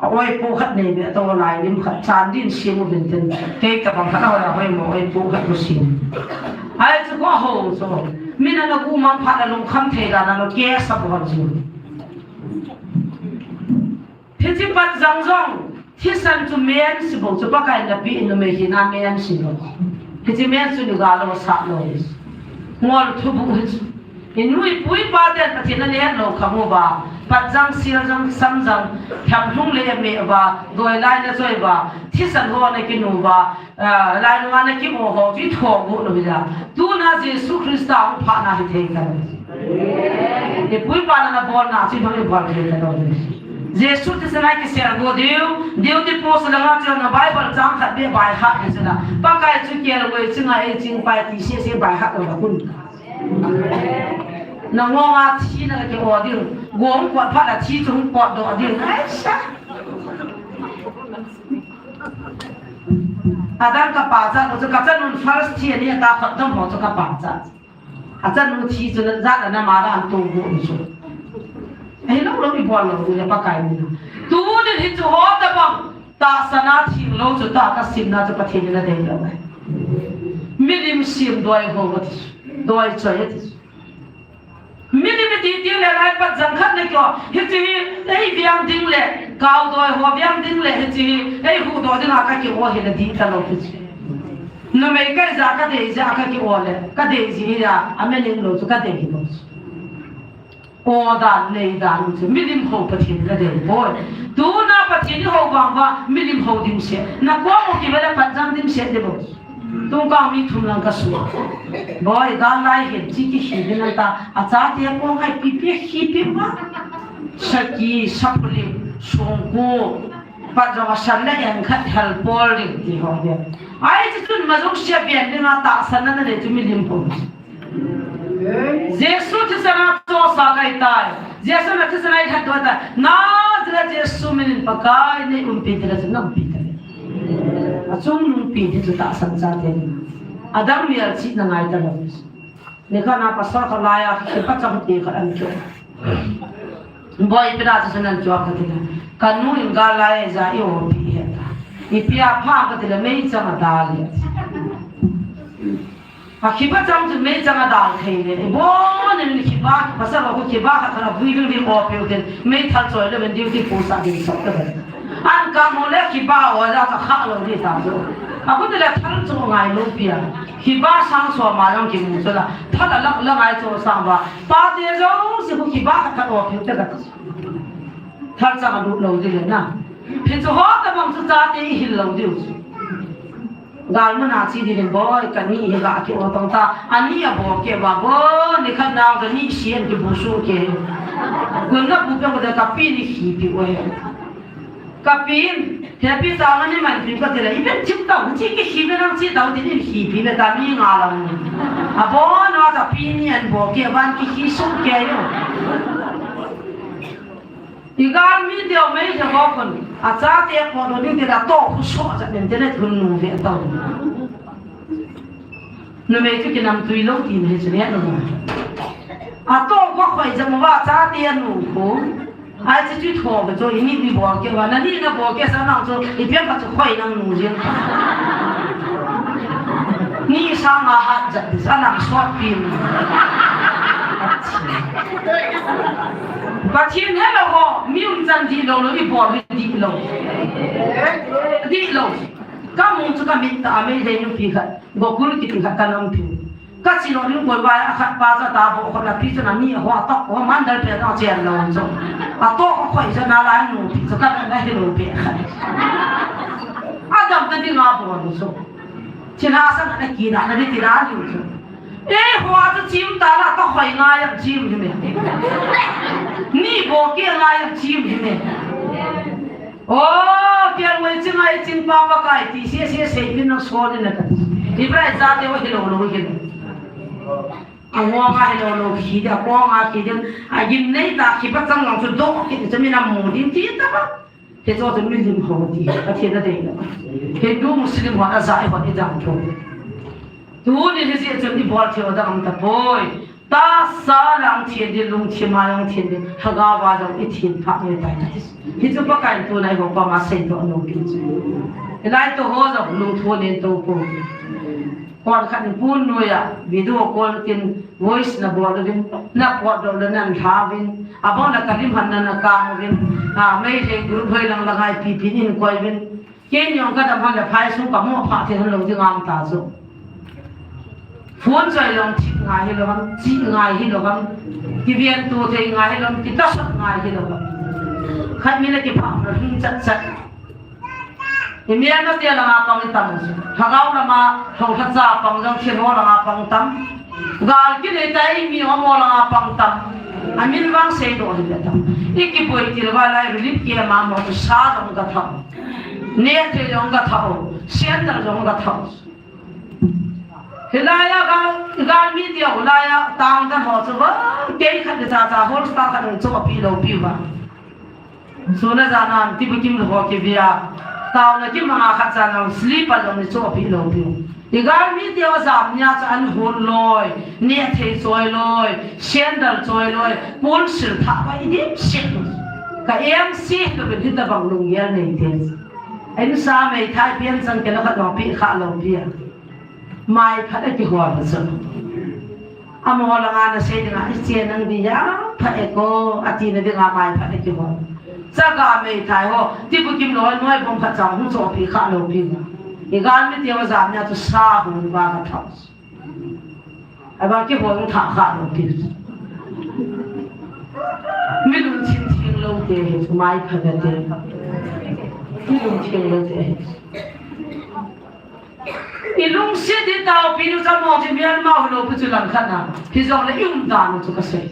A oipo khat nei be to lai lim khat chan din sem uvin tin. Kei kabang khat a hoi a hoimo oipo khat ko sem. Ahi chu ko hou chu. Min ana gu mang phat a lungkham thei dan a lo ke sa bol jiu. Hiche Patjang jong, thisan chu men si bou chu Pakai in napeh in numei hina men si lou. Hiche men chu ni ga lou sah lou. Ngol thubuh hi chu. Inu ipu ipa ten Pathen in ahet lou kha uva. Patjang, seljang, samjang, thamlhung le me uva, doilai le choi uva, thisan ho nakinu uva, Ah, lainunga nakimo ho chu ithoh got lou hija. Tuna Jesu Christa hung phatna hithei talou. Ipu ipa na nabolna chu ibol thei talou. Jesu thisan a kisel got diu, duty post langa chu na Bible chang khat beh by heart ding chu na. Pakai chu kelngoi chinga eiching pai ti sese by heart lou la kun. Nangoma thina kaki-o ding, gong kot phat a thi chu hung potdoh ding. Aisa. Adang kapa cha, ko chu kachanun first thi ani ata khat dam ho chu kapa cha. Achanu thi chu na jat ana ma dan tu bu chu. Ahilou lou ibol lou le Pakai mina. Tunin hichu ho tabang, tahsan a thinglou chu ta kasimna chu Pathen in adei lou. Milim sem doi ho ati chu. Doi choi ati chu. Milim iti ti le lai Patjang khat le kio, hiche hi, ei veng ding le, kaodoi ho veng ding le, hiche hi, ei huhdoh dinga kaki-o hi le dih talou hiche. Numei kaija kadei jeh a kaki-o le, kadei jeh a, amen in lou chu kadei hilou chu. O dan, nei dan chu, milim hou Pathen kadei boi. Tuna Pathen ihou vang uva, milim hou dimset. Nakom u kive le Patjang dimset ding bou. Tungkah mi thum lang kasu. Boi, gal lai hin chi kihi ding nang ta. Achate kong hai pipi hi pi ma. Saki, sapuli, songku. Patjang a san le en khat hel pol ding ti ho ding. Ahi chu chun ma jong sia bian ding a tahsan na nei chu milim hou. Jesu thisan a chosa kai tai. Jesu na thisan a ithat doh tai. Nazareth Jesu minin Pakai nei umpi tile chu na umpi tile. Achungnung pi ti chu tahsan chate. Adang mial chi na ngai talou. Nikhat na pastor khat laiya, kipachang ti khat ana kio. Boi, ipi da chu sun ana kio kati le. Kanu in gal laiya ja i-opi hita. Ipi apha kati le meichang adal e. Akhiba chang chu meichang adal thei le. Ibon in khiba, pasal ko khiba khat khat avui vil vil opiu tin. Meithal choi le ven duty post a ding sot ta. An kamu le khiba o ja cha kha lou ding ta chu. Akhu ti le thal chu ngai lou pia. Khiba sang so ma jong kimu chu la. Thal a lak la ngai chu sang ba. Pate jouse khu khiba khat khat opiu te kati. Thal chang alut lou ding le na. Hichu ho tabang chu chate ihil lou diu chu. Gal mun a chi ding in boi, kani hi ga ki-o tong ta, ani abol kei uva boi, nikhat nang kani sian kibu su kei. Kun na bu pe ko de kapi ni khi pi o he. Kapin, hepi ta ngani man pi kati le, iben chim ta, chi kihi ve nang chi ta, ti ni khi pi le ta mi nga la ni. Abon a kapi ni an bol kei uva kihi su kei o. Igal mi deu mei he ho kon, achate potdoh ding tile atoh khu soh jat nen tile thun nu ve tau. Numei chu kinamtui lou ti nei chu ne nu. Atoh khu khoi jat mo va achate anu khu. Ahi chu chu tho ve chu ini ni bol kei uva, nani nabol kei sa nang chu, ipi ham khat chu khoi nang nu jeng. Ni sang a hat jat sa nang sot pi. Pathen helou ho, mi umchan dihlou lou, ibol hi dihlou. Dihlou. Kamu chu kamit tah a Meitei nupi khat, Gokul kiti khat kanam pi. Ka chi lo ning koi vai a khat pa cha ta bo kho la pi chu na ni ho to ko man dal pe no chen lo chu. A to ko khoi cha na la nu pi chu ka na hi lo pe kha. A dam ta ding a bo nu chu. Chi na sa na ki na na di ti na ni chu. E ho a chu chim ta la to khoi ngai a chim hi me. Ni bo ke ngai a chim hi me. O, pian mai ching ai ching pa pa kai ti sia sia sei pin na so ni na ka. Ibrai za te wa hi lo lo hi lo. A ngo nga hi lo lo hi da ko nga ki din. A gin nei ta ki pa chang lang chu do ki chu mi na mu din ti ta ba. Te cho chu mi lim ho ti. Ka thei na dei na. Hindu Muslim ho na za ai ho ni dang chu. Tu ni ni sia chu ni bol thei o da am ta poi. Tahsa lang thien din, lungthim a lang thien din, lhagao a jong i thien phah ngai tai. Hichu Pakai in tuna eiho koma seidoh nom ahi chu. Hilai to ho jong lungthim in tou pou. Kon khat in pun noiya video call tin voice na bol uvin, na potdoh le nan lha uvin, abang le ka lim han na na kang uvin, a, Meitei group hoi lang lang a ipi ipi in koi uvin. Kei jong ka dam hon le phai sung ka mo pha thei hon lo ding am ta chu. Phone choi jong thik ngai hi lo ham, chi ngai hi lo ham. Kiven to thei ngai hi lo ham, kitahsot ngai hi lo ham. Khat mi le kipha lo hing chat chat. I mi an te langa pang i tam chu. Lhagao lama, lhou lhacha pang jong thil ho langa pang tam. Gal kinei ta i mi ho mo langa pang tam. A min vang seidoh hi le tam. I kiboi til va lai relief camp a mo chu sa jong ka thau. Nehthei jong ka thau, sandal jong ka thau. Hilai a gal, gal mi tia hilai a tang dan ho chu ba, kei khat le cha cha hol star khat chu api lo pi ba. Suna jana tibukim lo ho ki via. Tauna kimanga khat cha nang slipper jong ni chu api lo pi. I gal mi tia jam nia chu an hol loi, nehthei choi loi, sandal choi loi, pun sil tha ba i dim sil. Ka M C ka bin hi ta bang lung yel nei te. Insa meithai pian chang kei la khat lo pi kha lo pi a. Mai phat a kihol a chu. Amo langa na sei dinga, "I che nang di ya, phat e ko," ati na dinga mai phat a kihol. Chaga meithai ho, tibukim loi noi bom khat chang hung cho pi kha lo pi ma. I gal mi tia jam nia chu sa hung ba ka thau. Aba kihol hung tha kha lo pi. Mi lungthim theng lo te hi chu mai phat a te. Mi lungthim lo te hi. I lungset i taopi nu cha mo chi mial mau lo pu chu lang khat na. Hijongle i umdan u chu ka sei.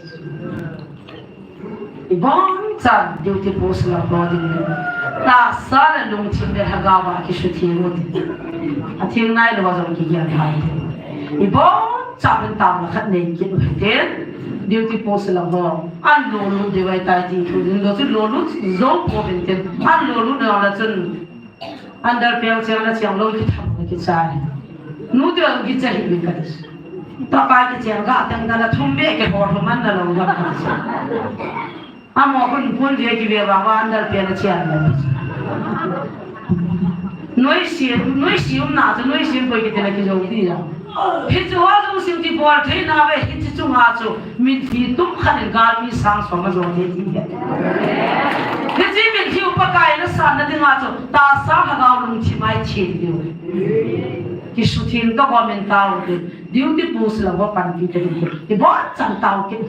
I bonchan duty post la ho ding le. Tahsa le lungthim le lhagao a kisutheng u te. A theng nai lo jong kigel thei. I bonchan taona khat nei kit u hite. Duty post la ho. An lo lut ding ahi tai ti thu ding lo chu lo lut jou pouvin te. An lo lut na la chun. Underpant cheng na cheng lo kitham na kichai. Nu te kichai hi ka ti. Tapa kichai ga teng na thum be ke ho thum man na lo ga ka ti. Amo kun kun dia ki be ba wa underpant na cheng na. Noise, noise um na, noise um koi kiti na ki jo ti ya. Hichu a jong sim ti bol thei na ve, hichu chunga chu min hi tum khan in gal mi sang som a jong le ti he. Hichu min hi u Pakai na san na dinga chu tahsa lhagao lungthim a i thim diu. Kisutheng ka bol min tao diu. Duty post la ho panpi te diu. I bonchan tao kit u.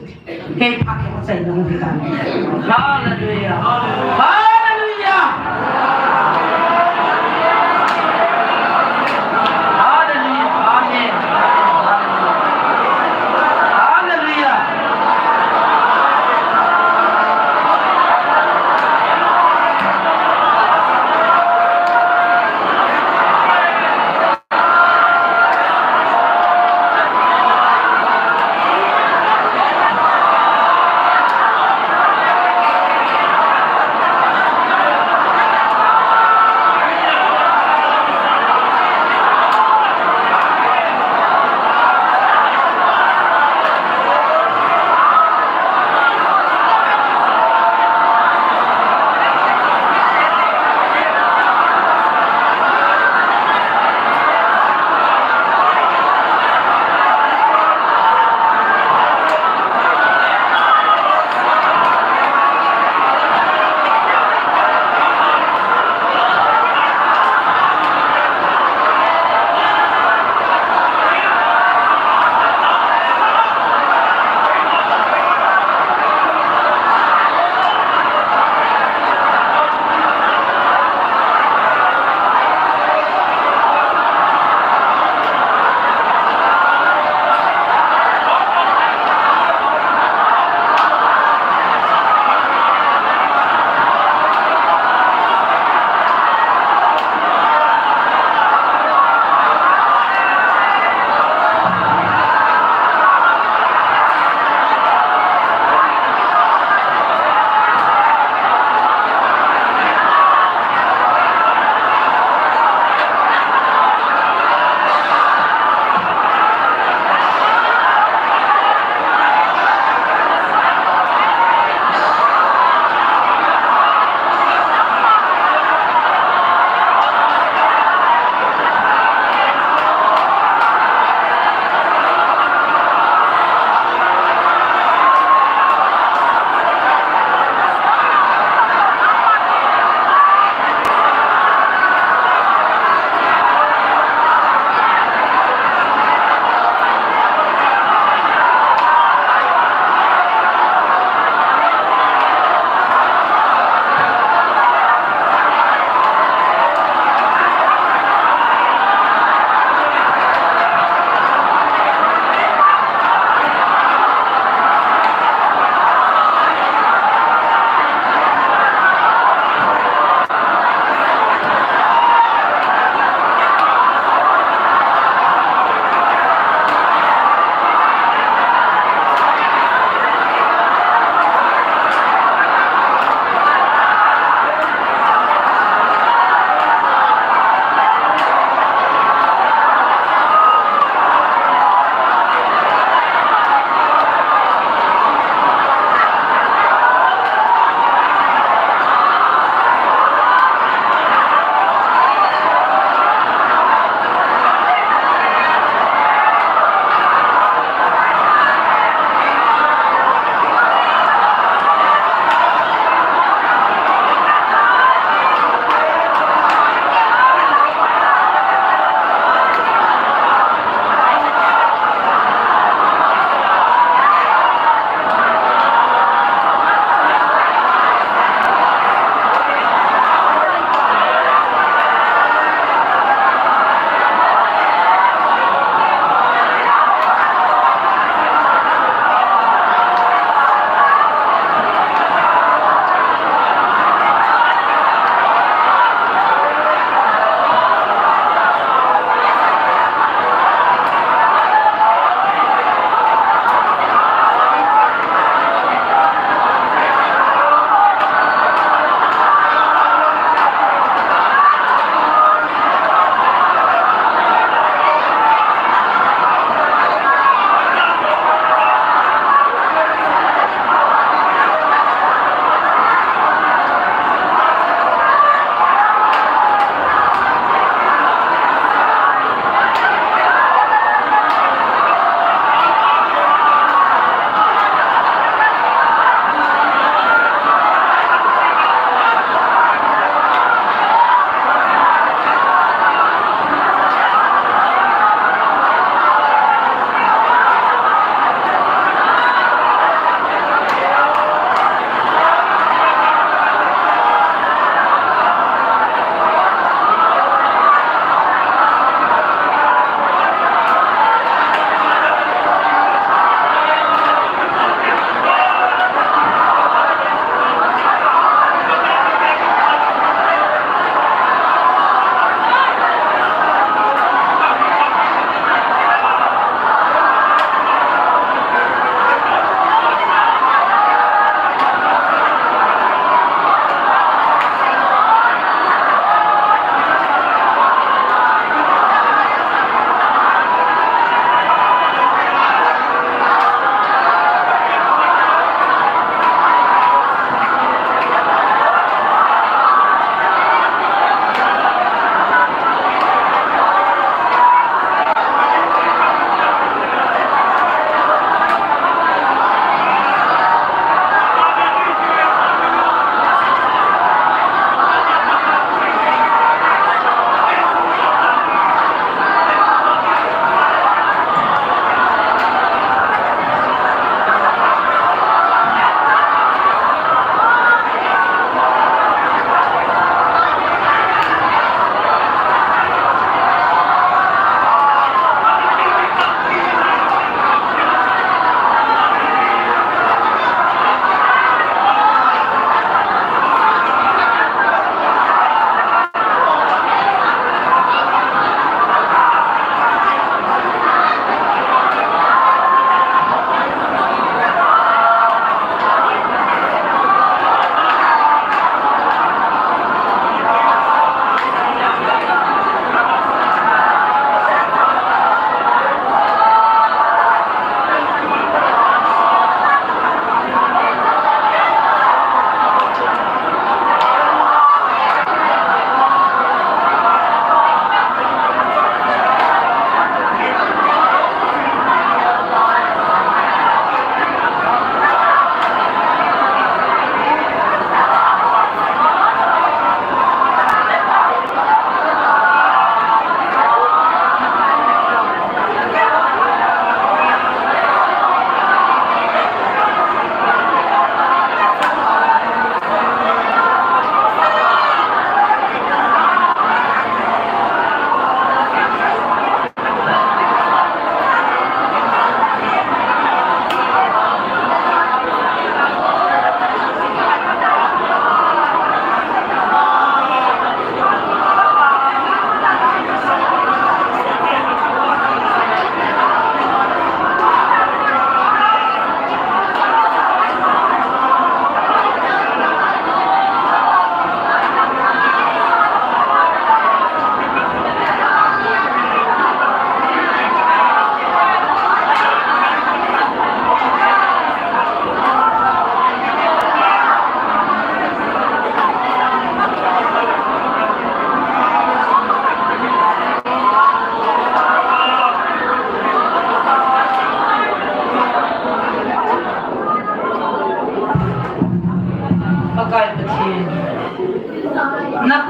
Kei pha kei chai nung hi ta. Hallelujah. Hallelujah. Hallelujah. Amen. Hallelujah.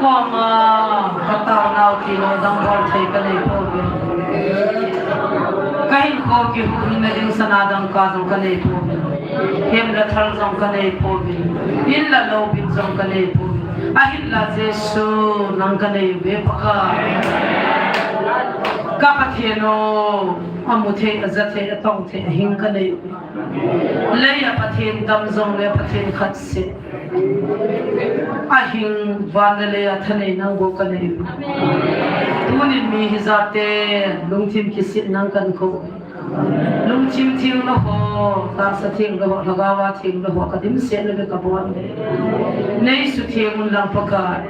Koma, ka taonau tilou dang bol thei ka nei pouve. Ka hinkho kihuhhing na ding sana dangka jong ka nei pouve. Hem le thal jong ka nei pouve. In le lou bit jong ka nei pouve. Ahinla Jesu nang ka nei uve Pakai. Ka Pathen o, amu thei, aja thei, atong thei, ahing ka nei uve. Lei a Pathen dam jong le Pathen khat seh. Ahing van le lei a thanei nang bou ka nei. Tunin mi hijat te lungthim kisit nang kan ko. Lungthim theng lou ho, tahsa theng lou ho, lhagao a theng lou ho, ka dimset le ka bon. Nei sutheng un lang Pakai.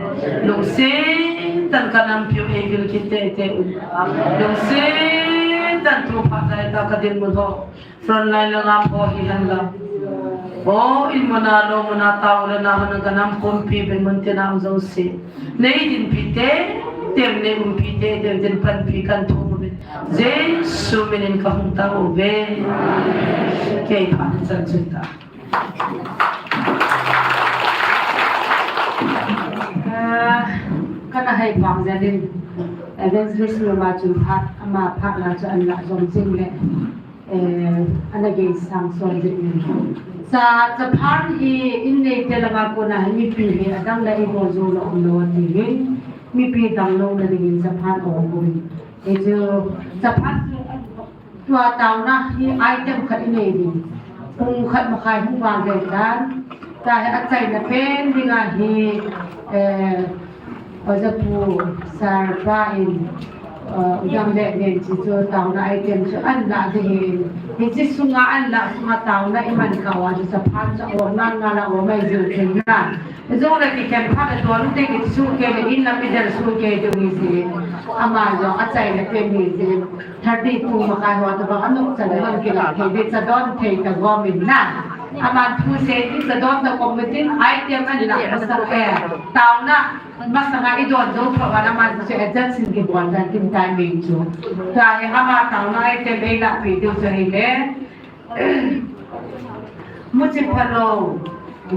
Lungset tah in ka nampiu eivil kit teitei un. Lungset tah in tu phat lai tah ka dinmun ho. Frontline langa pho hihen lang. O, in muna lou muna taona hon ka nam pumpi pen mun tina jouse. Nei dinpi teitei, nei umpi teitei, din panpi kan thum pen. Jesu minin ka hung tao uve. Kei phat chan chun ta. Ah, kana hai pang jadin. Evangelist Loma chun phat, ama phat la chu an la jom jing le. Eh, ana gei sang son jing in. Cha, Japan hi in nei te lama kona hi mipi hi adang le i bol jou lou um lou ti hin. Mipi dang lou na ding in Japan ong bol. Hichu Japan chu tua taona hi item khat i nei ding. Pung khat makhai hung vang ding tan. Tua hi achaina pen dinga hi, eh, Oja Pu Sir pa in, eh, u dang le nen chi chu taona item chu an la ding hin. Hichi sunga an la sunga taona i man kha uva chu Japan chu ong nang nang la ong mai jing thei na. Jong le kikhen phat le don te kisuh kei le in lam i del suh kei ding hi jin. Ama jong achaina pen hi jin. Thirty two makhai ho tabang anop chan le hon kila thei ding cha don thei ta gom in na. Aman thu sei ding cha don ta gom in tin item an la masa e. Taona masanga i don jou phat uva aman chu adjust in kibol dan tin timing chu. Tua hi ama taona item ei lahpi diu chu hile. Muchi phalou,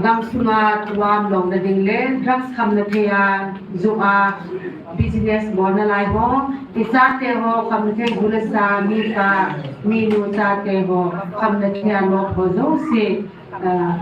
gamsunga tuam lou na ding le, drugs khamna thei a, ju a, business bolna lai ho, i chate ho, khamna thei ju le sa, mi pa, mi nu chate ho, khamna thei a lop ho jouse, ah,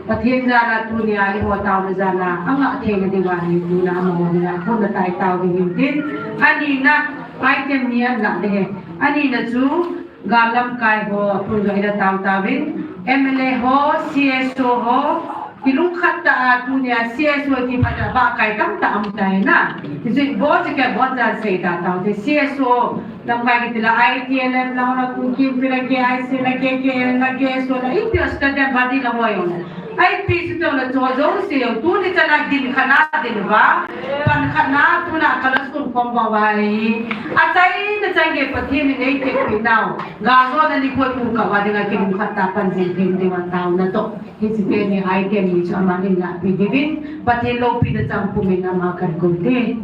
Pathen jal a tunia eiho taona jal a, angah thei na diuva hi tuna amaho dinga, thona tai tao ding hin tin, ani na, item ni an lah ding hi, ani na chu, Gal lamkai ho, tun jong ina tao tauvin, M L A ho, C S O ho, kilungkhat tah a tunia C S O ti phat a bahkai tamtah aum tai na. Ti jui bo ti ke bo jan sei ta tao te C S O, lamkai kiti la I T L F la la Kuki Inpi la K I C la K K L la K S O la, ipi a student body la ho jong. Ipi chu tong la cho jouse jong, tuni chan a din khat na din uva, pan khat na tuna kala sun khom uva hi. Achaina chan gei Pathen in eitepi nau. Ga jona nikho ipum kah uva dinga kilungkhat tah a pan jing thei diuva taona toh. Hiche teni item ni chu aman in lahpi diuvin, Pathen loupina chang pumin ama kan kou te.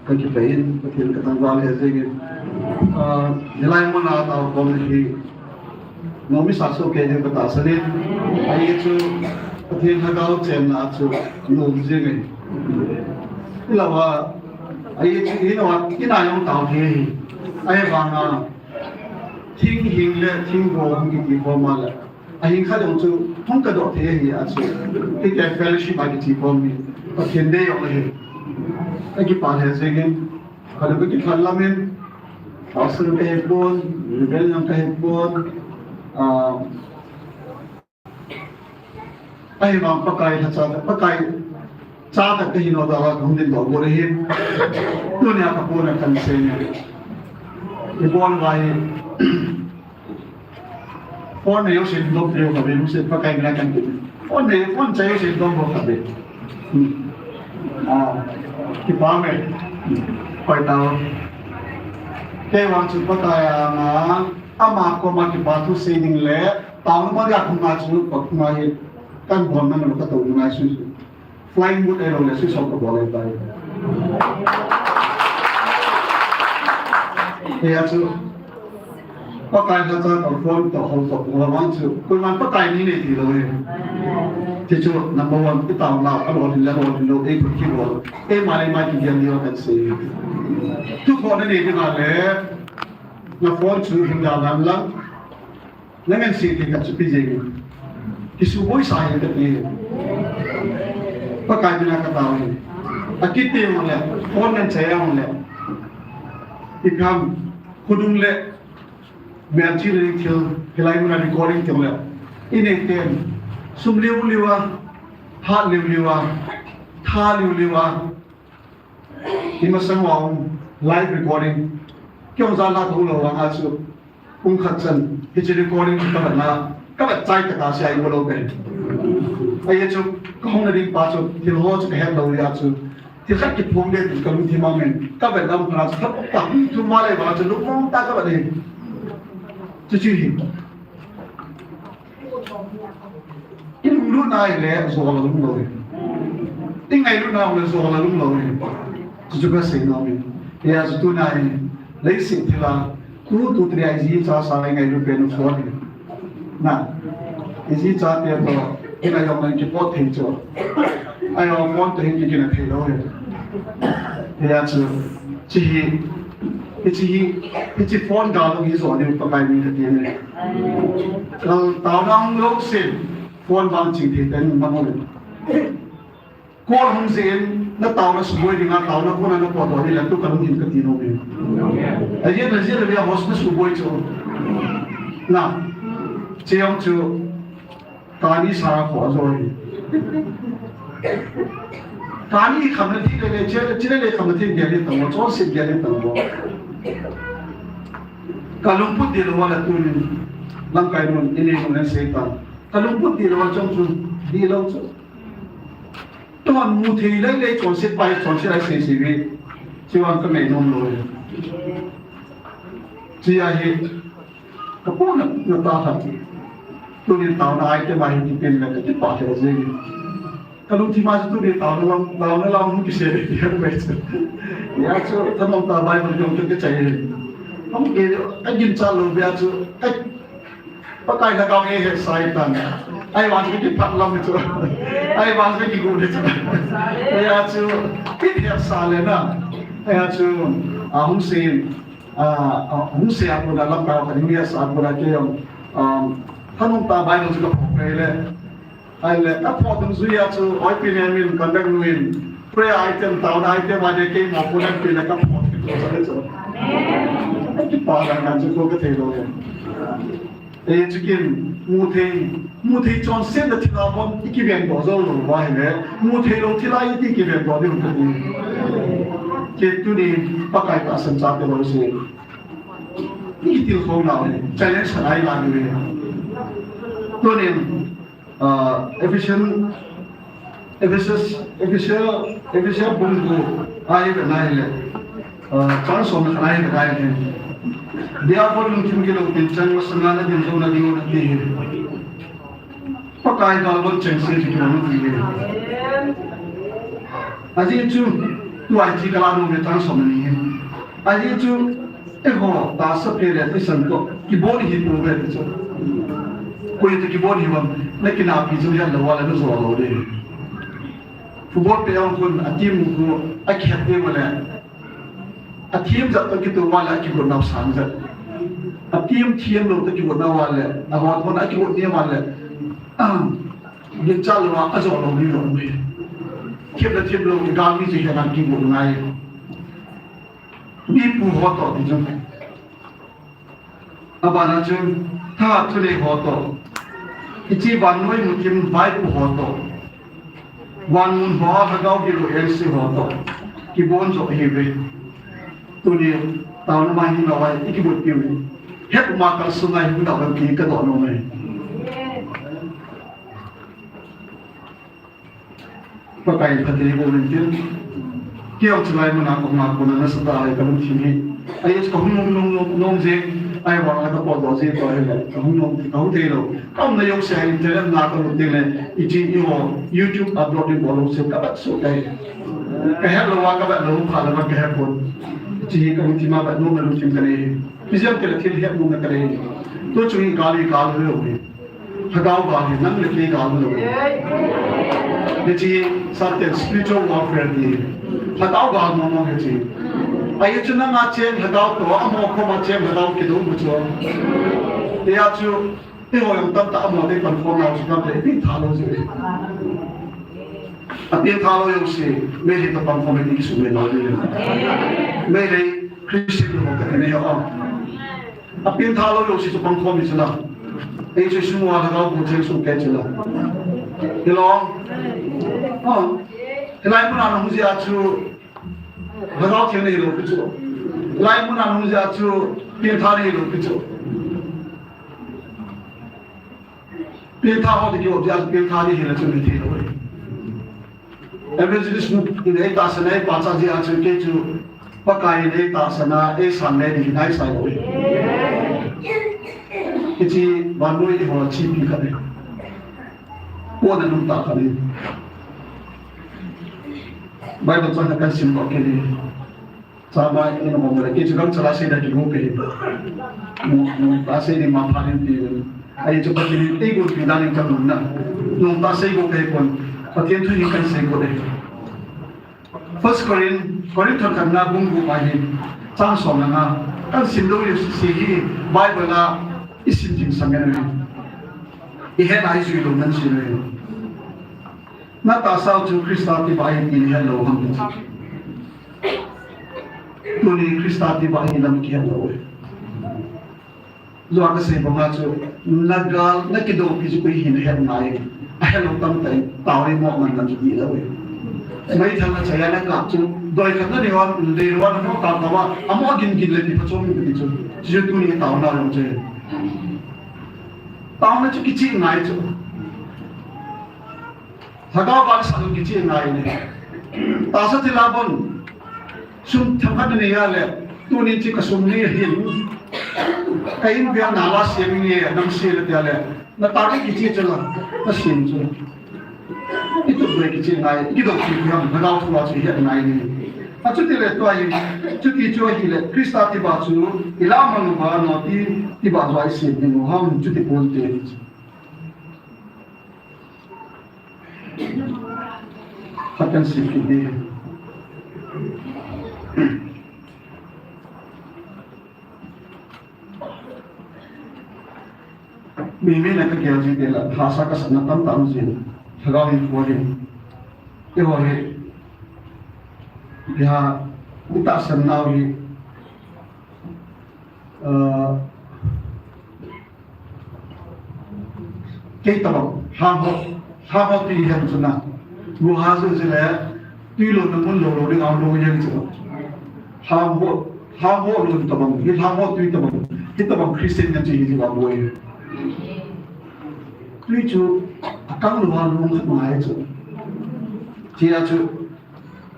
Ka kipah in, Pathen ka thangvah lheh jeng in. Ah, hilai mun a tao khom na hi, nomsa soh kei ding ka tahsan in. Ahi chu, Pathen lhagao chenna chu, nom jing in. Hilou a, ahi chu, hilou a, ina jong tao thei hi. Ahivang a, thing hing le, thing go hung kiti khom a le. Ahing khat jong chu, hung kadoh thei ahi a chu. Hiti a fellowship a kiche khom hi. Pathen dei jong ahi. Ka kipah lheh jeng in. Ka lung ka kithal lam in. Pastor ka hi pon, Reverend jong ka hi pon. Ah, ahivang Pakai lhacha, Pakai cha khat ka hi nom a ka hung ding doh bou ahi. Tunia ka pon a kan sei in. I bon vai. Phone nei jouse dom peh u kave, lungset Pakai mina kan pe. Phone nei, phone chai jouse dom peh u kave. Hmm. Ah, kipah e. Koi tao. Kei vang chu Pakai a ama, ama koma kipa thu sei ding le, taona mun a kahung a chu, kahung a hi, kan bon na lo ka to na su. Flying mode ahilou le, switch off kabol ahitai. Hia chu, Pakai lhacha ka phone toh ho toh ho vang chu, koiman Pakai ni nei ti lou hi. Ti chu number one, i tao na, a lou hin le lou hin lou, ei phut ki lou, ei ma ei ma ki diam diam kan sei. Tu phone nei ti na le, na phone chu hin da nan lang, na ngen sei ti ka chu pi jeng. Ki su boi sa hin ka ti. Pakai ni na ka tao hi. A ki ti mo le, phone nan che mo le. I kam, khudung le, Mel chi le thil, hilai muna recording teng le. I nei ten, sum liu liu a, hat liu liu a, tha liu liu a. I masang wa live recording. Kyo za la thong lo wa nga chu. Ung khat chan, hichi recording chu ka na, ka ba chai ta ka sia i lo ben. Ai chu, ka hong na ding pa chu, thil ho chu ka het lo ya chu. Thil khat kiphong le ka lungthim a min, ka vet lam kha, khat ka hung thum ma le ba chu lungmong ta ka ba le. Chu chu hi. I lunglut na le zo la lung lo. I ngailut na le zo la lung lo. Chu chu ka sei na min. Ya chu tu na hi. Leiset thil a Khu tu tri a iji cha sa ngai lu pen phone. Na. Iji cha te to, ina yong nang ki pot thei chu. Ai yong phone to hin ki kina thei lo he. Ya chu. Chi hi. Chi hi. Chi phone ga lo hi zo ni Pakai min ka ti ne. Kal tao nang lo sin. Phone bang ching thei ten ma mo. Kol hung jin, na taona suboi dinga, taona kona na potdoh ding le, tu ka lungthim ka ti nom e. Ajeh, ajeh le, host na suboi chu. Na, cheyong chu, kani sa kho jo hi. Kani kham na thi le le, che, che le le kham na thi le le tang, chon sit le le tang. Ka lungput dil wala tunin, lamkai nun, ini nun sei ta. Ka lungput dil wala chong chu, dil lo chu. Tuan mu thei lai lai chonset pai, chonset lai sei sei ve. Chi wan ka mei nom lo. Chi a hi. Ka pu na, na ta ha. Tunin taona ai te mai ti pen na ka ti pa he je. Ka lungthim a chu tunin taona lam, taona lam hung ki se ve ti ha ve chu. Ya chu, ta nom ta bai mun jong chu ke chai. Hung ke, ka gin cha lo ve chu. Ka Pakai na kau nge he sai tan. Ai wan ka kiphat lam chu. Ai wan ka kigu le chu. Ai a chu. Kit he sa le na. Ai a chu. A hung sin. A, a hung se a puna lam ka ka ni sa puna ke yong. Um, thanung ta bai chu ka pok le. Ai le ka pok dum zui a chu. Oi pi ne min kan dang luin. Prayer item, taona item a de ke mo puna pi le ka pok. Ai ki pa la kan chu ko ka thei lo. E, chicken, mu thei, mu thei chonset na thil a bon, i kiven doh jou lou va hi le, mu thei lou thil a i ti kiven doh ding ka ti. Ke tuni, Pakai tahsan chate lou se. I kitilkhou nau le, challenge sa nai la ni le. Tunin, ah, Ephesian Ephesus, Ephesia, Ephesia bung gup, a hi ve nai le, ah, chang som le khat a hi ve nai le. Diabol lungthim gilou pen chang masanga na ding jou na ding u na ti hi. Pakai gal bon cheng se ji kilo na ti hi. Ajeh chu, tu ai chi ka la nu ve chang som ni hi. Ajeh chu, Eiho, tahsa phe le thisan toh, kibol hi pouve ti chu. Koi toh kibol hi vang, na kinapi chu hian lou a le na jo lou ding. Football peh hung khun, a team khu, a kihet ding u le. A team jat toh kitoh uva le, a kigot nau sang jat. A team thiam lou toh kigot nau a le, a hon hon a kigot ding uva le. Ah, ginchal lou a, a jo lou ding lou. Thip le thip lou, i gal mi chu hian a kigot ngai. Mi pu ho toh ti chu. Abana chun, tha thunei ho toh. Hiche vannoi mukim vaipo ho toh. Van mun hoa lhagao gilou engse ho toh. Kibon jo ahiuve. Tuni, taona ma hi ngai, i kibot piu. Hepuma kalsung ngai, hung dau kan ki ka doh nom e. Pakai phatthei boh in tin. Kei jong chulai muna ka hung a kona nasatah a ka lungthim hi. Ai, ka hung nom, nom, nom, nom jeng, ahivang la ka potdoh jeng toh ahile, ka hung nom, ka hung thei lou. Ka umna jouse a internet na ka lut ding le, i chi i ho, YouTube upload ding bol lou se, ka bat suh tai. Ka het lou a, ka bat lou, pha lou a, ka het pon. Hiche hi ka lungthim a vet nomna lungthim kanei hi. Ipi jeh ham itile thil hetmona kanei hi. Tua chung hi gal hi gal hilou hi. Lhagao gal hi, nang le kei gal hilou hi. Hiche hi Satan spiritual warfare ti. Lhagao gal mong mong hiche. Ahi chu nanga cheng lhagao toh, amaho koma cheng lhagao kidou bu chu. Hijeh chun, eiho jong tamtah amaho toh ipankhom nau chu tamtah ipengthah lou jeh. Apengthah lou jouse, Meitei toh pankhom hi kisumil lou ding. Meitei Christian ho kati nahi ham. Apengthah lou jouse chu pankhom hi chu la. Ei chu sung uva lhagao bu cheng sung kei chu la. Hilou. Ha. Hilai muna nahung jeh a chu lhagao theng nahilou pi chu. Hilai muna nahung jeh a chu pengthah nahilou pi chu. Pengthah ho toh kihop jeh a chu pengthah nahi hile chu nathei lou. Evangelist nu in eitahsan a eipachat jeh a chu kei chu Pakai in eitahsan a, eisan le ding in eisai lou. Hiche vannoi eiho chepi khat ahi. Kona nungtah khat ahi. Bible chang khat kahin simdoh kit e. Chama in hung le, kei chu gamchal a sei ding kigong kahi. Nung, nungtah sei ding ma pha ding ti. Ahi chu Pathen in eigonpi dan in kanun na. Nungtah sei go kahi pon. Pathen thu hi kahin sei go ding. First Corinth, Corinth thot khatna bung gup a hi, chang som le nga. Kahin simdoh jouse hi Bible a isim jing sang ngen uve. Ihet a ijui lou nan sei uve. Natahsa u chu Christa tibah ahi ti nahet lou ham? Tuni Christa tibah ahi lam kihet lou e. Jua kasei banga chu, nagal, nakidoupi chu koi hin ahet ngai. Ahet lou tamtah in, taona mo man lam chu ti lou e. Meithal nachai a nakap chu, doi khat nanei uva, dei uva namo kap kap a, amo gin gin le ti phachom ti chu. Chu tuni taona jong chu. Taona chu kichih ngai chu. Lhagao gal sah lou kichih ngai ne. Tahsa thilha bon. Sum themkhat nanei a le. Tuni chu kasum nei ahin. Ka in veng nala sem inge, nang sei le tia le. Natah kichih chu la. Nasem chu. Itup doi kichih ngai. Kidoupi ham, lhagao thu a chu ihet ngai ne. Achuti le tua hi. Chuti chu ahile. Christa tibah chu. Ilah mang uva noti. Tibah jua isem ding u ham. Chuti ponte. Khat kahin sim kit ding. Mi, mi na kagel ji te la, hahsa kasatna tamtah um jin. Lhagao hin phuah in. Eiho hi. Eiho, itahsan nau hi. Ah, kei tabang, lhang ho, lhang ho tui hen chu na. Guha chu chu le, tui lonna mun lou lou ding a lou hen chu. Lhang ho, lhang ho lon tabang, hi lhang ho tui tabang, hi tabang Christian ngen chu hi chu a boi. Tui chu, akang lou a lou khat ngai chu. Chia chu,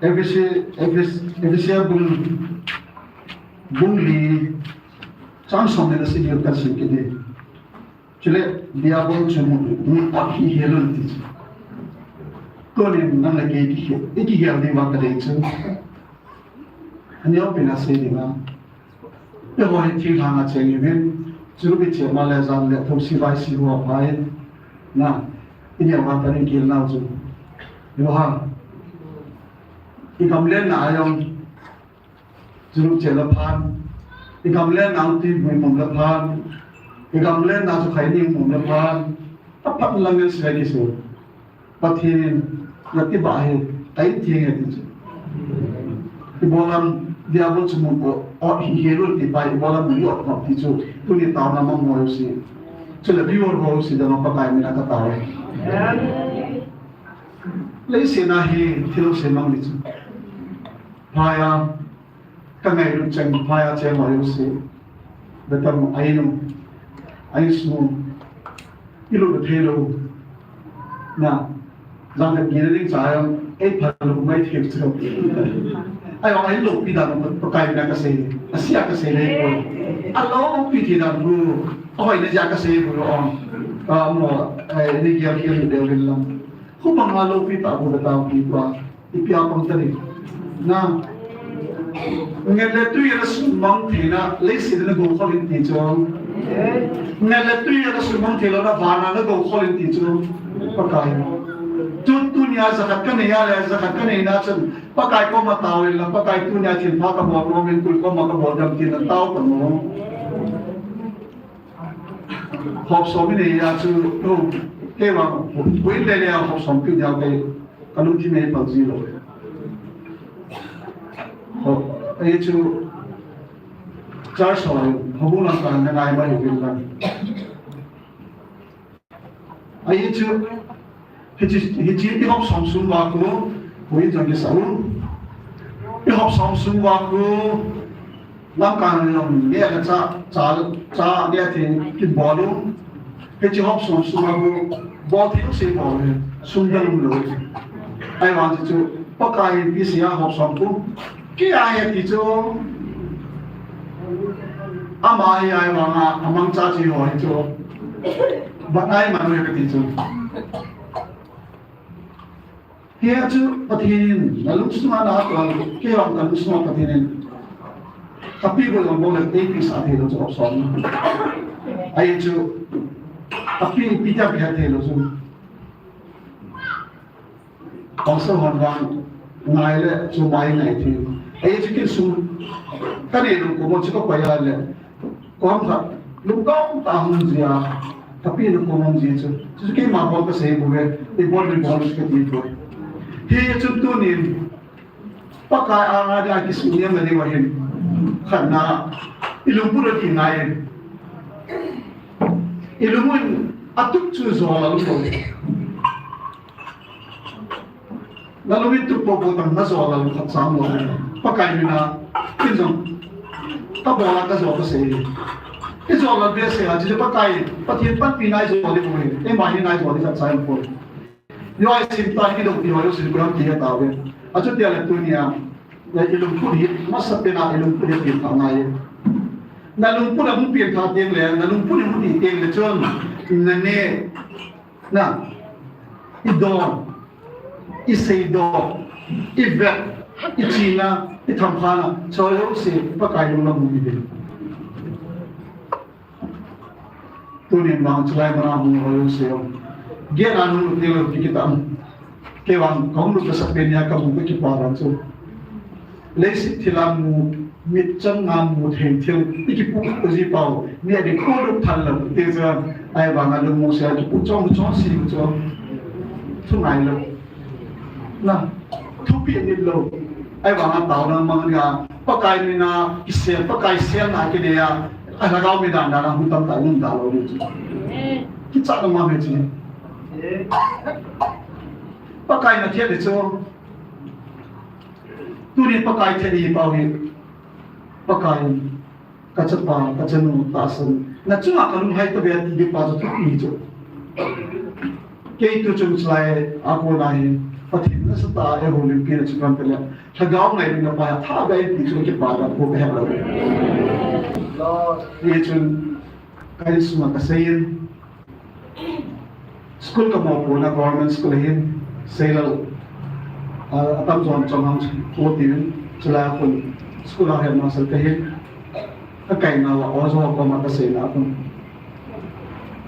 Ephes-, Ephes-, Ephesia bung, bung li, chang som le nga sagi kahin sim kit ding. Chule, Diabol chu mun, mun ot hihel un ti chu. Tunin nang le kei kihel, ikihel ding vang kadei chu. Aneopen a sei ding a. Eiho hi thinglhang a cheng uvin, chu ichep ma le jan le thosi vaisi ho a pha in. Na, ineo a pat in kihel nau chu. Eiho ha. Igamlen na a jong. Churuk cheh le phan. Igamlen na tui bui mum le phan. Igamlen na chu khaini mum le phan. Aphat lang in sei kisei. Pathen in natibah hi, ka in theng e ti chu. Ibolam Diabol chu mun ot, ot hihel un ti pa, ibolam mun ot ngap ti chu. Tuni taona mang mo si. Chule viewer ho si dama Pakai min a katao e. Leiset a hi thil ho se mang ni chu. Phai a, ka ngailut cheng, phai a cheng ho jouse. Betam a in u, a insung u, ilut thei lou. Na, jang ka gina ding cha jong, ei phalou mai thei chu. Ahi jong, a in loupi dan u, Pakai min a kasei, asia kasei le ko. A loupi thei dan u, ahoina jeh a kasei ko jong. Ka mo, eh, ni gel gel deu len lang. Khubang a loupi ta ko da ta pi ko a. Ipi a pang ta ding. Na. Nget le tui a na sumang theina, leiset a na go khol in ti chu. Nget le tui a na sumang thei louna, van a na go khol in ti chu. Pakai. Tu, tunia jakhat ka nei a le, jakhat ka neina chun, Pakai koma tao in lang, Pakai tunia thilpha ka bol nom in, koi koma ka bol ding ham tin na tao ta mo. Hop som i nei a chu, no, kei vang, koi le le a hop som pi dia kei, ka lungthim ei pal ji lou. Hop, ei chu, church ho, houbung lang ka na ngai ma hi vin lang. Ahi chu, hichi, hichi i hop som sung uva khu, hui jong kisa u. I hop som sung uva khu, lamkai jong neh le chah, cha, cha neh thei kibol u. Hichi hop som sung uva khu, bol thei u sei bol u, sum dang lou. Ahivang chu, Pakai in P C a hop som khu, Kei a hi ti chu, ama hi ahivang a, amangcha chi ho hi chu, bat nai man u hi ka ti chu. Hia chu Pathen in, na lungsunga na tuan, kei vang ka lungsunga Pathen in, ka pi bol bol le, ei pi sa thei lou chu hop som. Ahi chu, ka pi, pi ta pi ha thei lou chu. Council hon vang ngai le chu mai ngai thei. Ei chu kin sum. Ka nei lung ko mo chu ka pai a le. Ko ham kha. Lung ka ta hung jia. Ka pi lung ko mo jia chu. Chu chu keima bol ka sei bu ve. Ei bol mi bol chu ka ti bu. Hi chu tunin. Pakai a nga dia kisu niam na ding va hin. Khat na. I lungput a ti ngai. I lung un a tup chu zo la lung ko. Na lungin tup popo tang na zo la lung khat sam lo. Pakai mina, kin jong, ka bol a ka zo ka sei. I zo la be sei a, chu Pakai, Pathen panpi nai zo le ko he. Eima hi nai zo le khat sai ko. Yo ai sim ta ki dong ti ho yo sim ko ti ta ve. A chu tia le tunia. Na i lungput hi, masa pen a i lungput hi pien tha ngai. Na lungput a hung pien tha teng le, na lungput hi hung ti teng le chun, na ne, na, i don, i seidoh, i vet, i chihna, i thamkhana, choi ho se, Pakai lunglam hung i ve. Tunin vang chulai mana hung ho se. Gen a nung lut ni lo ki kitam. Kei vang ka hung lut ka sak pen nia ka hung ka kipa vang chu. Leiset thil a mu, mit chang a mu thei thil, i kipu ka ji pau, ni a di ko lut thal lo, te chu, ahivang a lungmong se a kipu chong chong si chu, thu ngai lo. Na, thupi nit lo. Ahivang a taona mang nia, Pakai mina kisel, Pakai selna kinei a, a lhagao mi dan dan a hung tam ta um da lo ni chu. Kichat lo ma me chu. Pakai na thiat ni chu. Tuni Pakai thiat ni pau hi. Pakai. Ka chapa, ka chanu, tahsan. Na chunga ka lunghai ta ve ti di pa chu thupi chu. Kei tu chung chulai a kona hi, Pathen nasatah a eiho limpi na chu kan pe le. Lhagao ngailutna pa a tha ve ti chu kipa da ko ka he lo. Lord, hi chun ka insung a ka sei in. School ka mopohna government school ahin, Seilal, a, atamjon chonghang school tin, chulai a khun school a headmaster kahin, ka kaina uva, oja ho koma ka seina a khun,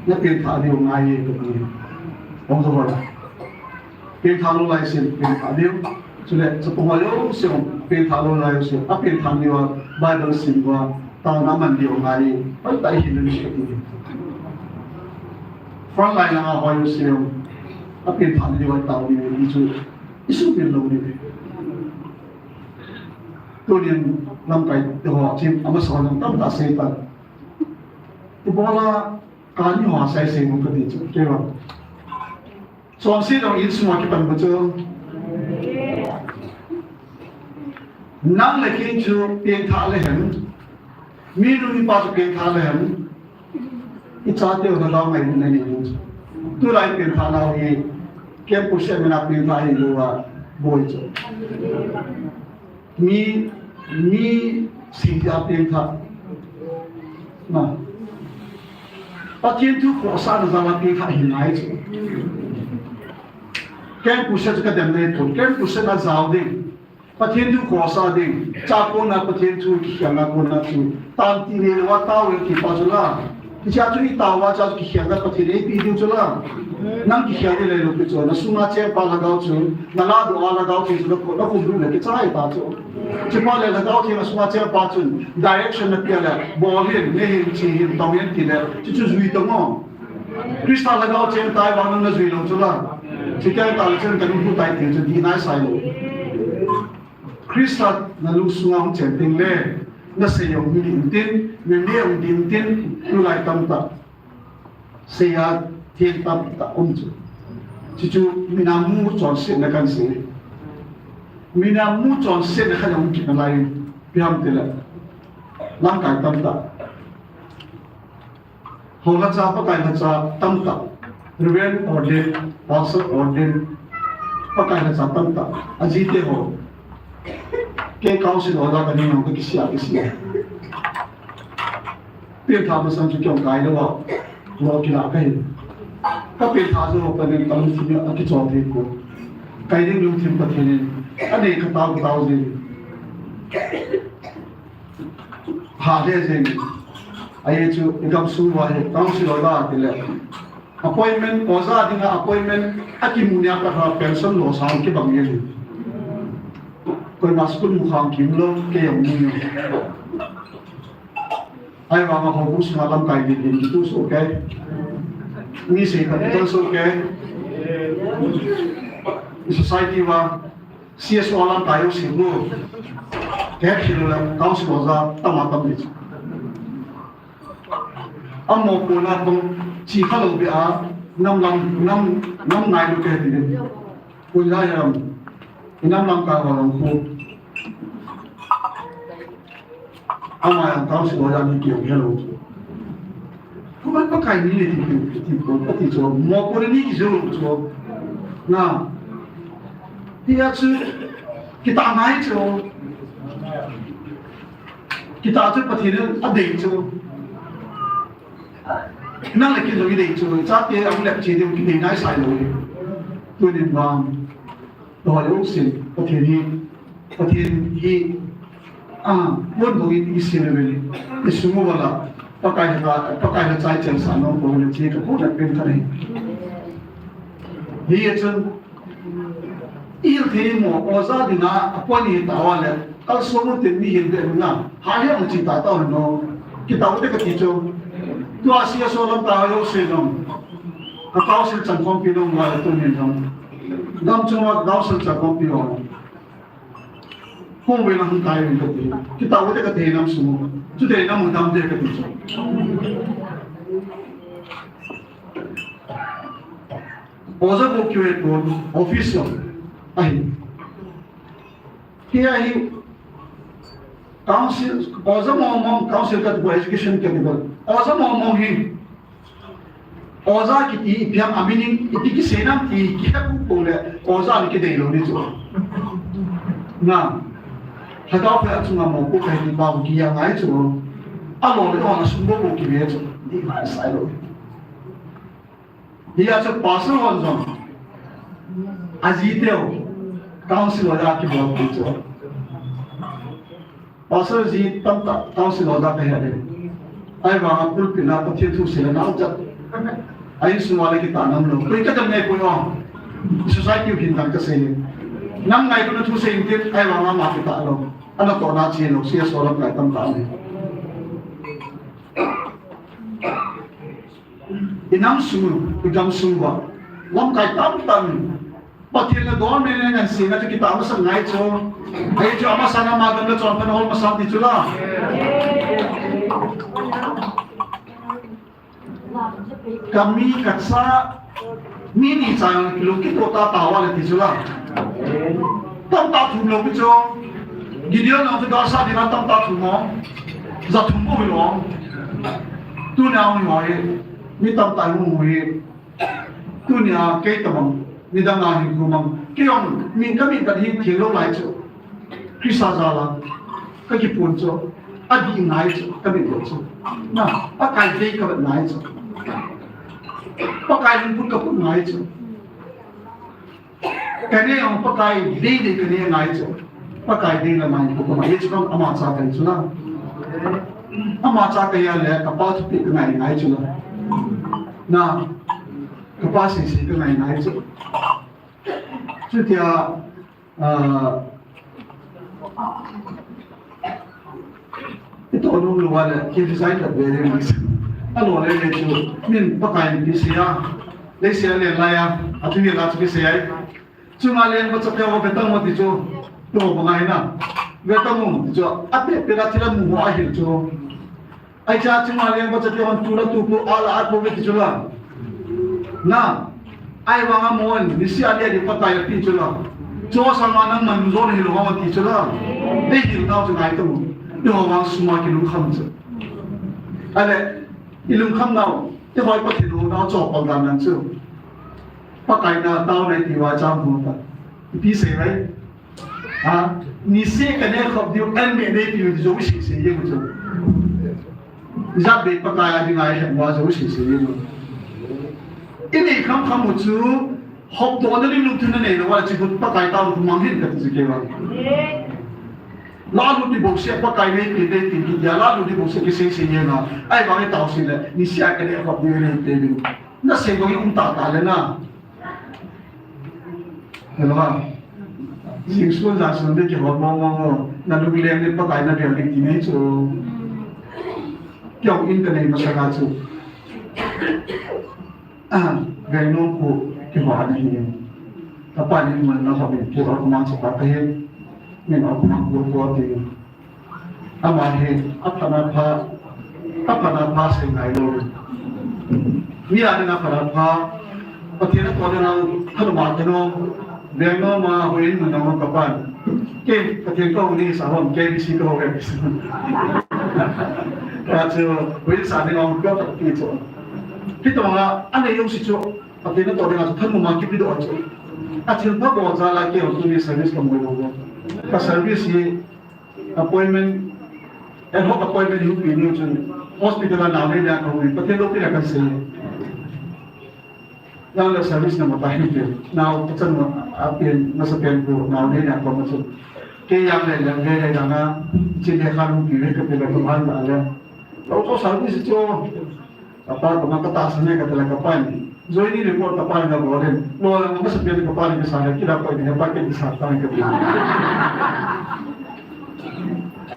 na pengthah diu ngai e kati, oja ho. Pengthah lou lai sin, pengthah diu. Chule, chapang ho jouse, pengthah lou lai jouse, apengthah diu a, Bible sim uva, taona man diu ngai, hoitah in hin le ni kati. Front line langa ho jouse, apengthah diu a tao diu, ti chu, i sumil lou diu. Tunin, lamkai te ho, chim, amasa ho jong tamtah sei tan. Ibola, kani ho a sei sei mong kati chu, kei vang. Chonse jong insung a kipan bou chu. Nang le kei chu pengthah le hen. Mi nu mi pa chu pengthah le hen. I chate u na lhagao ngailutna nei u chu. Tulai pengthah nau hi camp pu se mena pengthah hi lou a boi chu. Mi, mi singja pengthah. Na. Pathen thu khohsahna jal a pengthah hi ngai chu. Camp pu se chu ka dem nei pon. Camp pu se na jao ding. Pathen thu khohsah ding, chakona Pathen thu kikhelna kona chu, tan ti le wa tao le kipa chu la. Kicha chu i tao wa cha chu kikhelna Pathen eipe diu chu la. Nang kikhel ding le lo pi chu, na sunga cheng pa Lhagao chu, na la do a Lhagao chu, na ko, na kum du le kichai ta chu. Chupa le Lhagao chu, na sunga cheng pa chu, direction na pia le, bol hin, ne hin, chi hin, tong hin ti le, chu chu jui tong o. Krista Lhagao cheng tai vang nang na jui lo chu la. Chi keng ta le chen ka nu tai ti chu di nai sai lo. Krista na lungsunga hung chen ting le, na sei jong hung ding tin, na ne jong ding tin, tulai tamtah. Sei a theng tamtah um chu. Chu chu mina mu chonsetna kan sei. Mina mu chonsetna khat jong kit nalai, ipi ham ti le. Lamkai tamtah. Ho lhacha, Pakai lhacha tamtah. Reverend ordain, pastor ordain, Pakai lhacha tamtah. Ajite ho. Kei council ho la ka ni nong ka kisia, kisia. Peltha masang chu kei kai lo a. Lo kila ka hi. Ka peltha jo ka ni ka lungthim a kichol thei ko. Kai ding lungthim Pathen in. Anei ka tao, tao jing. Ha le jing. Ahi chu i gamsung uva hi, council ho la ti le. Appointment, oja dinga appointment, akimu nia pat ha pension lo sang kibang e. Koima school mu khang kim lo, kei jong mu. Ahivanga houbung sunga lamkai din din kitu soh kei. Mi sei khat kitu soh kei. Society uva, C S O lamkai u sing u. Kei khel u le, council oja, tama tam ni. Amo kona kong, chi kha lo be a, nam lam, nam, nam nai lu kei ti din. Koi la jam. I nam lamkai ho lang khu. Ama jong council ho jong ni kei jong hello. Koima Pakai ni le ti, ti, ti, ti, ti chu. Mo ko ni ki jo chu. Na. Ti a chu. Kita ngai chu. Kita chu Pathen in adei chu. Nang le kei jong i dei chu. Chate ang le chi dei ki dei nai sai lo. Tunin vang. Loi u sin, Pathen hi, Pathen hi, a, mun bou in i sin le vele, i sung uva la, Pakai ha, Pakai ha chai chel sa nom bou le chi ka pu na pen ka nei. Hi a chun, i thei mo, oja dinga, appoint hi ta uva le, kalson u tin mi hin be na, ha le mo chi ta ta no, ki ta u te ka ti chu, tua C S O lam ta yo se nom. Ka council chang khompi nom uva le tunin nom. Gam chunga council chang khompi nom. Hung ve na hung kai ve ka ti. Kita u te ka te nam sung. Chu te nam u dam te ka ti chu. Oja bou kiu he ko office lo. Ahi. Hi ahi. Council, oja mong mong, council ka ti ko education ka ti ko. Oja mong mong hi. Oja kiti ipi ham a meaning, ipi kisei nam ti kihe pou pou le, oja ni kidei lou ni chu. Na, lhagao phe a chunga mopo kahi ti pa kiya ngai chu. Alou le hon a sum bou bou kive chu. Ni ngai sai lou. Hia chu pastor hon jong. Aji teu, council oja kibol pi chu. Pastor ji tamtah council oja kahi le. Ahivanga pulpit a Pathen thu seina nau chat. A insung uva le kitah nam lou. Koi ka dam nei koi o. Society u hin dam ka sei le. Nam ngailutna thu sei in tin ahivanga ma kitah lou. Ana tohna che lou, C S O lamkai tamtah nei. I nam sung, i gam sung uva. Lamkai tamtah nei. Pathen le don mei le ngan sina chu kitah masa ngai chu. Ahi chu amasa na ma gam le chonpha na hol masa ti chu la. Ka mi ka cha, mi ni cha kilo kito ta ta uva le ti chu la. Tamtah thum lou pi chu. Gideon jong chu galsat dinga tamtah thum mo. Ja thum bou hi lou. Tunia hung hi. Mi tamtah hung hi. Tunia kei tabang, midang a hin khu mang. Kei jong, min ka min ka hin theng lou lai chu. Krista jal a, ka kipon chu. Adih ngai chu, ka min lou chu. Na, Pakai dei ka vet ngai chu. Pakai lungput ka put ngai chu. Ka ne jong Pakai dei dei ka ne ngai chu. Pakai ding le mai ko ma ye chu ama cha kai chu la. Ama cha kai ya le kapa thupeh ka ngai ngai chu la. Na, kapa sisi ka ngai ngai chu. Chutia, ah, i to nung lou le, ki design ka very nice. A lo le le chu, min Pakai in pi sia, le sia le la ya, a tu ye la chu ki sia. Chunga leng ba chapia ho betang ho ti chu, to ba ngai na. Betang ho ti chu, a pe pe la thila mu ho a hil chu. Ai cha chunga leng ba chapia ho tu la tu pu a la a pu ti chu la. Na, ai vang a mon, ni sia le di Pakai a pi chu la. Cho sa ma nang man zo ni lo ho ti chu la. Ei hil nau chu ngai to. Ni ho vang suma ki lungkham chu. Ale, i lungkham nau, i hoi Pathen ho nau cho pal dan nang chu. Pakai na tao nai ti va cham hu ta. Ipi sei vai. Ha, ni se ka ne khop diu an me ne piu jo sei sei ye mu jo. Ijat be Pakai a dinga i hep ma jo sei sei ye mu. I nei kham kham mu chu hop do na lim lung tu na nei lo wa chi bu Pakai tao mang hin ka ti ke va. La lu ti bo se Pakai nei pi nei pi ki ya la lu ti bo se ki sei sei ye na. Ai ba ngai tao sei le ni sia ka ne khop diu nei pe diu. Na sei ko um ta ta le na. Hello ha. Sing sun ja sun de ki ho mo mo mo. Na lu le ne Pakai na de ti nei chu. Kyong in ka nei ma sa ka chu. Ah, gai no ko ki ho na hi. Ka pa ni mo na ho ni ki ho ko ma sa ka he. Ni ho ko ma ko ko ti. Ama hi, a phat a pha, a phat a pha sei ngai lou. Mi a ding a phat a pha, Pathen a toh ding a, thanop a kino, veng nom a, houin mun nom a ka pan. Kei, Pathen ka hou ni sa hom, K B C ka hou em. Ka chu, houin sa ding a, ka pa ti chu. Hitonga, a nei jong si chu, Pathen a toh ding a chu, thanop a kipe doh chu. A thil pha bol jal a kei hou tu ni service ka mu lou. Ka service hi, Appointment, ad hoc appointment hi hung pe ni chun hospital a nao nei dia ka hung, Pathen loupi a kan sei. Nang le service na mata hi pe, nao ka chan ma a pen, na sa pen ko, nao nei dia ka ma chun. Kei yang le, yang le, le, yang a, chin le khan hung pe, ka pe le, ka man da le. Lo ko service chu. Ka pa, ka ma ka tahsan e ka ti le ka pa in. Joining report ka pa in a bol in. Lo la ma sa pia ka pa in ka sa le, kila ko in he pa ke sa ta ka ti.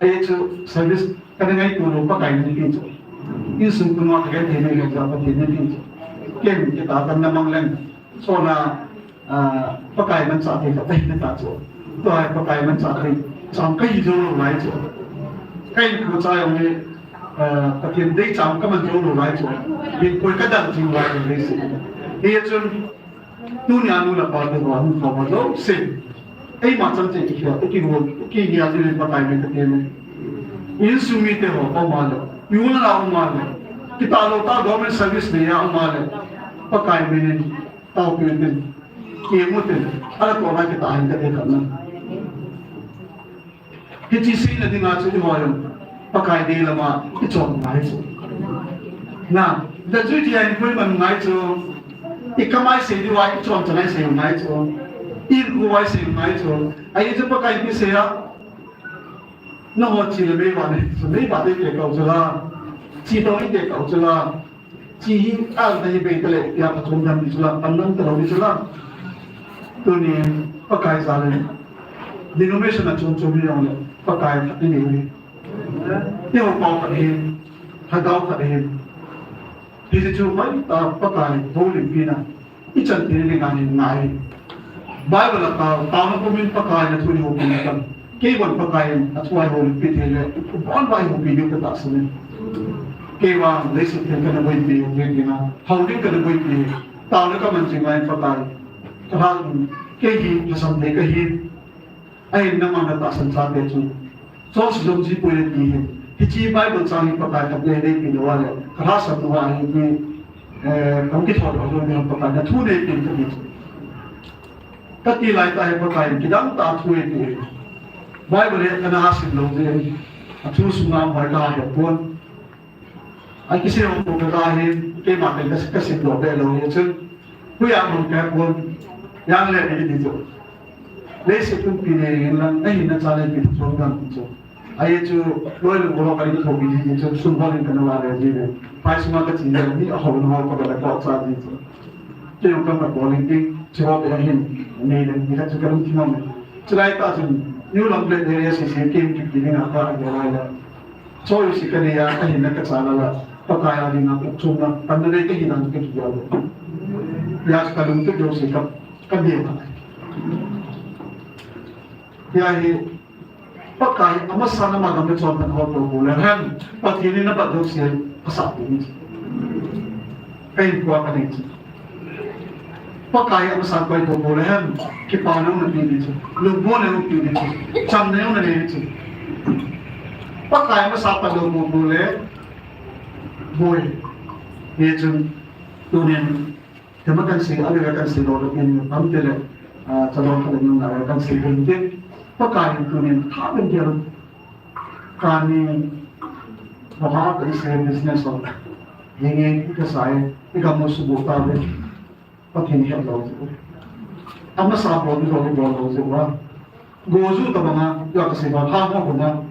Ai chu service ka na ngaito lou Pakai in pi chu. Insung kun wa ka ke ti ni ka pa ti ni pi chu. Ken ke ta kan na mang leng. So na Ah, Pakai manchah thei khat ahi ta chu. Tua hi Pakai manchah thei chang ka hi jou lou lai chu. Ka inkocha jong hi, ah, Pathen dei chang ka man jou lou lai chu. Hinkho ka dang jing lai chu. Hichun, tunia nu le pa te ho hung khom ho jouse. Eima chan cheh kihil, kihil, kihil ding Pakai min ka ti e. Insung mite ho, um a le. I u le nao um a le. Kitah lou tah government service nei a um a le. Pakai min in. Taopeh utin, kimu tin, ala toh lai kitah hen kati khat na. Hiche seina dinga chu eiho jong, Pakai dei lama, i chon ngai chu. Na, da jui tia in pui man ngai chu, i kamai sei diu a, i chon chanai sei ngai chu, i in khu vai sei ngai chu, ahi chu Pakai in kisei a, Nangho chi le meiva nei, meiva nei te kau chu la. Chi tong i te kau chu la. Chi hi al ta hi bei ta le, ya ka chom dam ni chu la, pan dam ta lo ni chu la. Tunin, Pakai jal in. Denomination a chom chom ni jong le, Pakai khat ni ni. Ti ho pau khat hin, thagau khat hin. Hiche chu hoitah Pakai houlimpi na. I chan thei ding ahi ngai. Bible a tao, taona pumin Pakai in a thu i houpi na tam. Kei bon Pakai in a thu a i houpi thei le, bon ba i houpi diu ka tahsan e. Kei vang leiset theng ka na boipi, houpi ding a. Hou ding ka na boipi. Taona ka man jing lai Pakai. Ka hal, kei hi, lhasam thei ka hi. Ahin nangma na tahsan chate chu. Chonse jong ji poi le ti hin. Hiche Bible chang hi Pakai khat nei neipi lou a le. Ka lhasam lou a hi ti, eh, kam kithot lou jong ding Pakai na thu neipi ka ti chu. Ka ti lai tah hi Pakai in kidang tah thu e ti. Bible hi ka na sim lou jeh in. A thu sunga um hoi ka ha pon. Ai kisei hong ko ka hin, keima pen ka, ka sim doh be lou hi chun. Hui a hong ka pon, yang le ni ti chu. Leiset pumpi nei ring lang, nahin nacha le pi thum dang chu. Ahi chu, loi le golo ka ring thou pi ni chu, sum bol in ka na la le ji le. Pai sum a ka chi le, ni a ho na ho ka ba la ko cha ji chu. Chu yong ka ka bol in ti, chu ho pe hin, nei le, ni ka chu ka lung thi mo me. Chu lai ta chu, New Lamlet area C C K M ki pi ni na ka a lai la. Choi si ka nei a, ka hin na ka cha la la. Pakai a ding a, ka chun na, ka na le ka hin na ka ki ya le. Ya ka lung tu jo si ka, ka de ka. Hiya hi, Pakai, amasa na ma dam le chon pan ho to ko le hen, Pathen in na ba do si, ka sa pi ni. Ka in kua ka nei chi. Pakai amasa koi to ko le hen, kipana na pi ni chi. Lungmonna na pi ni chi. Chamna na nei chi. Pakai amasa pa to ko ko le, boi. Ni chun, tunin, Tema kan sei, a le kan sei lo lo in pam te le, ah, chalom ka le nung na kan sei bun te. Pakai in tunin tha ben dia lo. Kani, ba ha kan sei business lo. Hinge ka sai, i ka mo su bo ta be. Pathen he lo. Amasa bo ni lo bo lo je wa. Gozu ta banga, ya ka sei ba, ha mo ko na.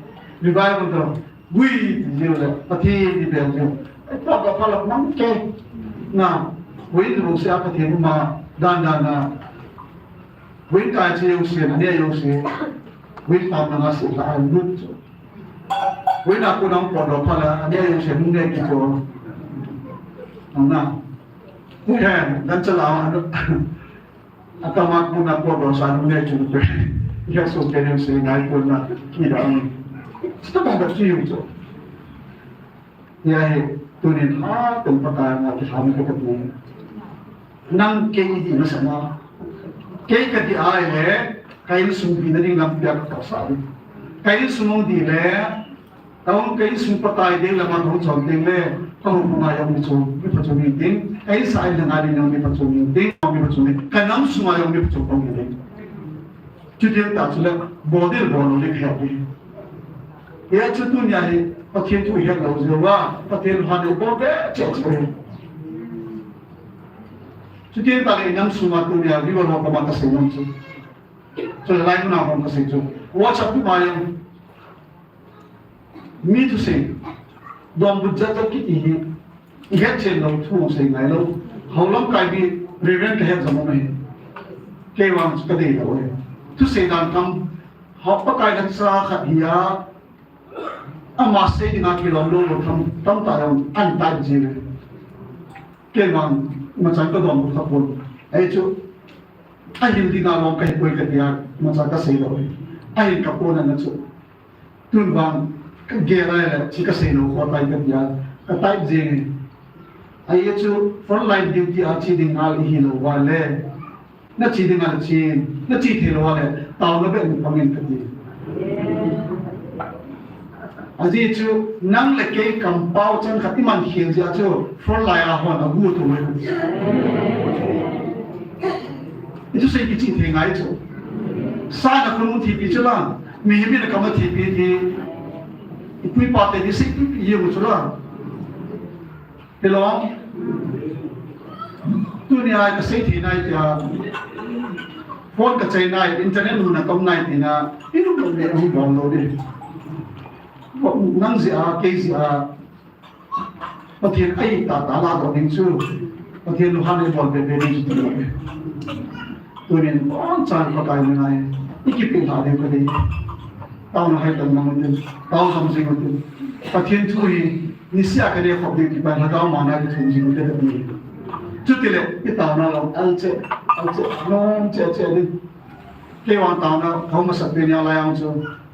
Revival ta. Gui, ti le, Pathen ni bel ni. Ai, pa, pa, pa, la, mang ke. Na, gui ni lo se a Pathen ma, dan, dan, na. Gui kai che yo se, na, ne yo se. Gui pa, na, na, se, la, ai, lut. Gui na, ko, na, ko, do, pa, la, ne yo se, nung ne ki to. Na. Gui he, dan cha la, na. Atama kuna ko do sa nung ne chu pe. Ya so ke ne se ngai ko na ki da ni. Sta ba da ki yu cho. Ya he, tunin ha, tun pa ka na ki ha mi ko ko. Nang kei di na sa na. Kei ka di ai le, ka insung di na ding lam pia ka sa. Ka insung di le, Ka hung ka insung pakai ding le, man hung chom ding le, ka hung hung a jong mi chu, mi pha chu mi ding, ka insung a jong mi pha chu mi ding, mi pha chu mi, ka nam sung a jong mi pha chu mi ding. Chu ding ta chu le, bol ding bol lo ding he ding. Hia chu tunia hi, Pathen thu het lo jeh uva, Pathen lunghan i bol be cheh cheh. Chu ding ta le, i nam sung a tunia, viewers ho koma ka sei nom chu. Chu le lai mun a hung ka sei chu. WhatsApp tu ma jong. Mi thusei, donbut jat jat kiti hi, i het chen lou thu sei ngai lou. Hou lamkai mi Reverend ka het jong um ahi. Kei vang chu ka dei lou ahi. Thusei dan tam, hou Pakai na cha khat hi a, ama sei dinga kilom lou lou tam, tamtah jong ahi tai ji le. Kei vang, machang ka donbut kha pon. Ahi chu, ahil dinga lom ka hi poi ka tia, machang ka sei lou ahi. Ahil ka pon ana chu. Tun vang, ka gel a le, chi ka sei lou kho tai ka tia, ka type jeng e. Ahi chu, frontline duty a chi ding ngal i hi lou va le. Na chi ding a le chi, na chi thei lou va le, taona beh mu pangin ka ti. Ajeh chu, nang le kei kampao chan khat i man khel jeh a chu, frontline a hon a gu tu le. I thusei kichih thei ngai chu. Sa na khun thipi chu la, mihem in a kam a thipi ti, i pu i pa te ni sei pi pi jeng u chu la. Hello? Tunia ka sei thei nai tia, phone ka chai nai, internet hung na tom nai tina, i lung lung le hung bol lou di. Nang jeh a, kei jeh a, Pathen a i tah tah ladoh ding chu, Pathen lunghan i bol be be ding chu ti lou. Tunin bonchan Pakai ngai, i kipilha ding ka dei. Taona hai tah mang u tin, tao jom jing u tin. Pathen thu hi, niseh a ka dei khop ding ti pai, lhagao mana kithum jing u te ka ti. Chutile, i taona lou, al che, al che, nom che che ding. Kei vang taona, ka hung masat pen a lai ang chu,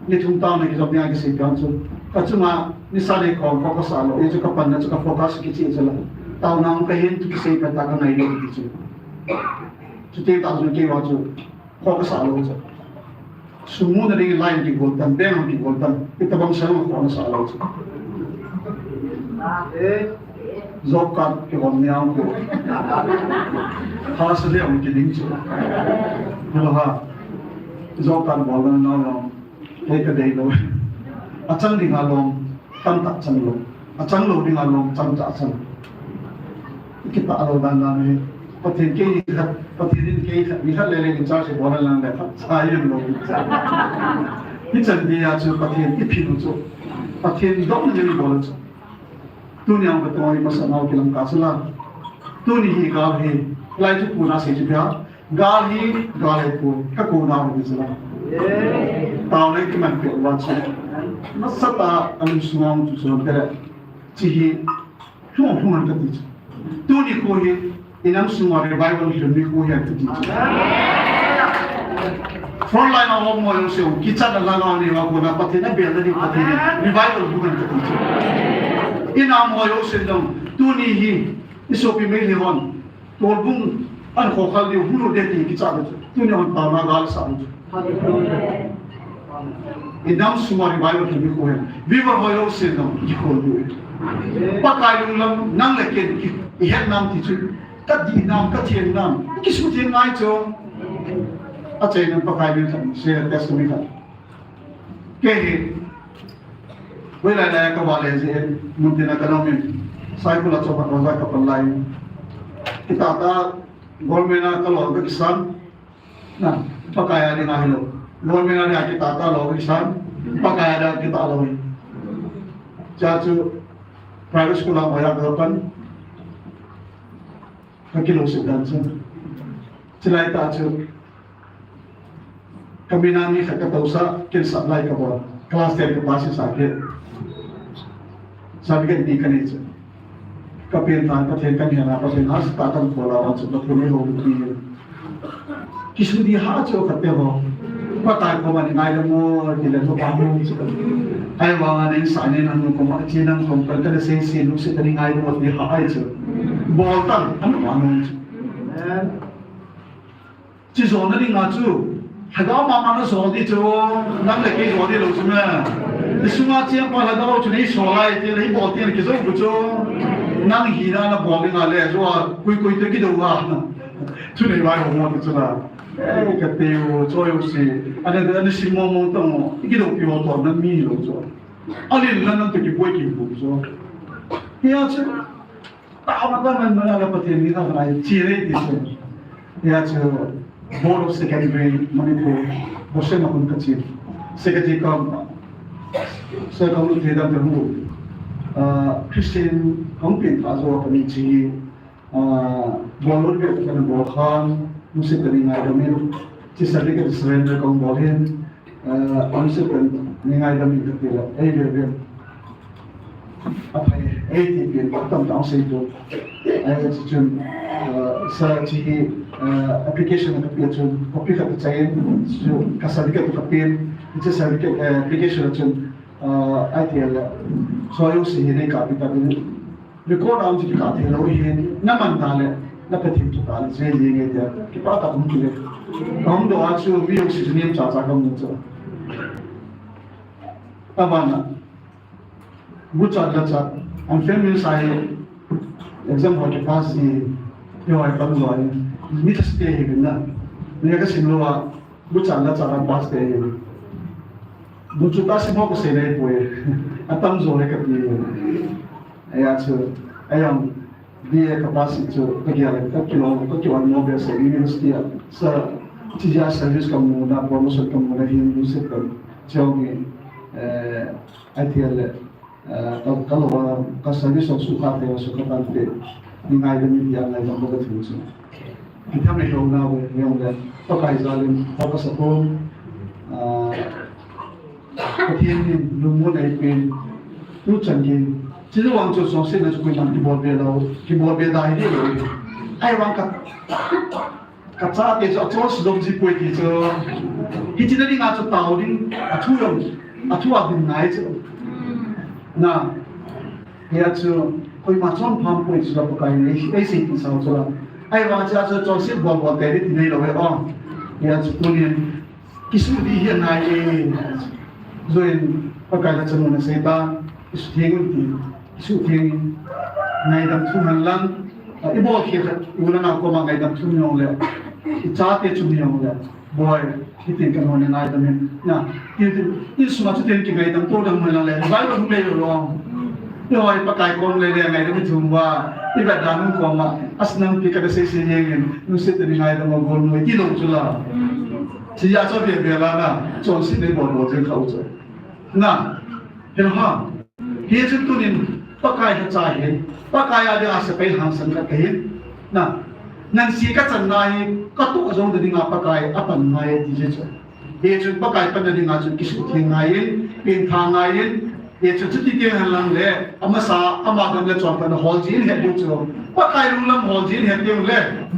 ni thum taona kijop ding a kisei pen chu. Ka chunga, nisa nei khom, focus a lou, i chu ka panna chu ka focus kicheh chu la. Taona hung ka hin chu kisei pen ta ka ngai lou ti chu. Chuteng tah chu kei vang chu, focus a lou chu. Sum muna ding line kigol tan, bank kigol tan, i tabang sang a focus a lou chu. Job card kihom niam ko. Ha sa le ang kiding chu. Hello ha. Job card bol na na na. Kei ka dei lou. Achang ding a lom, tamtah chang lou. Achang lou ding a lom, tamtah chang. Kipah lou dan dan hi. Pathen kei ni khat, Pathen in kei khat, ni khat le le in charge bol lang le khat, sa yin lo. Hichan dia chu Pathen i phin u chu. Pathen dong ni bol chu. Tuni ang ka tong i masa nau kilang ka sala. Tuni hi gal hi, lai chu puna sei chu bia. Gal hi, gal hi pu, ka ko nau ni sala. Tau le ki man pe wa chu. Masa ta ang sungam chu chu tere. Chi hi, Hung, hung an ka ti chu. Tuni kho hi, i nam sunga revival hi, mi kho hi an ka ti chu. Front line a hom mo yo se, kichat a langa ni wa ko na Pathen a bel na ni Pathen, revival hung an ka ti chu. I nam mo yo se dong, tuni hi, i sopi Meitei hon, tolbung an kho khal diu, hulu de ti kichat chu. Tuni hon ta na gal sa chu. I nam sunga revival hi mi kho hen. Viva hoi lo se nam i kho du. Pakai lunglam nang le ken i, i het nam ti chu. Ka di nam, ka thiang nam. Ki su thiang ngai chu. A chai nam Pakai min khan se testimony khan. Ke hi. Wei lai lai ka wa le je mun tina ka nam min. Sai kula cho ka wa ka pa lai. Kita ta government a ka lo ka kisan. Na, Pakai a dinga hi lo. Government a dinga kita ta lo, isan. Pakai a dinga kita lo. Cha chu private school a hoya ka pan. Ka kilo se dan chu. Chilai ta chu. Ka mina mi kha ka tausa, kin sa lai ka bol. Class ten ka pass sa ke. Sa bi ka ni ka ni chu. Ka pen than Pathen kan hena Pathen ha sa ta kan ko la wa chu Pathen ni ho ni. Ki su di ha chu ka te ho. Pakai ko ma ni ngai le mo ti le ko pa mo chu. Ai wa nga nen sa nen an ko ma chi nan ko ka ka le se se lu se ka ni ngai le mo ti ha ai chu. Bol tan an ma mo chu. Chi jona dinga chu, lhagao mama na jo di chu, nang le kei jo di lo chu me. Ni sunga chiang pa lhagao chu nei so lai ti le, hi bol ti le kijo bu chu. Nang hi na na bol dinga le, jo a, kui kui te kido a. Chu nei vai ho mo ti chu la. Eh, ka te u, cho u si. Ani, ani si mo mo tong mo. Kido pi ho to na mi lo chu. Ani la nang te ki boi ki bu chu. Hi a chu. Tama tama mana la Pathen ni tama lai chi re ti se. Ya chu Board of Secretary Manipur, Bose Mahun ka chi. Secretary kam, se kam lu te dam te hu. Ah, Christian kam pin ta zo pa ni chi. Ah, bol lu be ka na bol khan, mu se ka ni ngai dam in. Chi certificate surrender kam bol hin. Eh, ang se pen, ni ngai dam in ka ti la, ei ve ve. A phai, ei ti pen, tam tam sei tu. Ai, chi chun, eh, sa chi hi, eh, application ka pi chun, copy ka chai, chu ka certificate ka pi, chi certificate, eh, application chun, eh, ai ti la. So yo si hi nei ka pi ta ni. Record a um chu kikah thei lou ahin, na man ta le, na Pathen thu ta le, chu hi nge tia, kipa ta um kile. Ka hung doh a chu, mi hung si chu niam cha cha ka mu chu. Abana, bu cha la cha, an family sa hi, exam ho kipass hi, yo ai pan lo ai, mi ta ste hi na, ni ka sim lo a, bu cha la cha ka pass te hi. Bu chu ta sim ho ka sei nei poi, a tam zo le ka ti. Aya chu, ayang, B A ka pass chu, ka gel, ka kilo, ka kilo mo be se university a. Sa, chi ja service ka mu na, promotion ka mu na, hin lu se ka, chong ni, eh, I T L, eh, ka, ka lo, ka service su kha te, su ka tan te, ni ngai da mi dia ngai da mo ka thu chu. Ki tham e ho na we, we le, Pakai jal in, pa ka sa ko, ah, Pathen in lungmon ei pen, tu chan gei. Chi lo vang chu song se na chu koiman kibol ve lo, kibol ve dai de lo. Ai vang ka, ka chate chu achol sidom ji poi ti chu. Hiche na dinga chu tao ding, a thu jong, a thu a din ngai chu. Na, hia chu, koima chon pham poi chu la Pakai in ei, ei sei ti sao chu la. Ai vang chu a chu chonset bol bol te di ti nei lo ve o. Hia chu tunin, Kisu di hi angai e. Join, Pakai la chanu na sei ta, kisu theng un ti, kisu theng in. Ngaidam thum hen lang, a, i bol khe khat, i u le nao koma ngaidam thum jong le, i chate chum jong le, boi, hitin ka nao ne ngaidam in. Na, hitin, in sunga chu tin kingaidam to dang hen lang le, Bible hung le lo. I hoi Pakai kom le le ngaidam thum va. I vet dan nung koma, as nang pi ka da sei sei jeng in, nung sei te ni ngai da ma gol nung, ti lo chu la. Chi ya cho be be la na, chon si ne bol bol jeng kha u chu. Na, he ha. Hi chu tunin, Pakai ha cha hi, Pakai a dia sa pai hang sang ka te hi. Na, nan si ka chan na hi, ka tu jong da ding a Pakai a pan ngai ti je chu. Hichun Pakai panna dinga chun kisuhtheng ngaiyin, pengtha ngaiyin, hichun chuti teng henlang le, amasa, ama gam le chonphatna hol jin het diu chu. Pakai lunglam hol jin het diu le.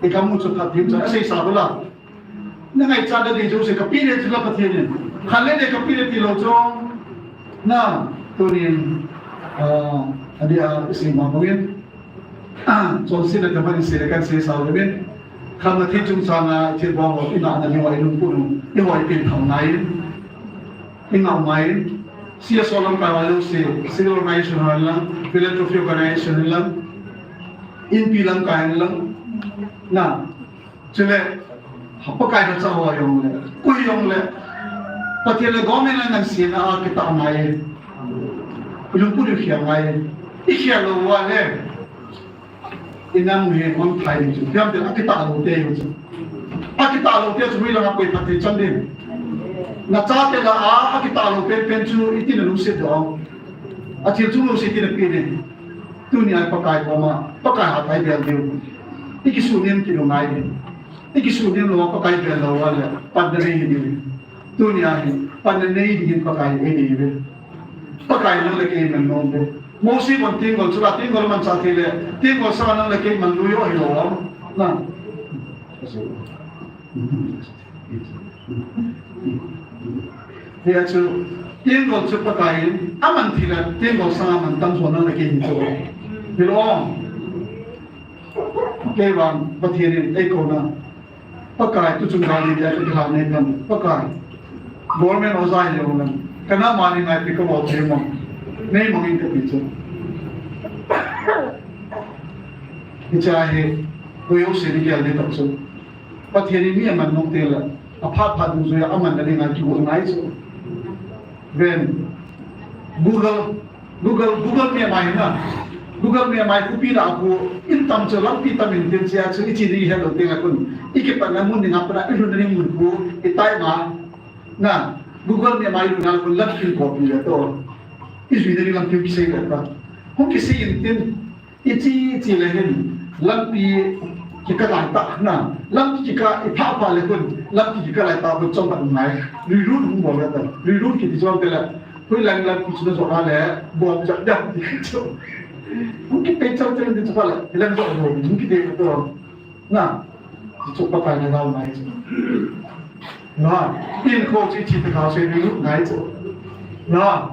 I kamu chu phat diu chu, asei sa bula. Na ngaichat da ding jouse kape le chu la Pathen in. Khan le le kape le ti lo chu. Na, tunin, ah, adia, isei ma bangin. Chonsetna tah in sei le kan sei sao le min. Khamna thil chungchang a thil bang ho i ngahna ding ho i lungput u. I hoi pin thau ngai. I ngah ngai. C S O lamkai ho jouse, civil organization ho lang, philanthropy organization lang, inpi lamkai lang. Na. Chule, Pakai na cha ho jong le, koi jong le, Pathen le government le ngansena a kitah ngai. I lungput u khel ngai. I khel lou uva le, i nam hi mang thai ding chu. Hiam te a kitah lou te u chu. A kitah lou te chu hui langa koi phat thei chan ding. Na chate lah a, a kitah lou pen pen chu iti na lungset diu. A thil chung lungset iti na pe ding. Tuni a Pakai koma, Pakai hatah i bel diu. I kisuhnem kit u ngai ding. I kisuhnem lou a Pakai bel lou uva le, panna nei hi ding. Tuni a hi, panna nei dingin Pakai ei nei uve. Pakai nang le kei man nom uve. Mosi bon tenggol chu la, tenggol manchah thei le, tenggol sanga nang le kei man lui u ahi lou ham. Na. Hia chu, tenggol chu Pakai in, aman thei le, tenggol sanga man tam jo nang le kei hi chu. Hilou. Kei vang, Pathen in ei kouna. Pakai, tuchung gal ni dia ka kilah nei kan. Pakai. Government oja hi jong lang. Kana mani ngai pi ka bol thei mo. Nei mong in ka ti chu. Hiche hi, koi jouse ni gel ding tah chu. Pathen in mi aman nom teng le, aphat phat dungjuia amanna dinga kigo ngai chu. Ven. Google, Google, Google Map a hin na. Google Map a hin khopi lah a khu, in tam chu lampi tam in tin chia chu, i che ding i het lou teng le khun. I kipatna mun dinga pat a i lhunna ding mun khu, i tai ma. Na, Google Map a i lhunna khun lampi copy le to. I juina ding lampi kisei le ta. Hung kisei in tin, i che, i che le hin, lampi kikah lai tah na, lampi kikah i phah phah le khun, lampi kikah lai tah khun chomkhat ngai, lui run hung bol le ta, lui run kiti chom te le, hoilang lampi chu na jot a le, bom jat jat ti chu. Hung kipei chal chal ti chu pha le, hilang jot jot, hung kipei to. Na, chu Pakai na gal ngai chu. Na, in kho chu i che te kha sei ding ngai chu. Na,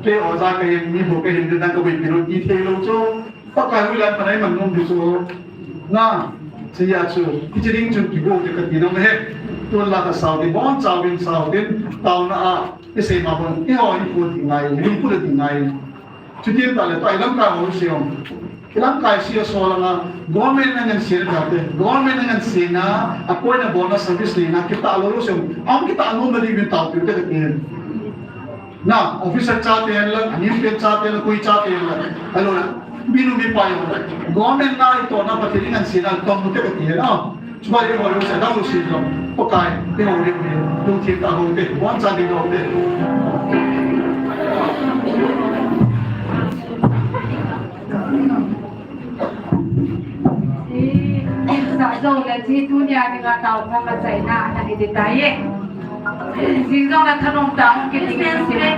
kei oja ka hin, mi bou ka hin, nang ka boipi lou ti thei lou chu. Pakai hoilang pan a i man nom ding chu. Na, hiche a chu, hiche ding chun kigo te ka ti nom e. Tun la ka sao ding, boncha uvin sao ding, taona a, i sei ma bon, i ho i pu ding ngai, i lungput ding ngai. Chuti tah le tua i lamkai ho sei jong. I lamkai C S O langa, government na ngansena te, government na ngansena, appoint na bolna service neina, kitah lou lou sei jong. Ahung kitah nom na ding uvin taopiu te ka ti. Na, officer chate hen lang, anim pen chate hen lang, koi chate hen lang. Hello na, minu mipa jong lang. Government na i tohna Pathen in ngansena, tong mu te ka ti na. Chuba i ho lou sa, dang lou si jong. Pakai, i ho lou ni, lungthim tah ho te, boncha ding ho te. Sa jong le chi tunia dinga tao pha ka chaina na ni de tai ye. Jing jong le thanom tang ki ti si ve.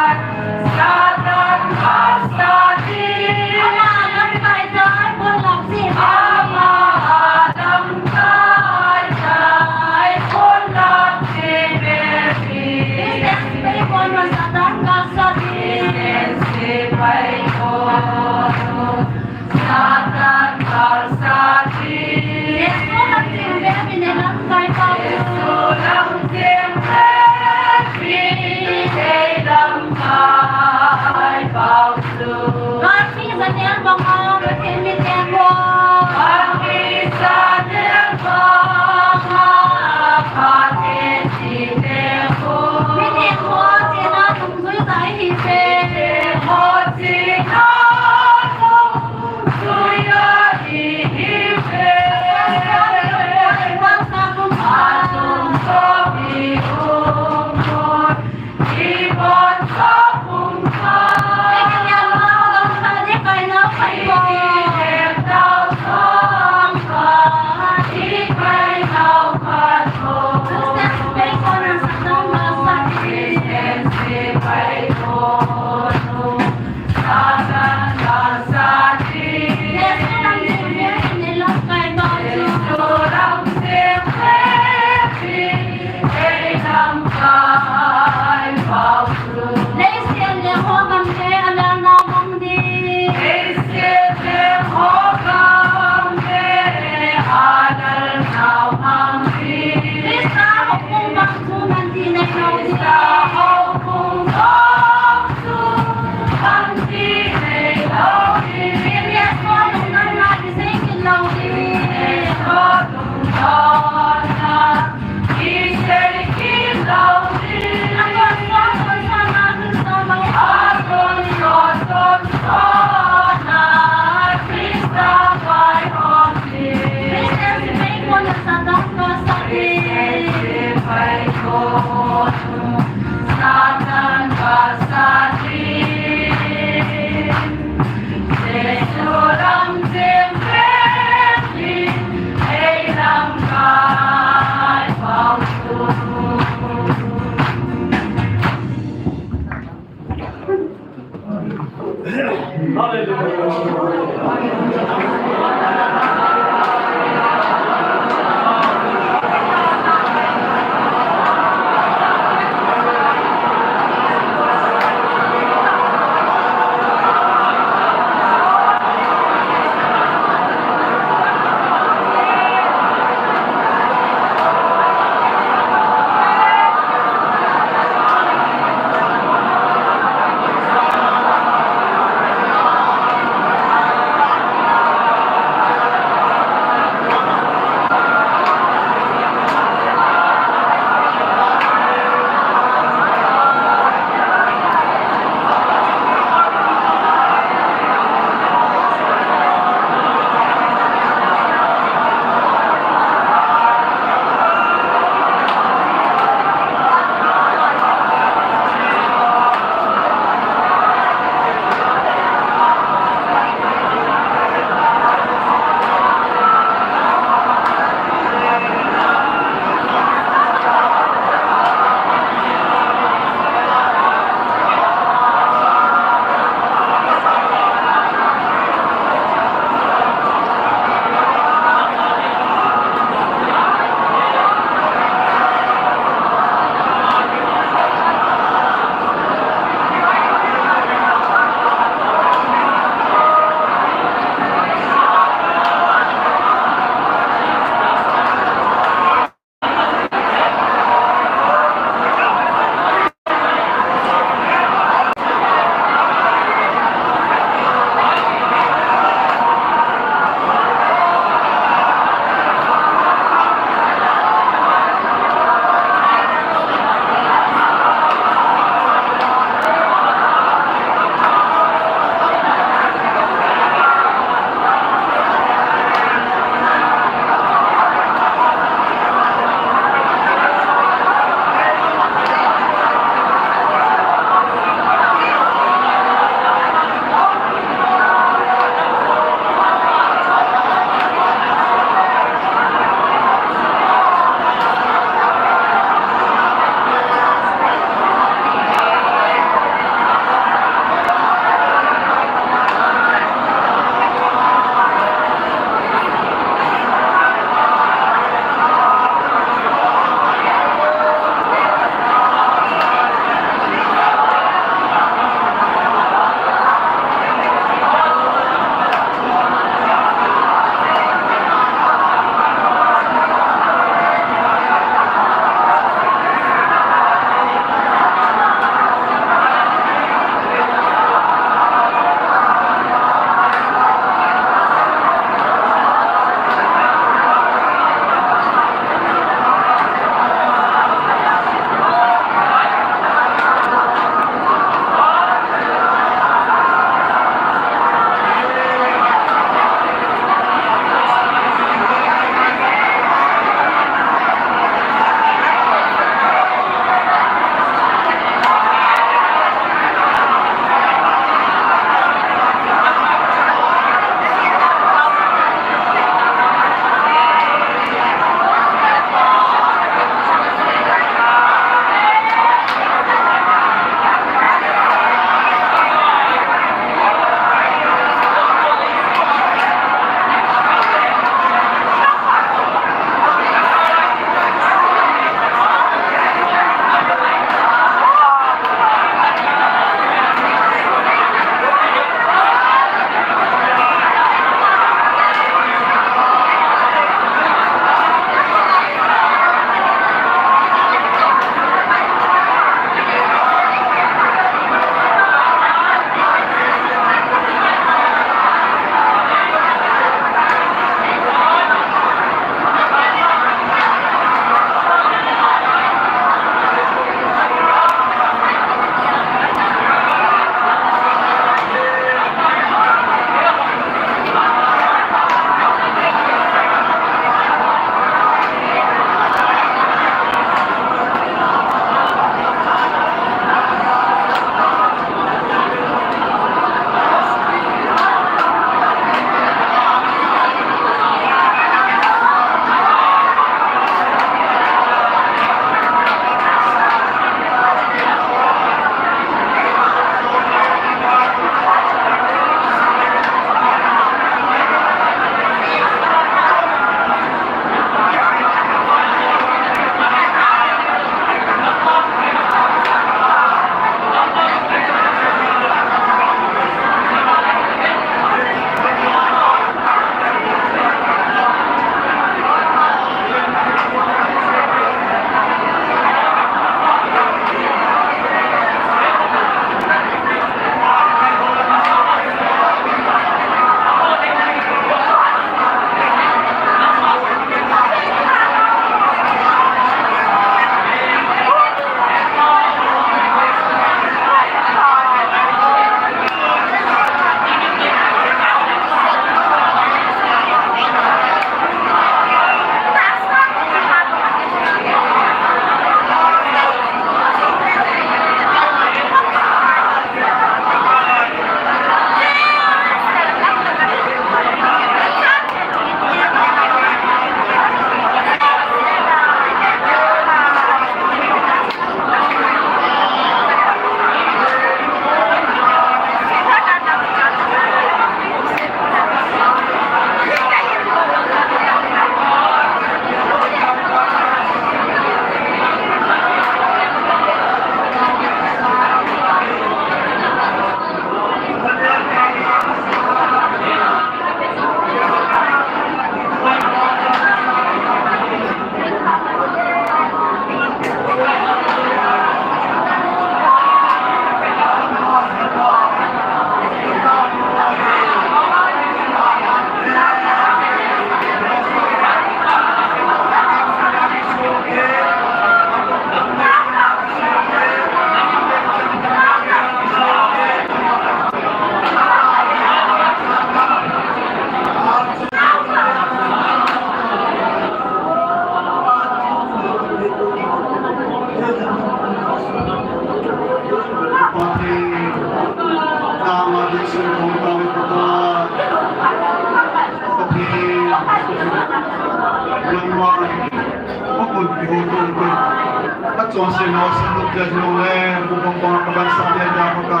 Ka chonse nau san luk ja jong le, bu bang bang ka ban sa dia dia ka.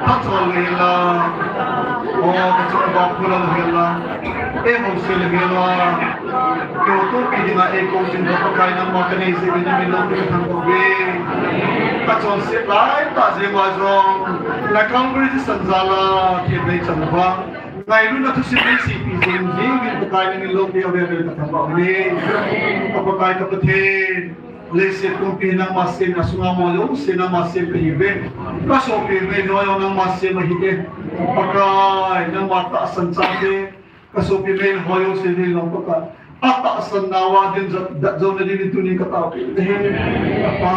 Ka chon le la. O, ka chon ba pu la le la. E ho se le la. Ko to ki ding a e ko jin ba ka kai nangma ka nei se ni mi lo ki thang ko ve. Ka chonse lai ta je wa jong. Na kam ri san za la ki nei chan ba. Ngailutna thusim nei seipi jing jing in Pakai nangin loupi uve ti ka thangvah uve. Ka Pakai ka Pathen, leiset pumpi nangma sem, a sunga mo jouse nangma sem kahiuve. Ka sopi Meilhoi jong nangma sem ahi e. Pakai, nangma tahsan chate, ka sopi Meilhoi jouse ding jong Pakai, atahsan nauva din jat, jat jouna dingin tunin ka taopi uve. Ka Pa,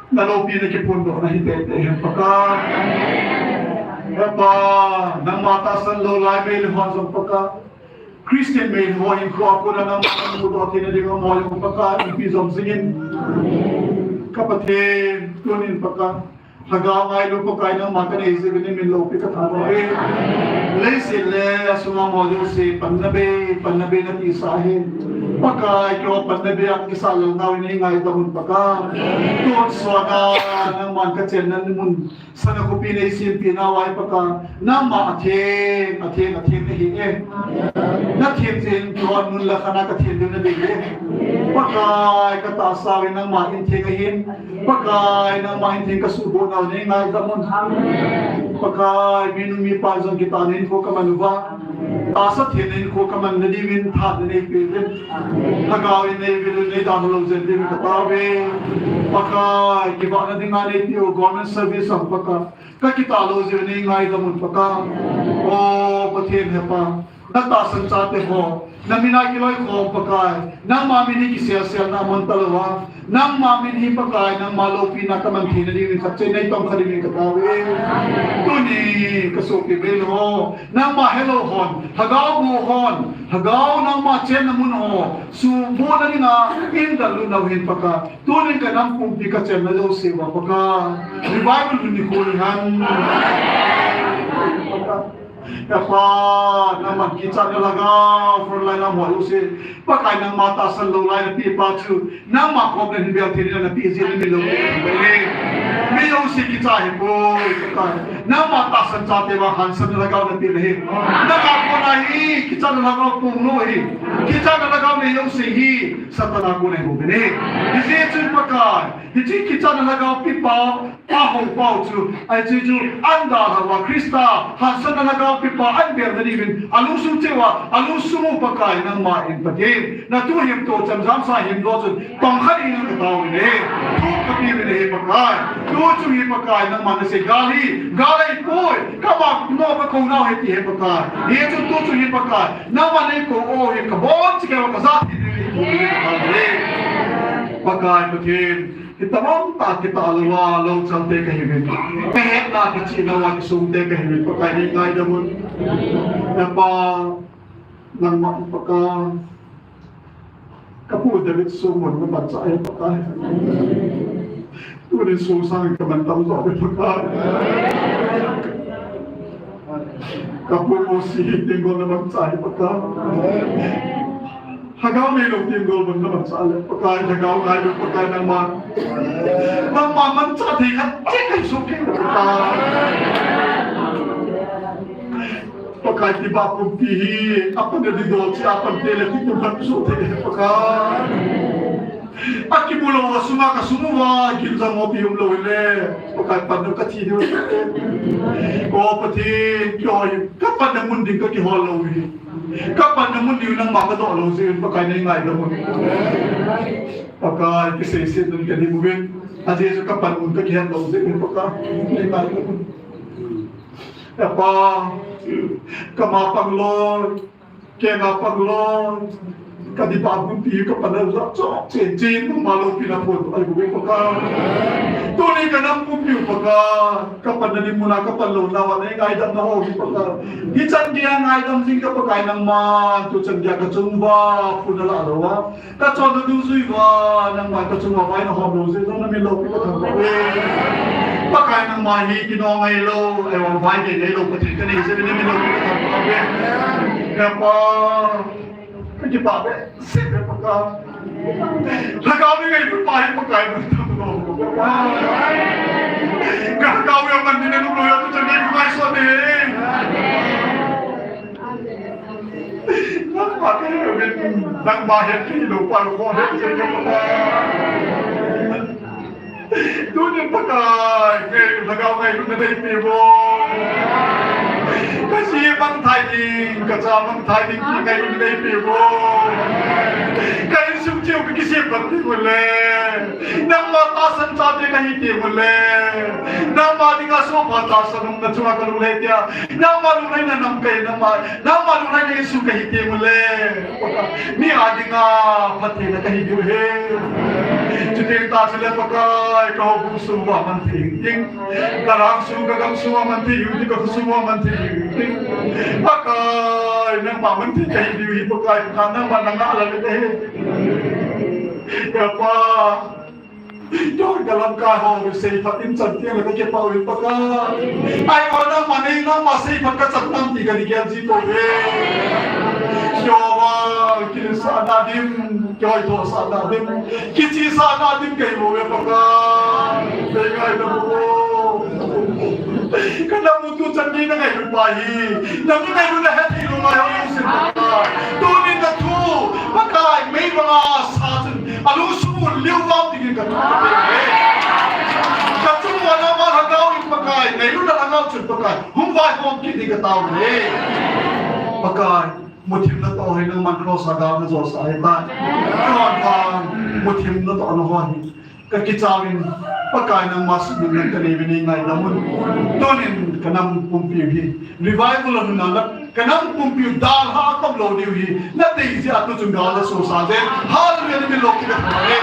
na loupina kiphondohna hi teitei hen Pakai. He Pa, nangma tahsan lou lai Meilhoi jong Pakai, Christian Meilhoi hinkhoa kona nangma namudoh theina ding amaho jong Pakai, ipi jom jingin. Ka Pathen, tunin Pakai, Lhagao ngailu Pakai nangma ka nei jeh uvin namin loupi ka thangvah uve. Leiset le asunga mo jouse panna bei, panna bei nati sa hen. Pakai, keiho panna bei a kisa lou nau in nei ngaidam un Pakai. Tonsot a nangman ka chenna mun, sana khopi nei sempeh nauva hi Pakai, nangma atheng, atheng, atheng nahi e. Na theng jeh in keiho mun le khan a ka theng diu nadei e. Pakai, ka tahsa uve nangma in theng ahin. Pakai, nangma in theng ka suhboh nau nei ngaidam un. Pakai, minu mipa jong kitahna hinkho ka man uva, tahsa thenna hinkho ka manna diuvin tha nei peh uvin. Lhagao in nei vil un, nei damlou jeng diuvin ka taove. Pakai, kivahna dinga nei peh u government service jong Pakai, ka kitah lou jeh uvin nei ngaidam un Pakai. O Pathen He Pa, na tahsan chate ho, na min a kiloikhom Pakai, nangma min hi kiselselna mun talouva, nangma min hi Pakai, nangma loupina ka man theina diuvin khat cheh nei tongkha diuvin ka taove. Tuni ka sopi Meilhoi ho, nangma helou hon, Lhagao boh hon, Lhagao nangma chenna mun ho, suhbohna dinga in dallut nau hin Pakai, tunin ka nam pumpi ka chenna jouse uva Pakai, revival hun nikho hihen. He Pa, nangman kichatna lhagao, frontline lam ho jouse, Pakai nangma tahsan lou lai napeh pa chu, nangma koma hin bel theina napeh jeh in namin loupi ka thangvah uve. Mi jouse kicha hipoi, Pakai, nangma tahsan chate vang hansanna lhagao napeh ahi. Nanga kona hi kichatna lhagao pung lou ahi. Kichatna lhagao nei jouse hi Satan a kona ahung uve. Hijeh chun Pakai, hiche kichatna lhagao pepa, ahou pau chu, ahi chu chu, ahin dalhauva Christa hansanna lhagao pepa ahin belna diuvin, alungsung cheh uva, alungsung u Pakai nangma in Pathen, na tuh himto chemjam sa himdoh chun, tongkha dingin ka taovin ahi, thu ka peuvin ahi Pakai. Tu chung hi Pakai, nangman nasei gal hi, gal ahipoi, ka vang nom ka kou nau ahi ti ahi Pakai. Hichun tu chung hi Pakai, nangman neikou u hi, ka bon chikei uva ka jat thei ding ahi, ka kou ding ahi Pakai. Pakai Pathen, Hitabang tah kitah louva, lou chalte kahiuvin. Kahetna kichihna uva kisongte kahiuvin, Pakai nei ngaidam un. He Pa, nangma Pakai. Kapu David songmun kamanchah e Pakai. Tunin songsang kaman tamjo e Pakai. Kapu Mosi tenggol namanchah e Pakai. Lhagao neilou tenggol bang namanchah le, Pakai, lhagao ngailu Pakai nangma. Nangma manchah thei khat cheh kahisoh kei Pakai. Pakai, tibah pumpi hi, apan a didol cheh a, apan tele ti kum khat soh thei Pakai. Akimu lou a sunga kasung uva, ginjang ho pi umlou hile, Pakai, panna kathi diu. O Pathen, keiho hi kapanna mun ding kakihol lou hi. Kapanna mun diu nangma kadoh lou jeh in Pakai nei ngaidam un. Pakai, kiseiset nun kadim uvin. Ajeh chu kapan mun kakihet lou jeh in Pakai nei ngaidam un. He Pa, kama pang loi, kenga pang loi, kadipah pumpi kapan a jat chok cheh cheh in nangma loupina phondoh ahi bou Pakai. Tuni kanam pumpi u Pakai, kapanna ding mun a kapan lou nauva nei ngaidam nau hi Pakai. Hichan geiya ngaidam jing ka Pakai nangman, tuchan geiya kachung uva phun nalah lou a, kachonna dungjuiya nangman kachung uva vai nahom lou jeh jong namin loupi kathangvah uve. Pakai nangma hi kinong ngailou, ahivang vai gei ngailou Pathen kanei jeh in namin loupi kathangvah uve. He Pa, Kipah behseh e Pakai. Lhagao nei ngailut pa hi Pakai, mantam lou. Ka lhagao a man ding nei lunglut a tu chan nei ngaisah ding. Nangma kahe uvin, nangma het thei lou pa lou, het thei lou pa. Tunin Pakai, kei lhagao ngailutna neipeh uvin. Ka ji mangthai ding, ka cha mangthai ding ti ngailutna neipeh uvin. Ka insung cheh u ka kisem pan ding ule. Nangma tahsan chate kahi ding ule. Nangma dinga sopi tahsan umna chunga ka lunglut tia. Nangma lungleina nam kahi, nangma, nangma lungleina insung kahi ding ule. Mi a dinga phattheina kahi diu ahi. Chuteng tah chule Pakai, ka houbung sung uva man thei ding. Ka lhang sung, ka gam sung uva man thei ding, ka kho sung uva man thei ding. Pakai, nangma man thei kahi diu ahi, Pakai, nangma nanga la le te. Ya Pa. Doi ka lamkai ho, seiphat in chan tiang le ka kipah uve Pakai. Ai, o nangma nei, nangma seiphat ka chan tam ti ka ni gel ji pouve. Jehovah, kilisahna dim, kihoithosahna dim, kichisahna dim kahi bouve Pakai. Nei ngaidam u. Ka na mu tu chan nei na ngailut pa hi. Na mi ngailutna het thei lou ngai ho jong sin Pakai. Tunin na thu, Pakai, mei banga sa chun. Alungsung u liu vang dingin ka thu ka pe e. Ka chung uva nangma lhagao in Pakai, ngailutna lhagao chun Pakai, hung vaihom kit ding ka tao e. Pakai, muthimna toh hi nangman cross a gal na josah ahitai. Keiman vang, muthimna toh na ho hi. Ka kichauvin, Pakai nangma sumil nang ka nei uvin nei ngaidam un. Tunin ka nam pumpi u hi. Revival a nuna na Ka nam pumpi u dalha a kom lou diu hi, na dei jeh a tu chun gal a sosa jeng. Hallelujah, na min loupi ka thangvah e.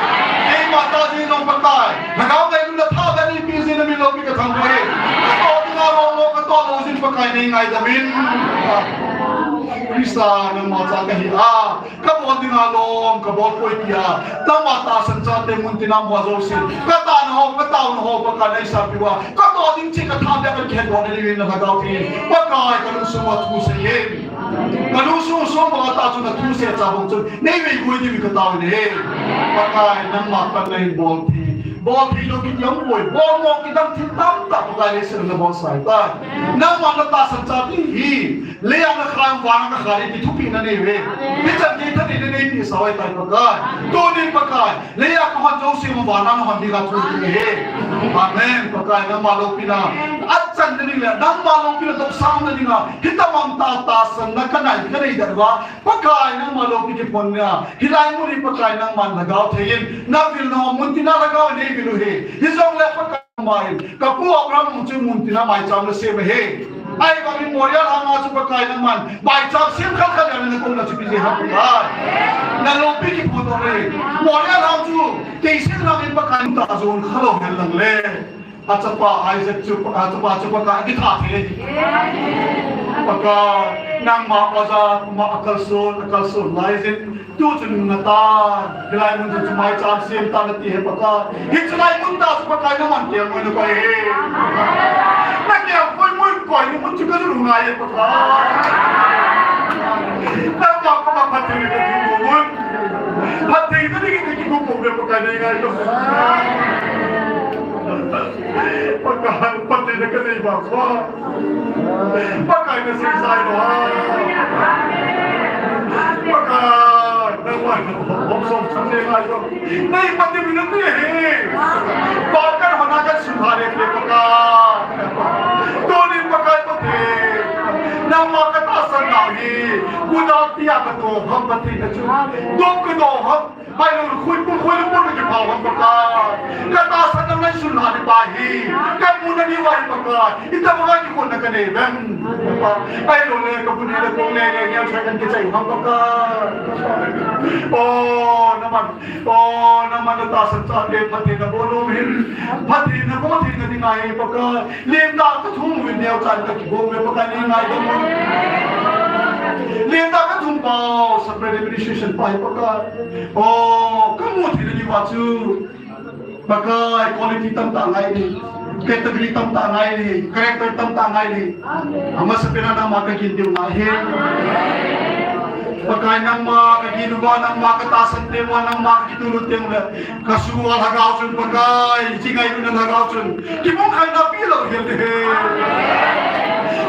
Keima tah jeh in jong Pakai, lhagao ngailutna thabeh neipe jeh in na min loupi ka thangvah e. Ka toh dinga lou mo, ka toh lou jeh in Pakai nei ngaidam in. Christa nangma cha kahi a, ka bol dinga lou, ka bol poi tia, nangma tahsan chate mun tina mo jouse, ka tahna ho, ka taona ho, Pakai nei sahpi uva, ka toh ding cheh ka thabeh a ka kihetdoh na diuvin na lhagao thei in, Pakai ka lungsung uva thu sei in. Ka lungsung sung banga tah chun na thu sei a cha bang chun nei veivui diuvin ka tao in ahi. Pakai nangma pan na hin bol thei. Bol thei lou kiti aum poi. Bol mo kidang thil tamtah Pakai leiset a na bolsah tai. Nangma na tahsan chate hi. Lei a na khan, van a na khan, ti thupeh na nei uve. Hichan gei thaneina neipeh sau ahitai Pakai. Tunin Pakai. Lei a ka hon jouse mo van a na hon dinga thu ahi. Amen. Pakai nangma loupina. Achan na ding le, nangma loupina toh sang na dinga. Hitabang tah tahsanna ka nei, ka nei dan uva. Pakai nangma loupi kiphonna. Hilai mun hi Pakai nangman lhagao thei in. Na vil na mun tina lhagao nei vil u ahi. Hijongle Pakai nangman. Ka pu Abraham mun chu mun tina maicham na sem ahi. Ahivangin Moriah lhang a chu Pakai nangman, maicham sem khat khat a na kou na chu pi jeh ham Pakai. Na loupi kiphong toh le. Moriah lhang chu, tei sem lhang in Pakai ta jon khalou hen lang le. Achapa Isaac chu, achapa chu Pakai kitha thei. Pakai, nangma oja, ma akalson, akalson lai jin. Tu chun nata, hilai mun chun chu maicham sem ta nati ahi Pakai. Hichu lai mun ta chu Pakai naman kiam mo na koi ahi. Na kiam koi mun koi ni mun chu ka jun ngai ahi Pakai. Nangma koma phattheina ka jun mo mun. Phattheina ding ka jun mo ve Pakai nei ngai lo. Pakai, phattheina ka nei ba ko. Pakai na sing sai lo ha. Pakai, nangman, hom som chang le ngai lo. Nei pati min na ti he. Pakai hona ka sun ha le ke Pakai. Tunin Pakai pati. Nangma ka tahsan nau hi. Kuda tia ka to ham pati na chu. Dom ka to ham. Ai, lungkhui, lungkhui, lungkhui, lungkhui, pau, pau, pau. Ka tahsan nau neisun ha ni pa hi. Ka mun na ni wa hi Pakai. Ita Pakai kikon na ka nei vem. Ai, lo le, ka mun ni le, kong le, le, ni ang sa kan kichai, pau, pau. Oh, naman. Oh, naman na tahsan chate, phattheina bol nom hin. Phattheina bol thei na ding ahi Pakai. Lentah ka thum uvin neocha in ka kigong uve Pakai nei ngaidam un. Lentah ka thum pau, separate administration pa hi Pakai. Oh, ka mu thei na diu va chu. Pakai quality tamtah ngai ni. Category tamtah ngai ni. Character tamtah ngai ni. Amasapen a nangma ka gin diu ngai ahi. Pakai nangma kagin uva, nangma katahsan teng uva, nangma kakitunu teng uva, kasung uva Lhagao chun Pakai, hiche ngailutna Lhagao chun kibung khaina pelou hel ding ahi.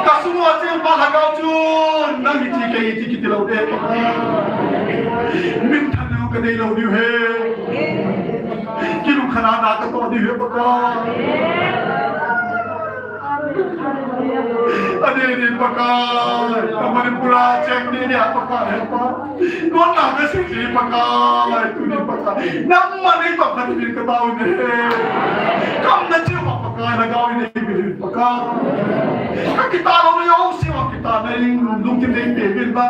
Kasung uva cheng pa Lhagao chun nang hiche kei hiche kiti lou ding Pakai. Minthanna kaneilou ding ahi. Kilungkhatna katoh ding ahi Pakai. Adeh in Pakai, ka Manipur a cheng ni ni a Pakai, Pakai. Nang na ka sisi Pakai, tuni Pakai. Nangma nei tokhat in katao in ahi. Kamna cheh uva Pakai, Lhagao in eipeh in Pakai. Kakitah lou na jouse uva kitah na in lungthim nei peh in ba.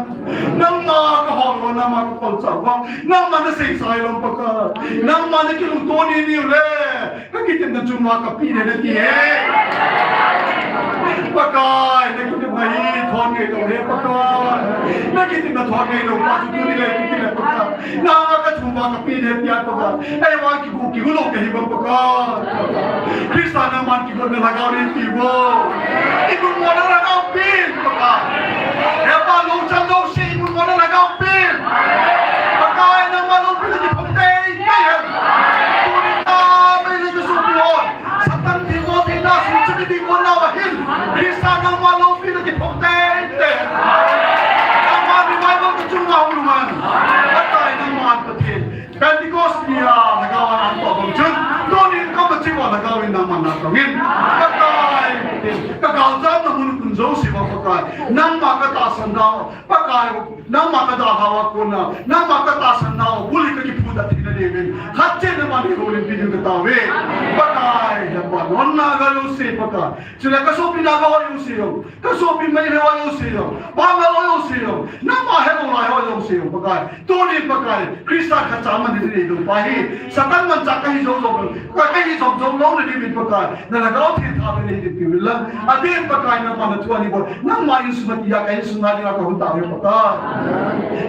Nangma kahol uva, nangma kakolchah uva. Nangma nasei sai lou Pakai. Nangma nakilungto ni ni u le. Nakitepna chunga kapeh ding nati e. Pakai, nakitepna hi thon ngai lou e Pakai. Nakitepna thon ngai lou pa chu tuni le tuni le Pakai. Nanga kachunga kapeh ding tia Pakai. Eivang kigu kigu lou kahi uva Pakai. Christa nangman kigotna Lhagao in eipeh uvo. Imun mona Lhagao pen Pakai. He Pa lou chan lou si imun mona Lhagao pen. Pakai nangma loupina kiphong tei tei hen. Tuni a Meitei kasopi hon. Satan thilbol theina sung chu kiding bol nau ahin. Christa nangma loupina kiphong tei tei hen. Nangma revival kachunga hung lhung hen. Pakai nangma Pathen. Pentecost ni a Lhagao in ahin toh bang chun. Tuni in kama cheh uva Lhagao in nangman natong in. Pakai Pathen. Kagaljamna mun kum jouse uva Pakai. Nangma katahsan nau. Pakai, nangma kadalhau a kona, nangma katahsan nau, bul hi kakiphudet theina diuvin. Khat cheh nangman neiholim pi diu katao e. Pakai, nangma nonna ga jouse Pakai. Chule kasopi naga ho jouse jong, kasopi Meitei ho jouse jong, Pangal ho jouse jong, nangma helou lai ho jouse jong Pakai. Tuni Pakai, Christa khatcha man ding nei lou pa hi. Satan manchah kahi jou jou, ka, kahi jou jou lou na diuvin Pakai. Na Lhagao theng tha nei ding pi uvin lang. Adeh in Pakai nangma na thu anei bol. Nangma insung a tia ka insung a dinga kahung tao e Pakai.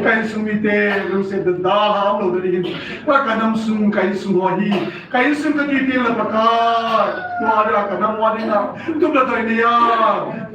Ka insung mite, lungset dan dalha umlou na ding hin. Pakai ka nam sung, ka insung ho hi. Ka insung kati teng le Pakai. Tua dia ka nam ua dinga. Tup le toi nia.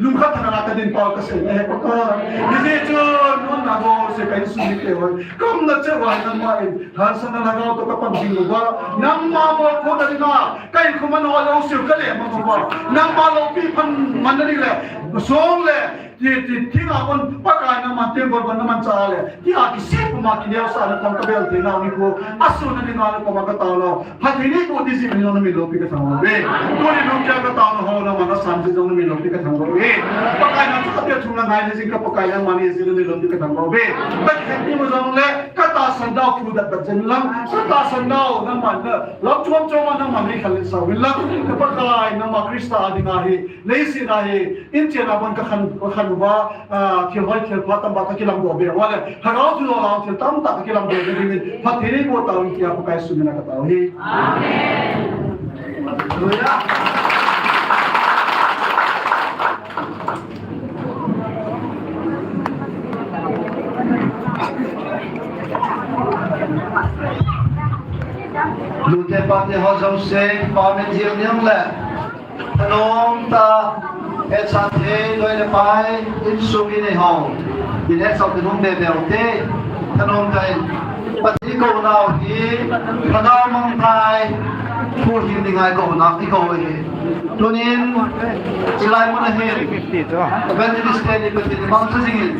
Lungkhat thang a kadin pau kasei e Pakai. Hijeh chun, nonna jouse ka insung mite ho. Kamna cheh uva nangma in. Hansatna Lhagao toh kapang jing uva, nangma molkhomna dinga, ka inkhoma nao jouse u kale mang uva, nangma loupi phan manna ding le, song le, ti, ti, thina kon Pakai nangma temple kon naman cha le, tia kisih puma kineosahna kon kabel te nau nikho, asun na dinga nakoma katao nau. Phatthei neiboh ding jeh in jong namin loupi kathangvah uve. Tuni lungkia katao nau ho nangma nasan jeh jong namin loupi kathangvah uve. Pakai nang chu kapeh thum le ngai le jing ka Pakai nangma nei jeh namin loupi kathangvah uve. Kakhen ti mo jong le, Katahsan nau phudet bet jeng lang, katahsan nau nangman na, lam chom chom a nangman nei khalin sau hin lang, ka Pakai nangma Christa a dinga hi, leiset a hi, inchen a bon kakhen, kakhen uva, ah, thil hoi thil pha tamtah kakilamdoh be uva le, Lhagao thu lou a thil tamtah kakilamdoh be dingin, phatthei neiboh tau in tia Pakai sum in katao hi. Amen. Hallelujah. Lute pate ho jouse, pa min jil niang le. Thanom tah, hetsah thei, loi le pai, insung mi nei ho. Min hetsah thei nom be be u te. Thanom tah in. Pathen kou nau hi, Lhagao mangthai, thu hin ni ngai kou nau, i kou hi. Tunin, chilai mun ahin, Evangelist te ni Pathen ni mangcha jingin,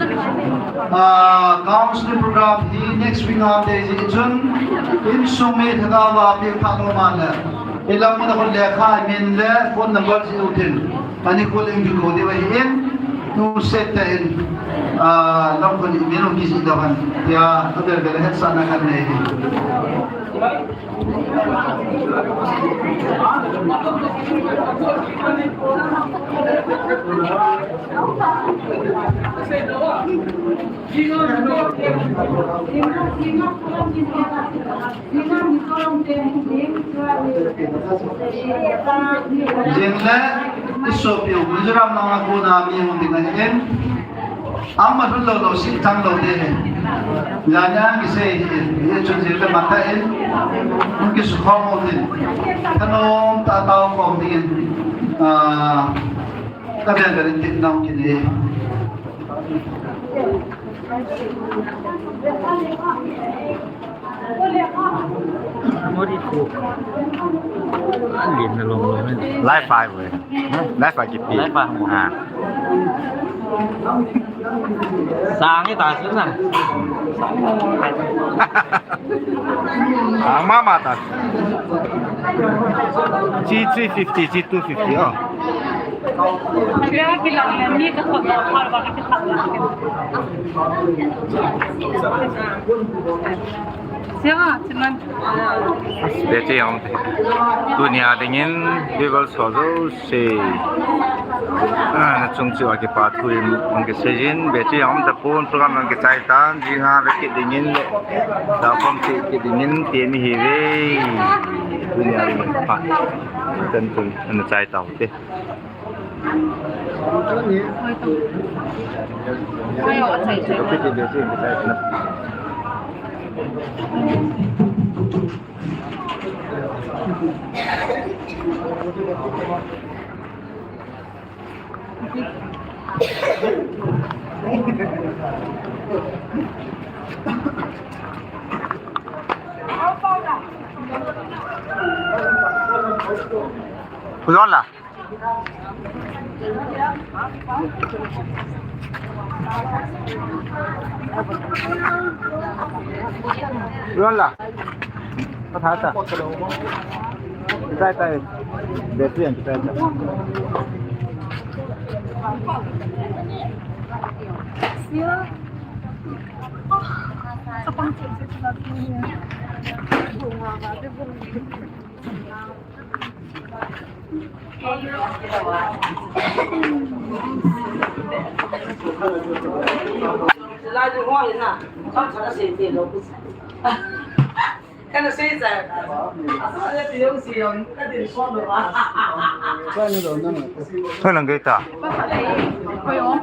ah, counseling program hi next week ngam te ji chun, insung mi thakava pil tha no man le, ilam mun a khun lekha min le phone number ji utin, ani khun ling ju ko de wa hi in, tu set te in, ah, lam khun min ong ki ji da han, ya, ka bel bel hetsahna kan nei hi. Jing le, i sopi u Mizoram langa kona mi hung ding ahi in. Ama lhun lou lou, sih chang lou ding ahi. Jani a kisei hi, hi chun jing le mata in, hung kisukhom u hin. Thanom tah a tao khom ding in, ah, ka bel bel in tip nau kin e. Mori ko. Alin na long long. Live file. Live file kipi. Live file mo. Ah. Sang ita suna. Ang mama ta. G three fifty, G two fifty, oh. Siya, siman. Beti ang. Tunia dingin, viewers ho jouse. Ah, na chung chu akipa thu in, ang kisei jin, beti ang tapon, program ang kisei tan, jinga beti dingin, da pom ti, ti dingin, ti ni hi ve. Tunia dingin pa. Tan tu, ang kisei tau te. Kuyon la. Kuyon la. Patha ta. Kitai tai. Battery ang kitai tai. Koi lang kita. Koi o.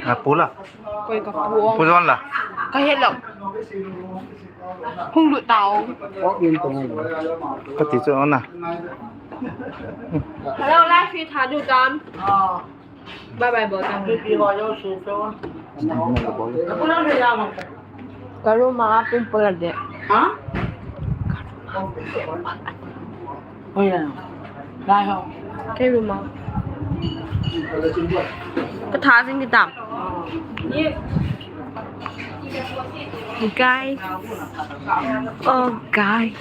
Na pula. Koi ka pu o. Pu don la. Ka het lo. Hung lut tau. Ka ti chu na. Hello, live feed tha du tam. Bye bye, bo tang. Ka room a pimple a de. Ha? Oi ya. Lai ho. Ka room a. Ka tha sing kitam. Guys. Oh, guys.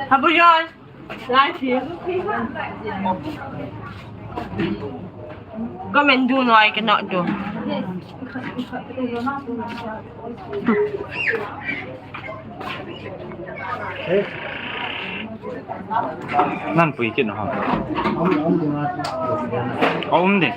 Habu John. Live here. Come and do, no, I cannot do. Nan pui kin ha. Aum de.